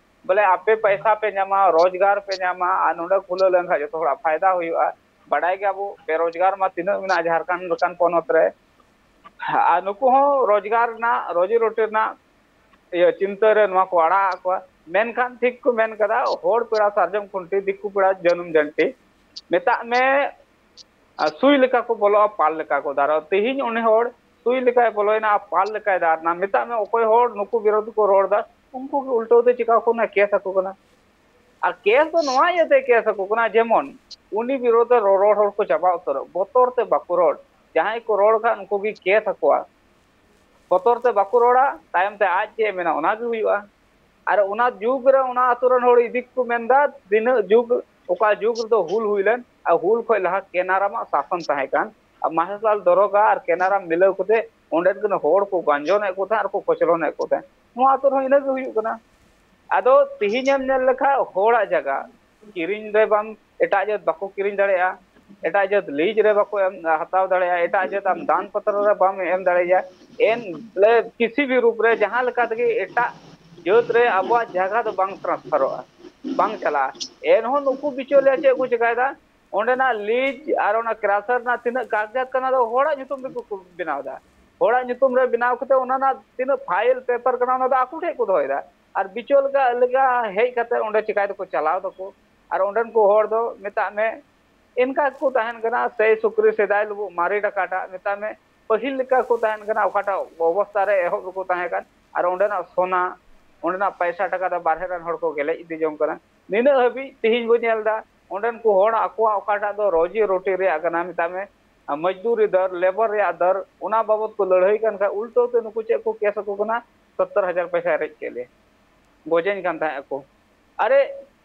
ᱵᱚᱞᱮ ᱟᱯᱮ ᱯᱚᱭᱥᱟ ᱯᱮ ᱧᱟᱢᱟ, ᱨᱳᱡᱽᱜᱟᱨ ᱯᱮ ᱧᱟᱢᱟ, ᱟᱨ ᱱᱚᱰᱮ ᱠᱷᱩᱞᱟᱹᱣ ᱞᱮᱱᱠᱷᱟᱱ ᱡᱚᱛᱚ ᱦᱚᱲᱟᱜ ᱯᱷᱟᱭᱫᱟ ᱦᱩᱭᱩᱜᱼᱟ᱾ ᱵᱟᱰᱟᱭ ᱜᱮᱭᱟᱵᱚ ᱵᱮᱨᱳᱡᱽᱜᱟᱨ ᱢᱟ ᱛᱤᱱᱟᱹᱜ ᱢᱮᱱᱟᱜᱼᱟ ᱡᱷᱟᱲᱠᱷᱚᱸᱰ ᱞᱮᱠᱟᱱ ᱯᱚᱱᱚᱛ ᱨᱮ, ᱟᱨ ᱱᱩᱠᱩ ᱦᱚᱸ ᱨᱳᱡᱽᱜᱟᱨ ᱨᱮᱱᱟᱜ, ᱨᱳᱡᱤ ᱨᱳᱴᱤ ᱨᱮᱱᱟᱜ ᱤᱭᱟᱹ ᱪᱤᱱᱛᱟᱹ ᱨᱮ ᱱᱚᱣᱟ ᱠᱚ ᱟᱲᱟᱜ ᱟᱠᱚᱣᱟ᱾ ᱢᱮᱱᱠᱷᱟᱱ ᱴᱷᱤᱠ ᱠᱚ ᱢᱮᱱ ᱠᱟᱫᱟ, ᱦᱚᱲ ᱯᱮᱲᱟ ᱥᱟᱨᱡᱚᱢ ᱠᱷᱩᱱᱴᱤ, ᱫᱤᱠᱩ ᱯᱮᱲᱟ ᱡᱟᱹᱱᱩᱢ ᱡᱟᱹᱱᱴᱤ᱾ ᱢᱮᱛᱟᱜ ᱢᱮ, ᱟᱨ ᱥᱩᱭ ᱞᱮᱠᱟ ᱠᱚ ᱵᱚᱞᱚᱜᱼᱟ, ᱯᱟᱞ ᱞᱮᱠᱟ ᱠᱚ ᱫᱟᱨᱚᱜᱼᱟ᱾ ᱛᱮᱦᱮᱧ ᱩᱱᱤ ᱦᱚᱲ ᱥᱩᱭ ᱞᱮᱠᱟᱭ ᱵᱚᱞᱚᱭᱮᱱᱟ ᱟᱨ ᱯᱟᱞ ᱞᱮᱠᱟᱭ ᱫᱟᱨᱱᱟ᱾ ᱢᱮᱛᱟᱜ ᱢᱮ, ᱚᱠᱚᱭ ᱦᱚᱲ ᱱᱩᱠᱩ ᱵᱤᱨᱳᱫᱷ ᱠᱚ ᱨᱚᱲ ᱮᱫᱟ, ᱩᱱᱠᱩ ᱜᱮ ᱩᱞᱴᱟᱹᱣ ᱛᱮ ᱪᱤᱠᱟ ᱠᱚ ᱠᱟᱱᱟ, ᱠᱮᱥ ᱟᱠᱚ ᱠᱟᱱᱟ᱾ ᱟᱨ ᱠᱮᱥ ᱫᱚ ᱱᱚᱣᱟ ᱤᱭᱟᱹᱛᱮ ᱠᱮᱥ ᱟᱠᱚ ᱠᱟᱱᱟ, ᱡᱮᱢᱚᱱ ᱩᱱᱤ ᱵᱤᱨᱳᱫᱷ ᱨᱮ ᱨᱚᱨᱚᱲ ᱦᱚᱲ ᱠᱚ ᱪᱟᱵᱟ ᱩᱛᱟᱹᱨᱚᱜ, ᱵᱚᱛᱚᱨ ᱛᱮ ᱵᱟᱠᱚ ᱨᱚᱲ᱾ ᱡᱟᱦᱟᱸᱭ ᱠᱚ ᱨᱚᱲ ᱠᱷᱟᱱ ᱩᱱᱠᱩ ᱜᱮ ᱠᱮᱥ ᱟᱠᱚᱣᱟ᱾ ᱵᱚᱛᱚᱨ ᱛᱮ ᱵᱟᱠᱚ ᱨᱚᱲᱟ, ᱛᱟᱭᱚᱢ ᱛᱮ ᱟᱡ ᱪᱮᱫ ᱮ ᱢᱮᱱᱟ ᱚᱱᱟ ᱜᱮ ᱦᱩᱭᱩᱜᱼᱟ᱾ ᱟᱨ ᱚᱱᱟ ᱡᱩᱜᱽ ᱨᱮ ᱚᱱᱟ ᱟᱛᱳ ᱨᱮᱱ ᱦᱚᱲ ᱤᱫᱤ ᱠᱚ ᱢᱮᱱᱫᱟ, ᱛᱤᱱᱟᱹᱜ ᱡᱩᱜᱽ, ᱚᱠᱟ ᱡᱩᱜᱽ ᱨᱮᱫᱚ ᱦᱩᱞ ᱦᱩᱭ ᱞᱮᱱ, ᱟᱨ ᱦᱩᱞ ᱠᱷᱚᱡ ᱞᱟᱦᱟ ᱠᱮᱱᱟᱨᱟᱢ ᱟᱜ ᱥᱟᱥᱚᱱ ᱛᱟᱦᱮᱸ ᱠᱟᱱ, ᱟᱨ ᱢᱟᱦᱮᱥᱞᱟᱞ ᱫᱚᱨᱚᱜᱟ ᱟᱨ ᱠᱮᱱᱟᱨᱟᱢ ᱢᱤᱞᱟᱹᱣ ᱠᱟᱛᱮ ᱚᱸᱰᱮᱱ ᱠᱚ ᱦᱚᱲ ᱠᱚ ᱜᱟᱸᱡᱚᱱᱮᱫ ᱠᱚ ᱛᱟᱦᱮᱸᱫ ᱟᱨ ᱠᱚ ᱠᱚᱪᱞᱚᱱᱮᱫ ᱠᱚ ᱛᱟᱦᱮᱸᱫ᱾ ᱱᱚᱣᱟ ᱟᱛᱳ ᱨᱮᱦᱚᱸ ᱤᱱᱟᱹ ᱜᱮ ᱦᱩᱭᱩᱜ ᱠᱟᱱᱟ᱾ ᱟᱫᱚ ᱛᱤᱦᱤᱧ ᱮᱢ ᱧᱮᱞ ᱞᱮᱠᱷᱟᱡ ᱦᱚᱲᱟᱜ ᱡᱟᱭᱜᱟ ᱠᱤᱨᱤᱧ ᱨᱮ ᱵᱟᱢ, ᱮᱴᱟᱜ ᱡᱟᱹᱛ ᱵᱟᱠᱚ ᱠᱤᱨᱤᱧ ᱫᱟᱲᱮᱭᱟᱜᱼᱟ, ᱮᱴᱟᱜ ᱡᱟᱹᱛ ᱞᱤᱡ ᱨᱮ ᱵᱟᱠᱚ ᱮᱢ, ᱦᱟᱛᱟᱣ ᱫᱟᱲᱮᱭᱟᱜᱼᱟ, ᱮᱴᱟᱜ ᱡᱟᱹᱛ ᱟᱢ ᱫᱟᱱ ᱯᱚᱛᱨᱚ ᱨᱮ ᱵᱟᱢ ᱮᱢ ᱫᱟᱲᱮᱭᱟᱜᱼᱟ᱾ ᱮᱱ ᱵᱚᱞᱮ ᱠᱤᱥᱤ ᱵᱷᱤ ᱨᱩᱯ ᱨᱮ ᱡᱟᱦᱟᱸ ᱞᱮᱠᱟ ᱛᱮᱜᱮ ᱮᱴᱟᱜ ᱡᱟᱹᱛ ᱨᱮ ᱟᱵᱚᱣᱟᱜ ᱡᱟᱭᱜᱟ ᱫᱚ ᱵᱟᱝ ᱴᱨᱟᱱᱥᱯᱷᱟᱨᱚᱜᱼᱟ, ᱵᱟᱝ ᱪᱟᱞᱟᱜᱼᱟ᱾ ᱮᱱᱦᱚᱸ ᱱᱩᱠᱩ ᱵᱤᱪᱚᱞᱤᱭᱟ ᱪᱮᱫ ᱠᱚ ᱪᱮᱠᱟᱭᱮᱫᱟ, ᱚᱸᱰᱮᱱᱟᱜ ᱞᱤᱡ ᱟᱨ ᱚᱱᱟ ᱠᱨᱟᱥᱟᱨ ᱨᱮᱱᱟᱜ ᱛᱤᱱᱟᱹᱜ ᱠᱟᱜᱡᱟᱛ ᱠᱟᱱᱟ ᱫᱚ ᱦᱚᱲᱟᱜ ᱧᱩᱛᱩᱢ ᱨᱮᱠᱚ ᱠᱚ ᱵᱮᱱᱟᱣ ᱮᱫᱟ᱾ ᱦᱚᱲᱟᱜ ᱧᱩᱛᱩᱢ ᱨᱮ ᱵᱮᱱᱟᱣ ᱠᱟᱛᱮ ᱚᱱᱟ ᱨᱮᱱᱟᱜ ᱛᱤᱱᱟᱹᱜ ᱯᱷᱟᱭᱤᱞ ᱯᱮᱯᱟᱨ ᱠᱟᱱᱟ ᱚᱱᱟ ᱫᱚ ᱟᱠᱚ ᱴᱷᱮᱡ ᱠᱚ ᱫᱚᱦᱚᱭᱮᱫᱟ᱾ ᱟᱨ ᱵᱤᱪᱚᱞᱤᱭᱟ ᱞᱮᱠᱟ ᱦᱮᱡ ᱠᱟᱛᱮ ᱚᱸᱰᱮ ᱪᱮᱠᱟᱭ ᱫᱟᱠᱚ, ᱪᱟᱞᱟᱣ ᱫᱟᱠᱚ᱾ ᱟᱨ ᱚᱸᱰᱮᱱ ᱠᱚ ᱦᱚᱲ ᱫᱚ ᱢᱮᱛᱟᱜ ᱢᱮ ᱤᱱᱠᱟ ᱜᱮᱠᱚ ᱛᱟᱦᱮᱱ ᱠᱟᱱᱟ, ᱥᱮᱭ ᱥᱩᱠᱨᱤ ᱥᱮᱫᱟᱭ ᱞᱩᱵᱩᱜ ᱢᱟᱨᱮ ᱰᱟᱠᱟᱴᱟᱜ ᱢᱮᱛᱟᱜ ᱢᱮ, ᱯᱟᱹᱦᱤᱞ ᱞᱮᱠᱟ ᱠᱚ ᱛᱟᱦᱮᱱ ᱠᱟᱱᱟ, ᱚᱠᱟᱴᱟᱜ ᱚᱵᱚᱥᱛᱟ ᱨᱮ ᱮᱦᱚᱵ ᱨᱮᱠᱚ ᱛᱟᱦᱮᱸ ᱠᱟᱱ, ᱟᱨ ᱚᱸᱰᱮᱱᱟᱜ ᱥᱚᱱᱟ, ᱚᱸᱰᱮᱱᱟᱜ ᱯᱟᱭᱥᱟ ᱴᱟᱠᱟ ᱫᱚ ᱵᱟᱨᱦᱮ ᱨᱮᱱ ᱦᱚᱲ ᱠᱚ ᱜᱮᱞᱮᱡ ᱤᱫᱤ ᱡᱚᱝ ᱠᱟᱱᱟ᱾ ᱱᱤᱱᱟᱹᱜ ᱦᱟᱹᱵᱤᱡ ᱛᱮᱦᱮᱧ ᱵᱚ ᱧᱮᱞ ᱮᱫᱟ, ᱚᱸᱰᱮᱱ ᱠᱚ ᱦᱚᱲ ᱟᱠᱚᱣᱟᱜ ᱚᱠᱟᱴᱟᱜ ᱫᱚ ᱨᱳᱡᱤ ᱨᱳᱴᱤ ᱨᱮᱭᱟᱜ ᱠᱟᱱᱟ, ᱢᱮᱛᱟᱜ ᱢᱮ, ᱢᱚᱡᱫᱩᱨᱤ ᱫᱚᱨ, ᱞᱮᱵᱚᱨ ᱨᱮᱭᱟᱜ ᱫᱚᱨ, ᱚᱱᱟ ᱵᱟᱵᱚᱛ ᱠᱚ ᱞᱟᱹᱲᱦᱟᱹᱭ ᱠᱟᱱ ᱠᱷᱟᱱ ᱩᱞᱴᱟᱹᱣ ᱛᱮ ᱱᱩᱠᱩ ᱪᱮᱫ ᱠᱚ ᱠᱮᱥ ᱟᱠᱚ ᱠᱟᱱᱟ, ᱥᱚᱛᱛᱚᱨ ᱦᱟᱡᱟᱨ ᱯᱚᱭᱥᱟᱭ ᱨᱮᱡ ᱠᱮᱫ ᱞᱮᱭᱟ, ᱜᱚᱡᱮᱧ ᱠᱟᱱ ᱛᱟᱦᱮᱸᱫ ᱟᱠᱚ᱾ ᱟᱨᱮ,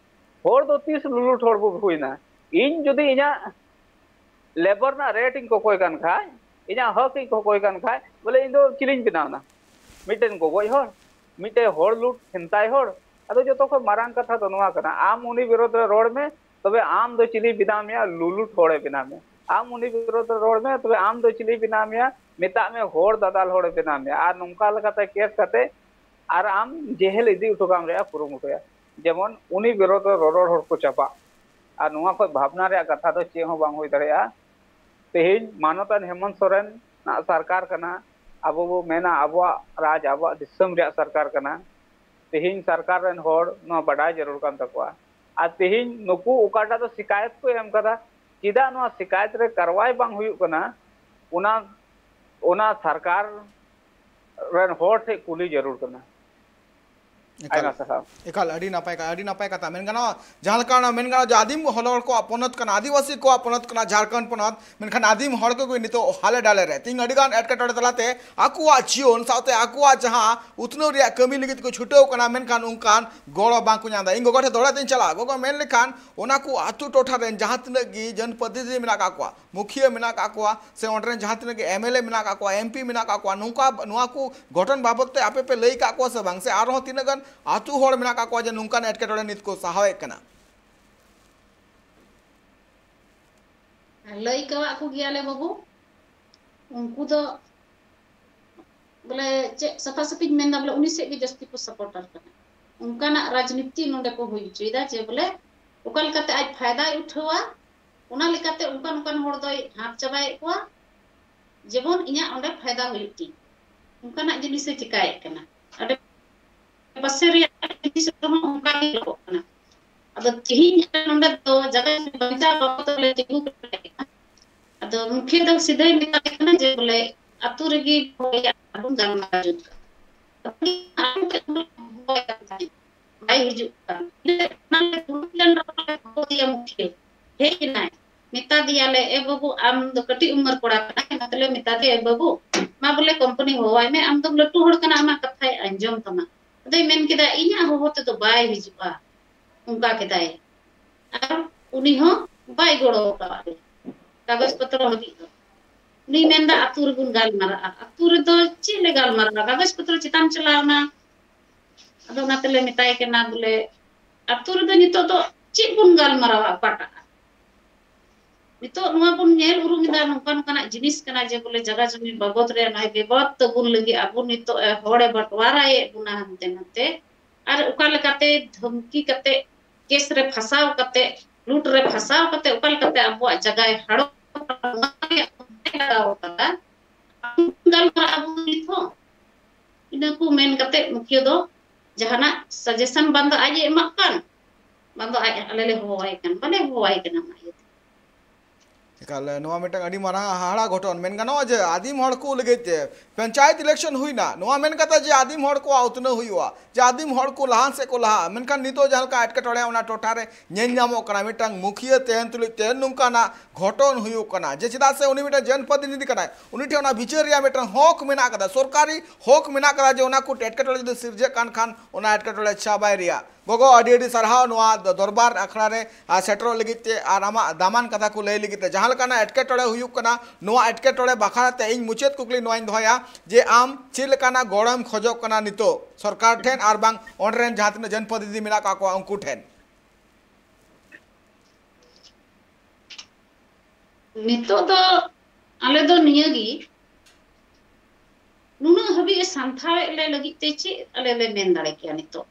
ᱦᱚᱲ ᱫᱚ ᱛᱤᱥ ᱞᱩᱞᱩᱴ ᱦᱚᱲ ᱵᱚ ᱦᱩᱭᱱᱟ? ᱤᱧ ᱡᱩᱫᱤ ᱤᱧᱟᱹᱜ ᱞᱮᱵᱚᱨ ᱨᱮᱱᱟᱜ ᱨᱮᱴ ᱤᱧ ᱠᱚᱠᱚᱭ ᱠᱟᱱ ᱠᱷᱟᱡ, ᱤᱧᱟᱹᱜ ᱦᱚᱠ ᱤᱧ ᱠᱚᱠᱚᱭ ᱠᱟᱱ ᱠᱷᱟᱡ, ᱵᱚᱞᱮ ᱤᱧ ᱫᱚ ᱪᱤᱞᱤᱧ ᱵᱮᱱᱟᱣ ᱮᱱᱟ? ᱢᱤᱫᱴᱮᱱ ᱜᱚᱜᱚᱡ ᱦᱚᱲ, ᱢᱤᱫᱴᱮᱱ ᱦᱚᱲ ᱞᱩᱴ ᱪᱷᱤᱱᱛᱟᱭ ᱦᱚᱲ, ᱟᱫᱚ ᱡᱚᱛᱚ ᱠᱷᱚᱱ ᱢᱟᱨᱟᱝ ᱠᱟᱛᱷᱟ ᱫᱚ ᱱᱚᱣᱟ ᱠᱟᱱᱟ, ᱟᱢ ᱩᱱᱤ ᱵᱤᱨᱳᱫᱷ ᱨᱮ ᱨᱚᱲ ᱢᱮ, ᱛᱚᱵᱮ ᱟᱢ ᱫᱚ ᱪᱤᱞᱤ ᱵᱮᱱᱟᱣ ᱢᱮᱭᱟ? ᱞᱩᱞᱩᱴ ᱦᱚᱲᱮ ᱵᱮᱱᱟᱣ ᱢᱮᱭᱟ᱾ ᱟᱢ ᱩᱱᱤ ᱵᱤᱨᱳᱫᱷ ᱨᱮ ᱨᱚᱲ ᱢᱮ, ᱛᱚᱵᱮ ᱟᱢ ᱫᱚ ᱪᱤᱞᱤ ᱵᱮᱱᱟᱣ ᱢᱮᱭᱟ? ᱢᱮᱛᱟᱜ ᱢᱮ ᱦᱚᱲ ᱫᱟᱫᱟᱞ ᱦᱚᱲᱮ ᱵᱮᱱᱟᱣ ᱢᱮᱭᱟ᱾ ᱟᱨ ᱱᱚᱝᱠᱟ ᱞᱮᱠᱟᱛᱮ ᱠᱮᱥ ᱠᱟᱛᱮ ᱟᱨ ᱟᱢ ᱡᱮᱦᱮᱞ ᱤᱫᱤ ᱦᱚᱴᱚ ᱠᱟᱢ ᱨᱮᱭᱟᱜ ᱠᱩᱨᱩᱢᱩᱴᱩᱭᱟ, ᱡᱮᱢᱚᱱ ᱩᱱᱤ ᱵᱤᱨᱳᱫᱷ ᱨᱮ ᱨᱚᱨᱚᱲ ᱦᱚᱲ ᱠᱚ ᱪᱟᱵᱟᱜ᱾ ᱟᱨ ᱱᱚᱣᱟ ᱠᱷᱚᱱ ᱵᱷᱟᱵᱽᱱᱟ ᱨᱮᱭᱟᱜ ᱠᱟᱛᱷᱟ ᱫᱚ ᱪᱮᱫ ᱦᱚᱸ ᱵᱟᱝ ᱦᱩᱭ ᱫᱟᱲᱮᱭᱟᱜᱼᱟ᱾ ᱛᱮᱦᱮᱧ ᱢᱟᱱᱚᱛᱟᱱ ᱦᱮᱢᱚᱱᱛ ᱥᱚᱨᱮᱱ ᱟᱜ ᱥᱚᱨᱠᱟᱨ ᱠᱟᱱᱟ, ᱟᱵᱚ ᱵᱚ ᱢᱮᱱᱟ ᱟᱵᱚᱣᱟᱜ ᱨᱟᱡᱽ, ᱟᱵᱚᱣᱟᱜ ᱫᱤᱥᱚᱢ ᱨᱮᱭᱟᱜ ᱥᱚᱨᱠᱟᱨ ᱠᱟᱱᱟ᱾ ᱛᱮᱦᱮᱧ ᱥᱚᱨᱠᱟᱨ ᱨᱮᱱ ᱦᱚᱲ ᱱᱚᱣᱟ ᱵᱟᱰᱟᱭ ᱡᱟᱹᱨᱩᱲ ᱠᱟᱱ ᱛᱟᱠᱚᱣᱟ᱾ ᱟᱨ ᱛᱮᱦᱮᱧ ᱱᱩᱠᱩ ᱚᱠᱟᱴᱟᱜ ᱫᱚ ᱥᱤᱠᱟᱭᱚᱛ ᱠᱚ ᱮᱢ ᱠᱟᱫᱟ, ᱪᱮᱫᱟᱜ ᱱᱚᱣᱟ ᱥᱤᱠᱟᱭᱚᱛ ᱨᱮ ᱠᱟᱨᱣᱟᱭ ᱵᱟᱝ ᱦᱩᱭᱩᱜ ᱠᱟᱱᱟ, ᱚᱱᱟ, ᱚᱱᱟ ᱥᱚᱨᱠᱟᱨ ᱨᱮᱱ ᱦᱚᱲ ᱴᱷᱮᱱ ᱠᱩᱞᱤ ᱡᱟᱹᱨᱩᱲ ᱠᱟᱱᱟ᱾ ᱮᱠᱟᱞ᱾ ᱟᱭᱢᱟ ᱥᱟᱨᱦᱟᱣ᱾ ᱮᱠᱟᱞ, ᱟᱹᱰᱤ ᱱᱟᱯᱟᱭ ᱠᱟ-, ᱟᱹᱰᱤ ᱱᱟᱯᱟᱭ ᱠᱟᱛᱷᱟ ᱢᱮᱱ ᱜᱟᱱᱚᱜᱼᱟ᱾ ᱡᱟᱦᱟᱸ ᱞᱮᱠᱟ ᱚᱱᱟ ᱢᱮᱱ ᱜᱟᱱᱚᱜᱼᱟ ᱡᱮ ᱟᱹᱫᱤᱢ ᱦᱚᱲ ᱠᱚᱣᱟᱜ ᱯᱚᱱᱚᱛ ᱠᱟᱱᱟ, ᱟᱹᱫᱤᱵᱟᱹᱥᱤ ᱠᱚᱣᱟᱜ ᱯᱚᱱᱚᱛ ᱠᱟᱱᱟ ᱡᱷᱟᱲᱠᱷᱚᱸᱰ ᱯᱚᱱᱚᱛ, ᱢᱮᱱᱠᱷᱟᱱ ᱟᱹᱫᱤᱢ ᱦᱚᱲ ᱠᱚᱜᱮ ᱱᱤᱛᱚᱜ ᱦᱟᱞᱮ ᱰᱟᱞᱮ ᱨᱮ ᱛᱮᱦᱮᱧ ᱟᱹᱰᱤᱜᱟᱱ ᱮᱴᱠᱮᱴᱚᱬᱮ ᱛᱟᱞᱟᱛᱮ ᱟᱠᱚᱣᱟᱜ ᱡᱤᱭᱚᱱ ᱥᱟᱶᱛᱮ ᱟᱠᱚᱣᱟᱜ ᱡᱟᱦᱟᱸ ᱩᱛᱱᱟᱹᱣ ᱨᱮᱭᱟᱜ ᱠᱟᱹᱢᱤ ᱞᱟᱹᱜᱤᱫ ᱠᱚ ᱪᱷᱩᱴᱟᱹᱣ ᱠᱟᱱᱟ, ᱢᱮᱱᱠᱷᱟᱱ ᱚᱱᱠᱟᱱ ᱜᱚᱲᱚ ᱵᱟᱝ ᱠᱚ ᱧᱟᱢ ᱮᱫᱟ᱾ ᱤᱧ ᱜᱚᱜᱚ ᱴᱷᱮᱱ ᱫᱚᱦᱲᱟ ᱛᱮᱧ ᱪᱟᱞᱟᱜᱼᱟ᱾ ᱜᱚᱜᱚ, ᱢᱮᱱ ᱞᱮᱠᱷᱟᱱ ᱚᱱᱟ ᱠᱚ ᱟᱹᱛᱩ ᱴᱚᱴᱷᱟ ᱨᱮᱱ ᱡᱟᱦᱟᱸ ᱛᱤᱱᱟᱹᱜ ᱜᱮ ᱡᱚᱱᱯᱨᱚᱛᱤᱱᱤᱫᱷᱤ ᱢᱮᱱᱟᱜ ᱟᱠᱟᱫ ᱠᱚᱣᱟ, ᱢᱩᱠᱷᱤᱭᱟᱹ ᱢᱮᱱᱟᱜ ᱟᱠᱟᱫ ᱠᱚᱣᱟ, ᱥᱮ ᱚᱸᱰᱮ ᱨᱮᱱ ᱡᱟᱦᱟᱸ ᱛᱤᱱᱟᱹᱜ ᱜᱮ ᱮᱢ ᱮᱞ ᱮ ᱢᱮᱱᱟᱜ ᱟᱠᱟᱫ ᱠᱚᱣᱟ, ᱮᱢ ᱯᱤ ᱢᱮᱱᱟᱜ ᱟᱠᱟᱫ ᱠᱚᱣᱟ, ᱱᱚᱝᱠᱟ ᱱᱚᱣᱟ ᱠᱚ ᱜᱷᱚᱴᱚᱱ ᱵᱟᱵᱚᱫ ᱛᱮ ᱟᱯᱮ ᱯᱮ ᱞᱟᱹᱭ ᱟᱠᱟᱫ ᱠᱚᱣᱟ ᱥᱮ ᱵᱟᱝ? ᱥᱮ ᱟᱨᱦᱚᱸ ᱛᱤᱱᱟᱹᱜ ᱜᱟᱱ ᱟᱹᱛᱩ ᱦᱚᱲ ᱢᱮᱱᱟᱜ ᱟᱠᱟᱫ ᱠᱚᱣᱟ ᱡᱮ ᱱᱚᱝᱠᱟᱱ ᱮᱴᱠᱮᱴᱚᱬᱮ ᱱᱤᱛ ᱠᱚ ᱥᱟᱦᱟᱣᱮᱫ ᱠᱟᱱᱟ? ᱞᱟᱹᱭ ᱠᱟᱣᱟᱜ ᱠᱚ ᱜᱮᱭᱟᱞᱮ ᱵᱟᱹᱵᱩ, ᱩᱱᱠᱩ ᱫᱚ ᱵᱚᱞᱮ ᱪᱮᱫ ᱥᱟᱯᱷᱟ ᱥᱟᱹᱯᱷᱤᱧ ᱢᱮᱱᱫᱟ, ᱵᱚᱞᱮ ᱩᱱᱤ ᱥᱮᱫ ᱜᱮ ᱡᱟᱹᱥᱛᱤ ᱠᱚ ᱥᱟᱯᱳᱨᱴᱟᱨ ᱠᱟᱱᱟ᱾ ᱚᱱᱠᱟᱱᱟᱜ ᱨᱟᱡᱽᱱᱤᱛᱤ ᱱᱚᱰᱮ ᱠᱚ ᱦᱩᱭ ᱦᱚᱪᱚᱭᱮᱫᱟ ᱡᱮ ᱵᱚᱞᱮ ᱚᱠᱟ ᱞᱮᱠᱟᱛᱮ ᱟᱡ ᱯᱷᱟᱭᱫᱟᱭ ᱩᱴᱷᱟᱹᱣᱟ, ᱚᱱᱟ ᱞᱮᱠᱟᱛᱮ ᱚᱱᱠᱟᱱ ᱚᱱᱠᱟᱱ ᱦᱚᱲ ᱫᱚᱭ ᱦᱟᱛ ᱪᱟᱵᱟᱭᱮᱫ ᱠᱚᱣᱟ, ᱡᱮᱢᱚᱱ ᱤᱧᱟᱹᱜ ᱚᱸᱰᱮ ᱯᱷᱟᱭᱫᱟ ᱦᱩᱭᱩᱜ ᱛᱤᱧ, ᱚᱱᱠᱟᱱᱟᱜ ᱡᱤᱱᱤᱥᱮ ᱪᱮᱠᱟᱭᱮᱫ ᱠᱟᱱᱟ᱾ ᱟᱹᱰᱤ ᱯᱟᱥᱮ ᱨᱮᱭᱟᱜ ᱡᱤᱱᱤᱥ ᱨᱮᱦᱚᱸ ᱚᱱᱠᱟ ᱜᱮ ᱧᱮᱞᱚᱜᱚᱜ ᱠᱟᱱᱟ᱾ ᱟᱫᱚ ᱛᱮᱦᱮᱧ ᱱᱚᱰᱮ ᱫᱚ ᱡᱟᱭᱜᱟ ᱡᱩᱢᱤ ᱵᱟᱧᱪᱟᱣ ᱵᱟᱵᱚᱫ ᱛᱮ ᱵᱚᱞᱮ ᱛᱤᱸᱜᱩ ᱠᱮᱴᱮᱡ ᱠᱟᱱᱟ᱾ ᱟᱫᱚ ᱢᱩᱠᱷᱤᱭᱟᱹ ᱫᱚ ᱥᱤᱫᱷᱟᱹᱭ ᱢᱮᱛᱟᱭ ᱠᱟᱱᱟ ᱡᱮ ᱵᱚᱞᱮ ᱟᱹᱛᱩ ᱨᱮᱜᱮ ᱦᱚᱦᱚᱭᱟ, ᱟᱨ ᱵᱚᱱ ᱜᱟᱞᱢᱟᱨᱟᱣ ᱡᱩᱛ ᱠᱟᱜᱼᱟ᱾ ᱟᱫᱚ ᱟᱹᱛᱩ ᱨᱮ ᱦᱚᱦᱚᱭᱟ ᱠᱟᱛᱷᱟ ᱵᱟᱭ ᱦᱤᱡᱩᱜ ᱠᱟᱱ᱾ ᱚᱱᱟ ᱞᱮ ᱫᱩᱲᱩᱵ ᱞᱮᱱ ᱨᱮᱦᱚᱸ ᱞᱮ ᱦᱚᱦᱚ ᱟᱫᱮᱭᱟ ᱢᱩᱠᱷᱤᱭᱟᱹ᱾ ᱦᱮᱡ ᱮᱱᱟᱭ᱾ ᱢᱮᱛᱟ ᱫᱮᱭᱟᱞᱮ, "ᱮ ᱵᱟᱹᱵᱩ, ᱟᱢ ᱫᱚ ᱠᱟᱹᱴᱤᱡ ᱩᱢᱮᱨ ᱠᱚᱲᱟ ᱠᱟᱱᱟᱭ, ᱚᱱᱟᱛᱮᱞᱮ ᱢᱮᱛᱟ ᱫᱮᱭᱟ, 'ᱮ ᱵᱟᱹᱵᱩ, ᱢᱟ ᱵᱚᱞᱮ ᱠᱳᱢᱯᱟᱱᱤ ᱦᱚᱦᱚᱣᱟᱭ ᱢᱮ, ᱟᱢ ᱫᱚᱢ ᱞᱟᱹᱴᱩ ᱦᱚᱲ ᱠᱟᱱᱟ, ᱟᱢᱟᱜ ᱠᱟᱛᱷᱟᱭ ᱟᱸᱡᱚᱢ ᱛᱟᱢᱟ.'" ᱟᱫᱚᱭ ᱢᱮᱱ ᱠᱮᱫᱟ, "ᱤᱧᱟᱹᱜ ᱦᱚᱦᱚ ᱛᱮᱫᱚ ᱵᱟᱭ ᱦᱤᱡᱩᱜᱼᱟ᱾" ᱚᱱᱠᱟ ᱠᱮᱫᱟᱭ᱾ ᱟᱨ ᱩᱱᱤ ᱦᱚᱸ ᱵᱟᱭ ᱜᱚᱲᱚ ᱟᱠᱟᱫ ᱞᱮᱭᱟ ᱠᱟᱜᱚᱡᱽ ᱯᱚᱛᱨᱚ ᱦᱟᱹᱵᱤᱡ ᱫᱚ᱾ ᱩᱱᱤᱭ ᱢᱮᱱᱫᱟ, "ᱟᱹᱛᱩ ᱨᱮᱵᱚᱱ ᱜᱟᱞᱢᱟᱨᱟᱜᱼᱟ᱾" ᱟᱹᱛᱩ ᱨᱮᱫᱚ ᱪᱮᱫ ᱞᱮ ᱜᱟᱞᱢᱟᱨᱟᱜᱼᱟ? ᱠᱟᱜᱚᱡᱽ ᱯᱚᱛᱨᱚ ᱪᱮᱛᱟᱱ ᱪᱟᱞᱟᱣᱱᱟ᱾ ᱟᱫᱚ ᱚᱱᱟ ᱛᱮᱞᱮ ᱢᱮᱛᱟᱭ ᱠᱟᱱᱟ ᱵᱚᱞᱮ, ᱟᱹᱛᱩ ᱨᱮᱫᱚ ᱱᱤᱛᱚᱜ ᱫᱚ ᱪᱮᱫ ᱵᱚᱱ ᱜᱟᱞᱢᱟᱨᱟᱣᱟ ᱚᱠᱟᱴᱟᱜ? ᱱᱤᱛᱚᱜ ᱱᱚᱣᱟ ᱵᱚᱱ ᱧᱮᱞ ᱩᱨᱩᱢ ᱮᱫᱟ, ᱱᱚᱝᱠᱟ ᱱᱚᱝᱠᱟᱱᱟᱜ ᱡᱤᱱᱤᱥ ᱠᱟᱱᱟ ᱡᱮ ᱵᱚᱞᱮ ᱡᱟᱭᱜᱟ ᱡᱚᱢᱤ ᱵᱟᱵᱚᱫ ᱨᱮ ᱱᱚᱜᱼᱚᱭ ᱵᱤᱵᱟᱫ ᱛᱟᱵᱚᱱ ᱞᱟᱹᱜᱤᱫ ᱟᱵᱚ ᱱᱤᱛᱚᱜ ᱮ ᱦᱚᱲᱮ ᱵᱟᱸᱴᱣᱟᱨᱟᱭᱮᱫ ᱵᱚᱱᱟ ᱦᱟᱱᱛᱮ ᱱᱟᱛᱮ, ᱟᱨ ᱚᱠᱟ ᱞᱮᱠᱟᱛᱮ ᱫᱷᱟᱢᱠᱤ ᱠᱟᱛᱮ, ᱠᱮᱥ ᱨᱮ ᱯᱷᱟᱸᱥᱟᱣ ᱠᱟᱛᱮ, ᱞᱩᱴ ᱨᱮ ᱯᱷᱟᱸᱥᱟᱣ ᱠᱟᱛᱮ ᱚᱠᱟ ᱞᱮᱠᱟᱛᱮ ᱟᱵᱚᱣᱟᱜ ᱡᱟᱭᱜᱟᱭ ᱦᱟᱲᱚᱯ ᱞᱟᱜᱟᱣ ᱠᱟᱫᱟ, ᱜᱟᱞᱢᱟᱨᱟᱣ ᱟᱵᱚ ᱱᱤᱛ ᱦᱚᱸ᱾ ᱤᱱᱟᱹ ᱠᱚ ᱢᱮᱱ ᱠᱟᱛᱮ ᱢᱩᱠᱷᱤᱭᱟᱹ ᱫᱚ ᱡᱟᱦᱟᱱᱟᱜ ᱥᱟᱡᱮᱥᱚᱱ ᱵᱟᱝ ᱫᱚ ᱟᱡ ᱮ ᱮᱢᱟᱜ ᱠᱟᱱ, ᱵᱟᱝ ᱫᱚ ᱟᱡ, ᱟᱞᱮ ᱞᱮ ᱦᱚᱦᱚᱣᱟᱭ ᱠᱟᱱ, ᱵᱟᱞᱮ ᱦᱚᱦᱚᱣᱟᱭ ᱠᱟᱱᱟ ᱚᱱᱟ ᱤᱭᱟᱹᱛᱮ᱾ ᱮᱠᱟᱞ, ᱱᱚᱣᱟ ᱢᱤᱫᱴᱟᱝ ᱟᱹᱰᱤ ᱢᱟᱨᱟᱝ ᱦᱟᱦᱟᱲᱟ ᱜᱷᱚᱴᱚᱱ ᱢᱮᱱ ᱜᱟᱱᱚᱜᱼᱟ ᱡᱮ ᱟᱹᱫᱤᱢ ᱦᱚᱲ ᱠᱚ ᱞᱟᱹᱜᱤᱫ ᱛᱮ ᱯᱚᱧᱪᱟᱭᱮᱛ ᱤᱞᱮᱠᱥᱚᱱ ᱦᱩᱭᱱᱟ, ᱱᱚᱣᱟ ᱢᱮᱱ ᱠᱟᱛᱮ ᱡᱮ ᱟᱹᱫᱤᱢ ᱦᱚᱲ ᱠᱚᱣᱟᱜ ᱩᱛᱱᱟᱹᱣ ᱦᱩᱭᱩᱜᱼᱟ, ᱡᱮ ᱟᱹᱫᱤᱢ ᱦᱚᱲ ᱠᱚ ᱞᱟᱦᱟ ᱥᱮᱫ ᱠᱚ ᱞᱟᱦᱟᱜᱼᱟ, ᱢᱮᱱᱠᱷᱟᱱ ᱱᱤᱛᱚᱜ ᱡᱟᱦᱟᱸ ᱞᱮᱠᱟ ᱮᱴᱠᱮᱴᱚᱬᱮ ᱚᱱᱟ ᱴᱚᱴᱷᱟ ᱨᱮ ᱧᱮᱞ ᱧᱟᱢᱚᱜ ᱠᱟᱱᱟ, ᱢᱤᱫᱴᱟᱝ ᱢᱩᱠᱷᱤᱭᱟᱹ ᱛᱟᱦᱮᱱ ᱛᱩᱞᱩᱡ ᱛᱮ ᱱᱚᱝᱠᱟᱱᱟᱜ ᱜᱷᱚᱴᱚᱱ ᱦᱩᱭᱩᱜ ᱠᱟᱱᱟ, ᱡᱮ ᱪᱮᱫᱟᱜ ᱥᱮ ᱩᱱᱤ ᱢᱤᱫᱴᱟᱝ ᱡᱚᱱᱯᱨᱚᱛᱤᱱᱤᱫᱷᱤ ᱠᱟᱱᱟᱭ, ᱩᱱᱤ ᱴᱷᱮᱱ ᱚᱱᱟ ᱵᱤᱪᱟᱹᱨ ᱨᱮᱭᱟᱜ ᱢᱤᱫᱴᱟᱝ ᱦᱚᱠ ᱢᱮᱱᱟᱜ ᱟᱠᱟᱫᱟ, ᱥᱚᱨᱠᱟᱨᱤ ᱦᱚᱠ ᱢᱮᱱᱟᱜ ᱟᱠᱟᱫᱟ ᱡᱮ ᱚᱱᱟ ᱠᱚ ᱮᱴᱠᱮᱴᱚᱬᱮ ᱡᱩᱫᱤ ᱥᱤᱨᱡᱟᱹᱜ ᱠᱟᱱ ᱠᱷᱟᱱ ᱚᱱᱟ ᱮᱴᱠᱮᱴᱚᱬᱮ ᱪᱟᱵᱟᱭ ᱨᱮᱭᱟᱜ᱾ ᱜᱚᱜᱚ, ᱟᱹᱰᱤ ᱟᱹᱰᱤ ᱥᱟᱨᱦᱟᱣ ᱱᱚᱣᱟ ᱫᱚ ᱫᱚᱨᱵᱟᱨ ᱟᱠᱷᱲᱟ ᱨᱮ, ᱟᱨ ᱥᱮᱴᱮᱨᱚᱜ ᱞᱟᱹᱜᱤᱫ ᱛᱮ ᱟᱨ ᱟᱢᱟᱜ ᱫᱟᱢᱟᱱ ᱠᱟᱛᱷᱟ ᱠᱚ ᱞᱟᱹᱭ ᱞᱟᱹᱜᱤᱫ ᱛᱮ᱾ ᱡᱟᱦᱟᱸ ᱞᱮᱠᱟᱱᱟᱜ ᱮᱴᱠᱮᱴᱚᱬᱮ ᱦᱩᱭᱩᱜ ᱠᱟᱱᱟ, ᱱᱚᱣᱟ ᱮᱴᱠᱮᱴᱚᱬᱮ ᱵᱟᱠᱷᱨᱟ ᱛᱮ ᱤᱧ ᱢᱩᱪᱟᱹᱫ ᱠᱩᱠᱞᱤ ᱱᱚᱣᱟᱧ ᱫᱚᱦᱚᱭᱟ ᱡᱮ ᱟᱢ ᱪᱮᱫ ᱞᱮᱠᱟᱱᱟᱜ ᱜᱚᱲᱚᱢ ᱠᱷᱚᱡᱚᱜ ᱠᱟᱱᱟ ᱱᱤᱛᱚᱜ ᱥᱚᱨᱠᱟᱨ ᱴᱷᱮᱱ ᱟᱨ ᱵᱟᱝ ᱚᱸᱰᱮ ᱨᱮᱱ ᱡᱟᱦᱟᱸ ᱛᱤᱱᱟᱹᱜ ᱡᱚᱱᱯᱨᱚᱛᱤᱱᱤᱫᱷᱤ ᱢᱮᱱᱟᱜ ᱠᱟᱜ ᱠᱚᱣᱟ ᱩᱱᱠᱩ ᱴᱷᱮᱱ? ᱱᱤᱛᱚᱜ ᱫᱚ ᱟᱞᱮ ᱫᱚ ᱱᱤᱭᱟᱹ ᱜᱮ, ᱱᱩᱱᱟᱹᱜ ᱦᱟᱹᱵᱤᱡ ᱮ ᱥᱟᱱᱛᱷᱟᱣᱮᱫ ᱞᱮ ᱞᱟᱹᱜᱤᱫ ᱛᱮ ᱪᱮᱫ ᱟᱞᱮ ᱞᱮ ᱢᱮᱱ ᱫᱟᱲᱮ ᱠᱮᱭᱟ ᱱᱤᱛᱚᱜ?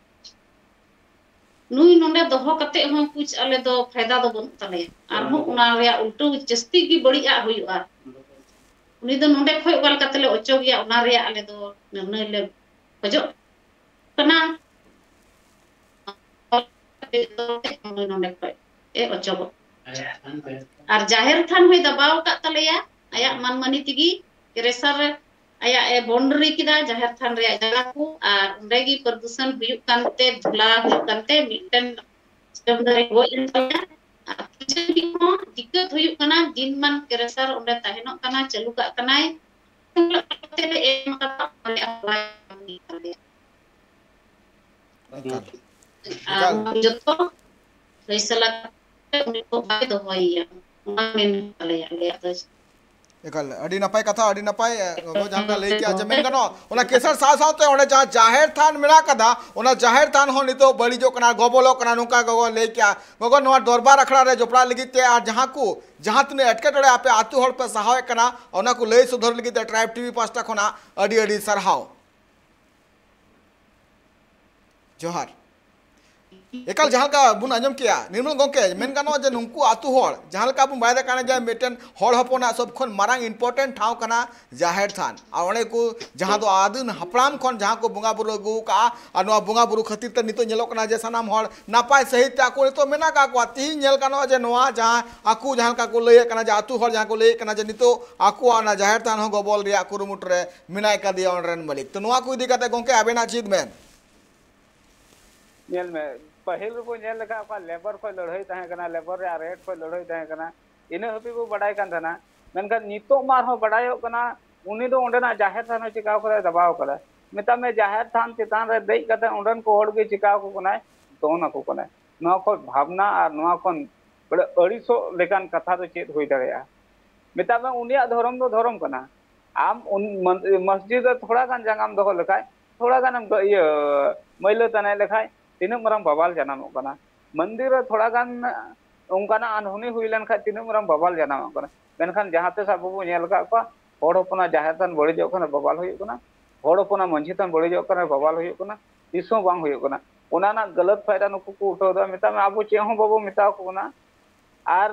ᱱᱩᱭ ᱱᱚᱰᱮ ᱫᱚᱦᱚ ᱠᱟᱛᱮ ᱦᱚᱸ ᱠᱩᱪ ᱟᱞᱮ ᱫᱚ ᱯᱷᱟᱭᱫᱟ ᱫᱚ ᱵᱟᱹᱱᱩᱜ ᱛᱟᱞᱮᱭᱟ, ᱟᱨᱦᱚᱸ ᱚᱱᱟ ᱨᱮᱭᱟᱜ ᱩᱞᱴᱟᱹ ᱡᱟᱹᱥᱛᱤ ᱜᱮ ᱵᱟᱹᱲᱤᱡ ᱟᱜ ᱦᱩᱭᱩᱜᱼᱟ᱾ ᱩᱱᱤ ᱫᱚ ᱱᱚᱰᱮ ᱠᱷᱚᱡ ᱚᱠᱟ ᱞᱮᱠᱟ ᱛᱮᱞᱮ ᱚᱪᱚᱜᱮᱭᱟ, ᱚᱱᱟ ᱨᱮᱭᱟᱜ ᱟᱞᱮ ᱫᱚ ᱱᱤᱨᱱᱟᱹᱭ ᱞᱮ ᱠᱷᱚᱡᱚᱜ ᱠᱟᱱᱟ᱾ ᱱᱚᱰᱮ ᱠᱷᱚᱡ ᱮ ᱚᱪᱚᱜᱚᱜ᱾ ᱟᱨ ᱡᱟᱦᱮᱨ ᱛᱷᱟᱱ ᱦᱚᱸᱭ ᱫᱟᱵᱟᱣ ᱟᱠᱟᱫ ᱛᱟᱞᱮᱭᱟ ᱟᱭᱟᱜ ᱢᱟᱱᱢᱟᱹᱱᱤ ᱛᱮᱜᱮ᱾ ᱠᱮᱨᱮᱥᱟᱨ ᱨᱮ ᱟᱭᱟᱜ ᱮ boundary ᱠᱮᱫᱟ ᱡᱟᱦᱮᱨ ᱛᱷᱟᱱ ᱨᱮᱭᱟᱜ ᱡᱟᱭᱜᱟ ᱠᱚ, ᱟᱨ ᱚᱸᱰᱮ ᱜᱮ ᱯᱨᱚᱫᱩᱥᱚᱱ ᱦᱩᱭᱩᱜ ᱠᱟᱱᱛᱮ, ᱫᱷᱩᱞᱟ ᱦᱩᱭᱩᱜ ᱠᱟᱱᱛᱮ ᱢᱤᱫᱴᱮᱱ ᱥᱤᱨᱚᱢ ᱫᱟᱨᱮ ᱜᱚᱡ ᱮᱱ ᱛᱟᱞᱮᱭᱟ᱾ ᱟᱨ ᱯᱩᱡᱟᱹ ᱞᱟᱹᱜᱤᱫ ᱦᱚᱸ ᱫᱤᱠᱠᱟᱛ ᱦᱩᱭᱩᱜ ᱠᱟᱱᱟ, ᱫᱤᱱ ᱢᱟᱱ ᱠᱮᱨᱮᱥᱟᱨ ᱚᱸᱰᱮ ᱛᱟᱦᱮᱱᱚᱜ ᱠᱟᱱᱟ, ᱪᱟᱹᱞᱩ ᱠᱟᱜ ᱠᱟᱱᱟᱭ᱾ ᱠᱟᱛᱮ ᱞᱮ ᱮᱢ ᱠᱟᱫᱟ, ᱚᱱᱟ ᱨᱮᱭᱟᱜ ᱦᱚᱨᱟᱭ ᱠᱟᱹᱢᱤ ᱛᱟᱞᱮᱭᱟ᱾ ᱮᱠᱟᱞ᱾ ᱟᱨ ᱡᱚᱛᱚ ᱯᱷᱟᱭᱥᱟᱞᱟ ᱠᱟᱛᱮ ᱩᱱᱤ ᱠᱚ ᱵᱟᱭ ᱫᱚᱦᱚᱭᱮᱭᱟ, ᱚᱱᱟ ᱢᱮᱱ ᱛᱟᱞᱮᱭᱟ ᱟᱞᱮᱭᱟᱜ ᱫᱚ᱾ ᱮᱠᱟᱞ, ᱟᱹᱰᱤ ᱱᱟᱯᱟᱭ ᱠᱟᱛᱷᱟ, ᱟᱹᱰᱤ ᱱᱟᱯᱟᱭ, ᱮ, ᱜᱚᱜᱚ ᱡᱟᱦᱟᱸ ᱞᱮᱠᱟ ᱞᱟᱹᱭ ᱠᱮᱜᱼᱟ, ᱡᱮ ᱢᱮᱱ ᱜᱟᱱᱚᱜᱼᱟ, ᱚᱱᱟ ᱠᱮᱥᱟᱨ ᱥᱟᱶ ᱥᱟᱶᱛᱮ ᱚᱸᱰᱮ ᱡᱟᱦᱟᱸ ᱡᱟᱦᱮᱨ ᱛᱷᱟᱱ ᱢᱮᱱᱟᱜ ᱠᱟᱫᱟ, ᱚᱱᱟ ᱡᱟᱦᱮᱨ ᱛᱷᱟᱱ ᱦᱚᱸ ᱱᱤᱛᱚᱜ ᱵᱟᱹᱲᱤᱡᱚᱜ ᱠᱟᱱᱟ, ᱜᱚᱵᱚᱞᱚᱜ ᱠᱟᱱᱟ, ᱱᱚᱝᱠᱟ ᱜᱚᱜᱚ ᱞᱟᱹᱭ ᱠᱮᱜᱼᱟ᱾ ᱜᱚᱜᱚ, ᱱᱚᱣᱟ ᱫᱚᱨᱵᱟᱨ ᱟᱠᱷᱲᱟ ᱨᱮ ᱡᱚᱯᱲᱟᱜ ᱞᱟᱹᱜᱤᱫ ᱛᱮ ᱟᱨ ᱡᱟᱦᱟᱸ ᱠᱚ, ᱡᱟᱦᱟᱸ ᱛᱤᱱᱟᱹᱜ ᱮᱴᱠᱮᱴᱚᱬᱮ ᱟᱯᱮ ᱟᱹᱛᱩ ᱦᱚᱲ ᱯᱮ ᱥᱟᱦᱟᱣᱮᱫ ᱠᱟᱱᱟ, ᱚᱱᱟ ᱠᱚ ᱞᱟᱹᱭ ᱥᱚᱫᱚᱨ ᱞᱟᱹᱜᱤᱫ ᱛᱮ ᱴᱨᱟᱭᱤᱵᱽ ᱴᱤᱵᱷᱤ ᱯᱟᱦᱴᱟ ᱠᱷᱚᱱᱟᱜ ᱟᱹᱰᱤ ᱟᱹᱰᱤ ᱥᱟᱨᱦᱟᱣ᱾ ᱡᱚᱦᱟᱨ᱾ ᱮᱠᱟᱞ, ᱡᱟᱦᱟᱸ ᱞᱮᱠᱟ ᱵᱚᱱ ᱟᱸᱡᱚᱢ ᱠᱮᱜᱼᱟ, ᱱᱤᱨᱢᱚᱞ ᱜᱚᱢᱠᱮ, ᱢᱮᱱ ᱜᱟᱱᱚᱜᱼᱟ ᱡᱮ ᱱᱩᱠᱩ ᱟᱹᱛᱩ ᱦᱚᱲ, ᱡᱟᱦᱟᱸ ᱞᱮᱠᱟ ᱵᱚᱱ ᱵᱟᱲᱟᱭ ᱫᱟᱲᱮᱭᱟᱜ ᱠᱟᱱᱟ ᱡᱮ ᱢᱤᱫᱴᱮᱱ ᱦᱚᱲ ᱦᱚᱯᱚᱱᱟᱜ ᱥᱚᱵ ᱠᱷᱚᱱ ᱢᱟᱨᱟᱝ important ᱴᱷᱟᱶ ᱠᱟᱱᱟ ᱡᱟᱦᱮᱨ ᱛᱷᱟᱱ᱾ ᱟᱨ ᱚᱸᱰᱮ ᱠᱚ, ᱡᱟᱦᱟᱸ ᱫᱚ ᱟᱹᱫᱤᱢ ᱦᱟᱯᱲᱟᱢ ᱠᱷᱚᱱ ᱡᱟᱦᱟᱸ ᱠᱚ ᱵᱚᱸᱜᱟ ᱵᱩᱨᱩ ᱟᱹᱜᱩ ᱠᱟᱜᱼᱟ, ᱟᱨ ᱱᱚᱣᱟ ᱵᱚᱸᱜᱟ ᱵᱩᱨᱩ ᱠᱷᱟᱹᱛᱤᱨ ᱛᱮ ᱱᱤᱛᱚᱜ ᱧᱮᱞᱚᱜ ᱠᱟᱱᱟ ᱡᱮ ᱥᱟᱱᱟᱢ ᱦᱚᱲ ᱱᱟᱯᱟᱭ ᱥᱟᱺᱦᱤᱡ ᱛᱮ ᱟᱠᱚ ᱱᱤᱛᱚᱜ ᱢᱮᱱᱟᱜ ᱠᱟᱜ ᱠᱚᱣᱟ᱾ ᱛᱤᱦᱤᱧ ᱧᱮᱞ ᱜᱟᱱᱚᱜᱼᱟ ᱡᱮ ᱱᱚᱣᱟ ᱡᱟᱦᱟᱸ ᱟᱠᱚ ᱡᱟᱦᱟᱸ ᱞᱮᱠᱟ ᱠᱚ ᱞᱟᱹᱭᱮᱫ ᱠᱟᱱᱟ ᱡᱮ ᱟᱹᱛᱩ ᱦᱚᱲ ᱡᱟᱦᱟᱸ ᱠᱚ ᱞᱟᱹᱭᱮᱫ ᱠᱟᱱᱟ ᱡᱮ ᱱᱤᱛᱚᱜ ᱟᱠᱚᱣᱟᱜ ᱚᱱᱟ ᱡᱟᱦᱮᱨ ᱛᱷᱟᱱ ᱦᱚᱸ ᱜᱚᱵᱚᱞ ᱨᱮᱭᱟᱜ ᱠᱩᱨᱩᱢᱩᱴᱩ ᱨᱮ ᱢᱮᱱᱟᱭ ᱠᱟᱫᱮᱭᱟ ᱚᱸᱰᱮ ᱨᱮᱱ ᱢᱟᱹᱞᱤᱠ᱾ ᱛᱚ, ᱱᱚᱣᱟ ᱠᱚ ᱤᱫᱤ ᱠᱟᱛᱮ ᱜᱚᱢᱠᱮ ᱟᱵᱮᱱᱟᱜ ᱪᱮᱫ ᱢᱮᱱ? ᱧᱮᱞ ᱢᱮ, ᱯᱟᱹᱦᱤᱞ ᱨᱮᱵᱚ ᱧᱮᱞ ᱞᱮᱠᱷᱟᱱ ᱚᱠᱟ ᱞᱮᱵᱟᱨ ᱠᱷᱚᱱ ᱞᱟᱹᱲᱦᱟᱹᱭ ᱛᱟᱦᱮᱸ ᱠᱟᱱᱟ, ᱞᱮᱵᱟᱨ ᱨᱮᱭᱟᱜ ᱨᱮᱴ ᱠᱷᱚᱱ ᱞᱟᱹᱲᱦᱟᱹᱭ ᱛᱟᱦᱮᱸ ᱠᱟᱱᱟ, ᱤᱱᱟᱹ ᱦᱟᱹᱵᱤᱡ ᱵᱚ ᱵᱟᱰᱟᱭ ᱠᱟᱱ ᱛᱟᱦᱮᱱᱟ᱾ ᱢᱮᱱᱠᱷᱟᱱ ᱱᱤᱛᱚᱜ ᱢᱟ ᱟᱨᱦᱚᱸ ᱵᱟᱰᱟᱭᱚᱜ ᱠᱟᱱᱟ, ᱩᱱᱤ ᱫᱚ ᱚᱸᱰᱮᱱᱟᱜ ᱡᱟᱦᱮᱨ ᱛᱷᱟᱱ ᱦᱚᱸ ᱪᱤᱠᱟᱣ ᱠᱟᱫᱟᱭ, ᱫᱟᱵᱟᱣ ᱠᱟᱫᱟᱭ᱾ ᱢᱮᱛᱟᱜ ᱢᱮ, ᱡᱟᱦᱮᱨ ᱛᱷᱟᱱ ᱪᱮᱛᱟᱱ ᱨᱮ ᱫᱮᱡ ᱠᱟᱛᱮ ᱚᱸᱰᱮᱱ ᱠᱚ ᱦᱚᱲ ᱜᱮ ᱪᱤᱠᱟᱣ ᱠᱚ ᱠᱟᱱᱟᱭ, ᱫᱚᱱ ᱟᱠᱚ ᱠᱟᱱᱟᱭ᱾ ᱱᱚᱣᱟ ᱠᱷᱚᱱ ᱵᱷᱟᱵᱽᱱᱟ ᱟᱨ ᱱᱚᱣᱟ ᱠᱷᱚᱱ ᱵᱚᱞᱮ ᱟᱹᱲᱤᱥᱚᱜ ᱞᱮᱠᱟᱱ ᱠᱟᱛᱷᱟ ᱫᱚ ᱪᱮᱫ ᱦᱩᱭ ᱫᱟᱲᱮᱭᱟᱜᱼᱟ? ᱢᱮᱛᱟᱜ ᱢᱮ, ᱩᱱᱤᱭᱟᱜ ᱫᱷᱚᱨᱚᱢ ᱫᱚ ᱫᱷᱚᱨᱚᱢ ᱠᱟᱱᱟ᱾ ᱟᱢ ᱩᱱ ᱢᱚᱱ-, ᱢᱚᱥᱡᱤᱫ ᱨᱮ ᱛᱷᱚᱲᱟ ᱜᱟᱱ ᱡᱟᱸᱜᱟᱢ ᱫᱚᱦᱚ ᱞᱮᱠᱷᱟᱡ, ᱛᱷᱚᱲᱟ ᱜᱟᱱᱮᱢ ᱫᱚ ᱤᱭᱟᱹ ᱢᱟᱹᱭᱞᱟᱹ ᱛᱟᱱᱮᱡ ᱞᱮᱠᱷᱟᱡ, ᱛᱤᱱᱟᱹᱜ ᱢᱟᱨᱟᱝ ᱵᱟᱵᱟᱞ ᱡᱟᱱᱟᱢᱚᱜ ᱠᱟᱱᱟ᱾ ᱢᱚᱱᱫᱤᱨ ᱨᱮ ᱛᱷᱚᱲᱟ ᱜᱟᱱ ᱚᱱᱠᱟᱱᱟᱜ ᱟᱱᱦᱚᱱᱤ ᱦᱩᱭ ᱞᱮᱱᱠᱷᱟᱡ, ᱛᱤᱱᱟᱹᱜ ᱢᱟᱨᱟᱝ ᱵᱟᱵᱟᱞ ᱡᱟᱱᱟᱢᱚᱜ ᱠᱟᱱᱟ᱾ ᱢᱮᱱᱠᱷᱟᱱ ᱡᱟᱦᱟᱸ ᱛᱤᱥ ᱟᱵᱚ ᱵᱚᱱ ᱧᱮᱞ ᱟᱠᱟᱫ ᱠᱚᱣᱟ, ᱦᱚᱲ ᱦᱚᱯᱚᱱᱟᱜ ᱡᱟᱦᱮᱨ ᱛᱷᱟᱱ ᱵᱟᱹᱲᱤᱡᱚᱜ ᱠᱟᱱᱟ, ᱵᱟᱵᱟᱞ ᱦᱩᱭᱩᱜ ᱠᱟᱱᱟ᱾ ᱦᱚᱲ ᱦᱚᱯᱚᱱᱟᱜ ᱢᱟᱹᱡᱷᱤ ᱛᱷᱟᱱ ᱵᱟᱹᱲᱤᱡᱚᱜ ᱠᱟᱱᱟ, ᱵᱟᱵᱟᱞ ᱦᱩᱭᱩᱜ ᱠᱟᱱᱟ᱾ ᱛᱤᱥ ᱦᱚᱸ ᱵᱟᱝ ᱦᱩᱭᱩᱜ ᱠᱟᱱᱟ᱾ ᱚᱱᱟ ᱨᱮᱱᱟᱜ ᱜᱟᱞᱟᱛ ᱯᱷᱟᱭᱫᱟ ᱱᱩᱠᱩ ᱠᱚ ᱩᱴᱷᱟᱹᱣ ᱮᱫᱟ᱾ ᱢᱮᱛᱟᱜ ᱢᱮ, ᱟᱵᱚ ᱪᱮᱫ ᱦᱚᱸ ᱵᱟᱵᱚ ᱢᱮᱛᱟ ᱠᱚ ᱠᱟᱱᱟ᱾ ᱟᱨ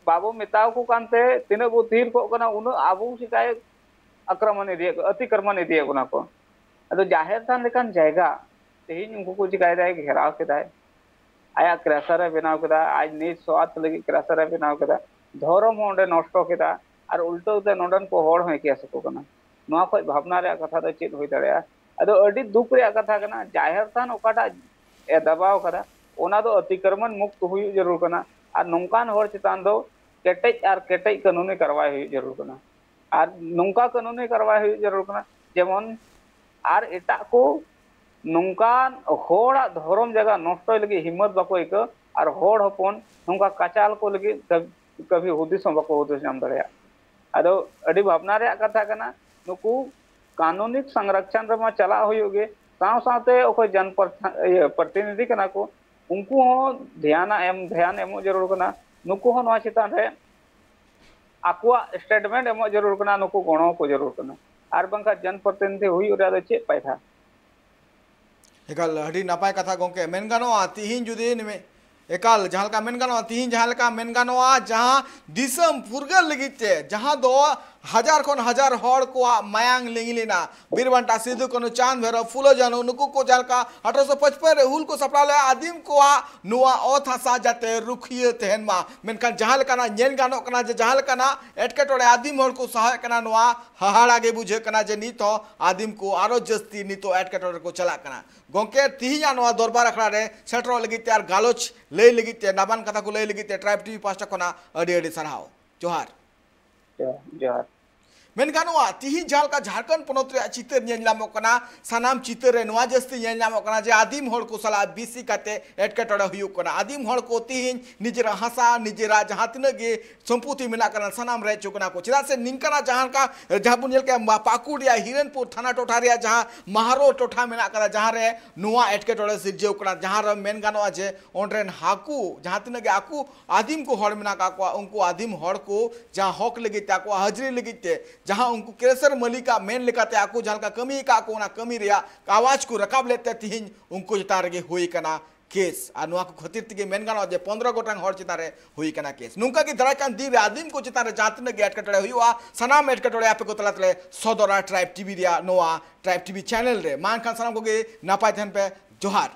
ᱵᱟᱵᱚ ᱢᱮᱛᱟ ᱠᱚ ᱠᱟᱱᱛᱮ ᱛᱤᱱᱟᱹᱜ ᱵᱚ ᱛᱷᱤᱨ ᱠᱚᱜ ᱠᱟᱱᱟ, ᱩᱱᱟᱹᱜ ᱟᱵᱚ ᱥᱤᱠᱟᱭᱚᱛ ᱟᱠᱨᱚᱢᱚᱱ ᱤᱫᱤᱭᱮᱫ ᱠᱚ, ᱚᱛᱤᱠᱨᱚᱢᱚᱱ ᱤᱫᱤᱭᱮᱫ ᱵᱚᱱᱟ ᱠᱚ᱾ ᱟᱫᱚ ᱡᱟᱦᱮᱨ ᱛᱷᱟᱱ ᱞᱮᱠᱟᱱ ᱡᱟᱭᱜᱟ, ᱛᱮᱦᱮᱧ ᱩᱱᱠᱩ ᱠᱚ ᱪᱤᱠᱟᱭᱮᱫᱟ, ᱜᱷᱮᱨᱟᱣ ᱠᱮᱫᱟᱭ, ᱟᱭᱟᱜ ᱠᱨᱮᱥᱟᱨ ᱮ ᱵᱮᱱᱟᱣ ᱠᱮᱫᱟ, ᱟᱡ ᱱᱤᱡ ᱥᱣᱟᱨᱛᱷ ᱞᱟᱹᱜᱤᱫ ᱠᱨᱮᱥᱟᱨ ᱮ ᱵᱮᱱᱟᱣ ᱠᱮᱫᱟ, ᱫᱷᱚᱨᱚᱢ ᱦᱚᱸ ᱚᱸᱰᱮ ᱱᱚᱥᱴᱚ ᱠᱮᱫᱟ, ᱟᱨ ᱩᱞᱴᱟᱹᱣ ᱛᱮ ᱱᱚᱰᱮᱱ ᱠᱚ ᱦᱚᱲ ᱦᱚᱸᱭ ᱠᱮᱥ ᱟᱠᱚ ᱠᱟᱱᱟ᱾ ᱱᱚᱣᱟ ᱠᱷᱚᱱ ᱵᱷᱟᱵᱽᱱᱟ ᱨᱮᱭᱟᱜ ᱠᱟᱛᱷᱟ ᱫᱚ ᱪᱮᱫ ᱦᱩᱭ ᱫᱟᱲᱮᱭᱟᱜᱼᱟ? ᱟᱫᱚ ᱟᱹᱰᱤ ᱫᱩᱠ ᱨᱮᱭᱟᱜ ᱠᱟᱛᱷᱟ ᱠᱟᱱᱟ, ᱡᱟᱦᱮᱨ ᱛᱷᱟᱱ ᱚᱠᱟᱴᱟᱜ ᱮ ᱫᱟᱵᱟᱣ ᱠᱟᱫᱟ, ᱚᱱᱟ ᱫᱚ ᱚᱛᱤᱠᱨᱚᱢᱚᱱ ᱢᱩᱠᱛ ᱦᱩᱭᱩᱜ ᱡᱟᱹᱨᱩᱲ ᱠᱟᱱᱟ, ᱟᱨ ᱱᱚᱝᱠᱟᱱ ᱦᱚᱲ ᱪᱮᱛᱟᱱ ᱫᱚ ᱠᱮᱴᱮᱡ ᱟᱨ ᱠᱮᱴᱮᱡ ᱠᱟᱹᱱᱩᱱᱤ ᱠᱟᱨᱣᱟᱭ ᱦᱩᱭᱩᱜ ᱡᱟᱹᱨᱩᱲ ᱠᱟᱱᱟ᱾ ᱟᱨ ᱱᱚᱝᱠᱟ ᱠᱟᱹᱱᱩᱱᱤ ᱠᱟᱨᱣᱟᱭ ᱦᱩᱭᱩᱜ ᱡᱟᱹᱨᱩᱲ ᱠᱟᱱᱟ, ᱡᱮᱢᱚᱱ ᱟᱨ ᱮᱴᱟᱜ ᱠᱚ ᱱᱚᱝᱠᱟᱱ ᱦᱚᱲᱟᱜ ᱫᱷᱚᱨᱚᱢ ᱡᱟᱭᱜᱟ ᱱᱚᱥᱴᱚᱭ ᱞᱟᱹᱜᱤᱫ ᱦᱤᱢᱢᱚᱛ ᱵᱟᱠᱚ ᱟᱹᱭᱠᱟᱹᱣ, ᱟᱨ ᱦᱚᱲ ᱦᱚᱯᱚᱱ ᱱᱚᱝᱠᱟ ᱠᱟᱪᱟᱞ ᱠᱚ ᱞᱟᱹᱜᱤᱫ ᱠᱟᱹ-, ᱠᱟᱹᱵᱷᱤ ᱦᱩᱫᱤᱥ ᱦᱚᱸ ᱵᱟᱠᱚ ᱦᱩᱫᱤᱥ ᱧᱟᱢ ᱫᱟᱲᱮᱭᱟᱜ᱾ ᱟᱫᱚ ᱟᱹᱰᱤ ᱵᱷᱟᱵᱽᱱᱟ ᱨᱮᱭᱟᱜ ᱠᱟᱛᱷᱟ ᱠᱟᱱᱟ, ᱱᱩᱠᱩ ᱠᱟᱱᱩᱱᱤᱠ ᱥᱚᱝᱨᱚᱠᱷᱚᱱ ᱨᱮᱢᱟ ᱪᱟᱞᱟᱜ ᱦᱩᱭᱩᱜ ᱜᱮ, ᱥᱟᱶ ᱥᱟᱶᱛᱮ ᱚᱠᱚᱭ ᱡᱚᱱ ᱯᱨᱚᱛᱷᱟ-, ᱤᱭᱟᱹ, ᱯᱨᱚᱛᱤᱱᱤᱫᱷᱤ ᱠᱟᱱᱟ ᱠᱚ, ᱩᱱᱠᱩ ᱦᱚᱸ ᱫᱷᱮᱭᱟᱱ ᱮᱢ, ᱫᱷᱮᱭᱟᱱ ᱮᱢᱚᱜ ᱡᱟᱹᱨᱩᱲ ᱠᱟᱱᱟ᱾ ᱱᱩᱠᱩ ᱦᱚᱸ ᱱᱚᱣᱟ ᱪᱮᱛᱟᱱ ᱨᱮ ᱟᱠᱚᱣᱟᱜ ᱥᱴᱮᱴᱢᱮᱱᱴ ᱮᱢᱚᱜ ᱡᱟᱹᱨᱩᱲ ᱠᱟᱱᱟ, ᱱᱩᱠᱩ ᱜᱚᱲᱚ ᱠᱚ ᱡᱟᱹᱨᱩᱲ ᱠᱟᱱᱟ᱾ ᱟᱨ ᱵᱟᱝᱠᱷᱟᱱ ᱡᱚᱱ ᱯᱨᱚᱛᱤᱱᱤᱫᱷᱤ ᱦᱩᱭᱩᱜ ᱨᱮᱭᱟᱜ ᱫᱚ ᱪᱮᱫ ᱯᱟᱭᱫᱟ? ᱮᱠᱟᱞ ᱟᱹᱰᱤ ᱱᱟᱯᱟᱭ ᱠᱟᱛᱷᱟ ᱜᱚᱢᱠᱮ᱾ ᱢᱮᱱ ᱜᱟᱱᱚᱜᱼᱟ, ᱛᱤᱦᱤᱧ ᱡᱩᱫᱤ ᱱᱤᱢᱤ-, ᱮᱠᱟᱞ ᱡᱟᱦᱟᱸ ᱞᱮᱠᱟ ᱢᱮᱱ ᱜᱟᱱᱚᱜᱼᱟ, ᱛᱤᱦᱤᱧ ᱡᱟᱦᱟᱸ ᱞᱮᱠᱟ ᱢᱮᱱ ᱜᱟᱱᱚᱜᱼᱟ, ᱡᱟᱦᱟᱸ ᱫᱤᱥᱚᱢ ᱯᱷᱩᱨᱜᱟᱹᱞ ᱞᱟᱹᱜᱤᱫ ᱛᱮ, ᱡᱟᱦᱟᱸ ᱫᱚ ᱦᱟᱡᱟᱨ ᱠᱷᱚᱱ ᱦᱟᱡᱟᱨ ᱦᱚᱲ ᱠᱚᱣᱟᱜ ᱢᱟᱭᱟᱝ ᱞᱤᱸᱜᱤ ᱞᱮᱱᱟ, ᱵᱤᱨ ᱵᱟᱱᱴᱟ ᱥᱤᱫᱩ, ᱠᱟᱹᱱᱦᱩ, ᱪᱟᱸᱫᱽ, ᱵᱷᱟᱭᱨᱚ, ᱯᱷᱩᱞᱳ, ᱡᱷᱟᱱᱚ, ᱱᱩᱠᱩ ᱠᱚ ᱡᱟᱦᱟᱸ ᱞᱮᱠᱟ ᱟᱴᱷᱨᱚᱥᱚ ᱯᱟᱸᱪᱯᱟᱱᱱᱚ ᱨᱮ ᱦᱩᱞ ᱠᱚ ᱥᱟᱯᱲᱟᱣ ᱞᱮᱫᱼᱟ, ᱟᱹᱫᱤᱢ ᱠᱚᱣᱟᱜ ᱱᱚᱣᱟ ᱚᱛ ᱦᱟᱥᱟ ᱡᱟᱛᱮ ᱨᱩᱠᱷᱤᱭᱟᱹ ᱛᱟᱦᱮᱱ ᱢᱟ᱾ ᱢᱮᱱᱠᱷᱟᱱ ᱡᱟᱦᱟᱸ ᱞᱮᱠᱟᱱᱟᱜ ᱧᱮᱞ ᱜᱟᱱᱚᱜ ᱠᱟᱱᱟ ᱡᱮ ᱡᱟᱦᱟᱸ ᱞᱮᱠᱟᱱᱟᱜ ᱮᱴᱠᱮᱴᱚᱬᱮ ᱟᱹᱫᱤᱢ ᱦᱚᱲ ᱠᱚ ᱥᱟᱦᱟᱣᱮᱫ ᱠᱟᱱᱟ, ᱱᱚᱣᱟ ᱦᱟᱦᱟᱲᱟ ᱜᱮ ᱵᱩᱡᱷᱟᱹᱜ ᱠᱟᱱᱟ ᱡᱮ ᱱᱤᱛ ᱦᱚᱸ ᱟᱹᱫᱤᱢ ᱠᱚ ᱟᱨᱚ ᱡᱟᱹᱥᱛᱤ ᱱᱤᱛᱚᱜ ᱮᱴᱠᱮᱴᱚᱬᱮ ᱨᱮᱠᱚ ᱪᱟᱞᱟᱜ ᱠᱟᱱᱟ᱾ ᱜᱚᱢᱠᱮ, ᱛᱤᱦᱤᱧᱟᱜ ᱱᱚᱣᱟ ᱫᱚᱨᱵᱟᱨ ᱟᱠᱷᱲᱟ ᱨᱮ ᱥᱮᱴᱮᱨᱚᱜ ᱞᱟᱹᱜᱤᱫ ᱛᱮ ᱟᱨ ᱜᱟᱞᱚᱪ ᱞᱟᱹᱭ ᱞᱟᱹᱜᱤᱫ ᱛᱮ, ᱱᱟᱵᱟᱱ ᱠᱟᱛᱷᱟ ᱠᱚ ᱞᱟᱹᱭ ᱞᱟᱹᱜᱤᱫ ᱛᱮ ᱴᱨᱟᱭᱤᱵᱽ ᱴᱤᱵᱷᱤ ᱯᱟᱦᱴᱟ ᱠᱷᱚᱱᱟᱜ ᱟᱹᱰᱤ ᱟᱹᱰᱤ ᱥᱟᱨᱦᱟᱣ᱾ ᱡᱚᱦᱟᱨ᱾ ᱡᱚᱦᱟᱨ, ᱡᱚᱦᱟᱨ᱾ ᱢᱮᱱ ᱜᱟᱱᱚᱜᱼᱟ, ᱛᱤᱦᱤᱧ ᱡᱟᱦᱟᱸ ᱞᱮᱠᱟ ᱡᱷᱟᱲᱠᱷᱚᱸᱰ ᱯᱚᱱᱚᱛ ᱨᱮᱭᱟᱜ ᱪᱤᱛᱟᱹᱨ ᱧᱮᱞ ᱧᱟᱢᱚᱜ ᱠᱟᱱᱟ, ᱥᱟᱱᱟᱢ ᱪᱤᱛᱟᱹᱨ ᱨᱮ ᱱᱚᱣᱟ ᱡᱟᱹᱥᱛᱤ ᱧᱮᱞ ᱧᱟᱢᱚᱜ ᱠᱟᱱᱟ ᱡᱮ ᱟᱹᱫᱤᱢ ᱦᱚᱲ ᱠᱚ ᱥᱟᱞᱟᱜ ᱵᱮᱥᱤ ᱠᱟᱛᱮ ᱮᱴᱠᱮᱴᱚᱬᱮ ᱦᱩᱭᱩᱜ ᱠᱟᱱᱟ᱾ ᱟᱹᱫᱤᱢ ᱦᱚᱲ ᱠᱚ ᱛᱤᱦᱤᱧ ᱱᱤᱡᱮᱨᱟᱜ ᱦᱟᱥᱟ, ᱱᱤᱡᱮᱨᱟᱜ ᱡᱟᱦᱟᱸ ᱛᱤᱱᱟᱹᱜ ᱜᱮ ᱥᱚᱢᱯᱚᱛᱤ ᱢᱮᱱᱟᱜ ᱠᱟᱱᱟ, ᱥᱟᱱᱟᱢ ᱨᱮᱡ ᱦᱚᱪᱚ ᱠᱟᱱᱟ ᱠᱚ᱾ ᱪᱮᱫᱟᱜ ᱥᱮ ᱱᱤᱝᱠᱟᱱᱟᱜ ᱡᱟᱦᱟᱸ ᱞᱮᱠᱟ, ᱡᱟᱦᱟᱸ ᱵᱚᱱ ᱧᱮᱞ ᱠᱮᱜᱼᱟ, ᱢᱟ-, ᱯᱟᱹᱠᱩᱲ ᱨᱮᱭᱟᱜ ᱦᱤᱨᱚᱱᱯᱩᱨ ᱛᱷᱟᱱᱟ ᱴᱚᱴᱷᱟ ᱨᱮᱭᱟᱜ ᱡᱟᱦᱟᱸ ᱢᱟᱦᱟᱨᱳ ᱴᱚᱴᱷᱟ ᱢᱮᱱᱟᱜ ᱠᱟᱫᱟ, ᱡᱟᱦᱟᱸ ᱨᱮ ᱱᱚᱣᱟ ᱮᱴᱠᱮᱴᱚᱬᱮ ᱥᱤᱨᱡᱟᱹᱣ ᱠᱟᱱᱟ, ᱡᱟᱦᱟᱸ ᱨᱮ ᱢᱮᱱ ᱜᱟᱱᱚᱜᱼᱟ ᱡᱮ ᱚᱸᱰᱮ ᱨᱮᱱ ᱦᱟᱹᱠᱩ, ᱡᱟᱦᱟᱸ ᱛᱤᱱᱟᱹᱜ ᱜᱮ ᱟᱠᱚ ᱟᱹᱫᱤᱢ ᱠᱚ ᱦᱚᱲ ᱢᱮᱱᱟᱜ ᱠᱟᱜ ᱠᱚᱣᱟ, ᱩᱱᱠᱩ ᱟᱹᱫᱤᱢ ᱦᱚᱲ ᱠᱚ ᱡᱟᱦᱟᱸ ᱦᱚᱠ ᱞᱟᱹᱜᱤᱫ ᱛᱮ, ᱟᱠᱚᱣᱟᱜ ᱦᱟᱹᱡᱨᱤ ᱞᱟᱹᱜᱤᱫ ᱛᱮ, ᱡᱟᱦᱟᱸ ᱩᱱᱠᱩ ᱠᱨᱮᱥᱟᱨ ᱢᱟᱹᱞᱤᱠᱟᱜ ᱢᱮᱱ ᱞᱮᱠᱟᱛᱮ ᱟᱠᱚ ᱡᱟᱦᱟᱸ ᱞᱮᱠᱟ ᱠᱟᱹᱢᱤ ᱟᱠᱟᱫ ᱠᱚ, ᱚᱱᱟ ᱠᱟᱹᱢᱤ ᱨᱮᱭᱟᱜ ᱟᱣᱟᱡᱽ ᱠᱚ ᱨᱟᱠᱟᱵ ᱞᱮᱫ ᱛᱮ ᱛᱤᱦᱤᱧ ᱩᱱᱠᱩ ᱪᱮᱛᱟᱱ ᱨᱮᱜᱮ ᱦᱩᱭ ᱠᱟᱱᱟ ᱠᱮᱥ᱾ ᱟᱨ ᱱᱚᱣᱟ ᱠᱚ ᱠᱷᱟᱹᱛᱤᱨ ᱛᱮᱜᱮ ᱢᱮᱱ ᱜᱟᱱᱚᱜᱼᱟ ᱡᱮ ᱯᱚᱱᱫᱽᱨᱚ ᱜᱚᱴᱟᱝ ᱦᱚᱲ ᱪᱮᱛᱟᱱ ᱨᱮ ᱦᱩᱭ ᱠᱟᱱᱟ ᱠᱮᱥ᱾ ᱱᱚᱝᱠᱟ ᱜᱮ ᱫᱟᱨᱟᱭ ᱠᱟᱱ ᱫᱤᱱ ᱨᱮ ᱟᱹᱫᱤᱢ ᱠᱚ ᱪᱮᱛᱟᱱ ᱨᱮ ᱡᱟᱦᱟᱸ ᱛᱤᱱᱟᱹᱜ ᱜᱮ ᱮᱴᱠᱮᱴᱚᱬᱮ ᱦᱩᱭᱩᱜᱼᱟ, ᱥᱟᱱᱟᱢ ᱮᱴᱠᱮᱴᱚᱬᱮ ᱟᱯᱮ ᱠᱚ ᱛᱟᱞᱟ ᱛᱮᱞᱮ ᱥᱚᱫᱚᱨᱟ ᱴᱨᱟᱭᱤᱵᱽ ᱴᱤᱵᱷᱤ ᱨᱮᱭᱟᱜ, ᱱᱚᱣᱟ ᱴᱨᱟᱭᱤᱵᱽ ᱴᱤᱵᱷᱤ ᱪᱮᱱᱮᱞ ᱨᱮ᱾ ᱢᱟ ᱮᱱᱠᱷᱟᱱ ᱥᱟᱱᱟᱢ ᱠᱚᱜᱮ ᱱᱟᱯᱟᱭ ᱛᱟᱦᱮᱱ ᱯᱮ᱾ ᱡᱚᱦᱟᱨ᱾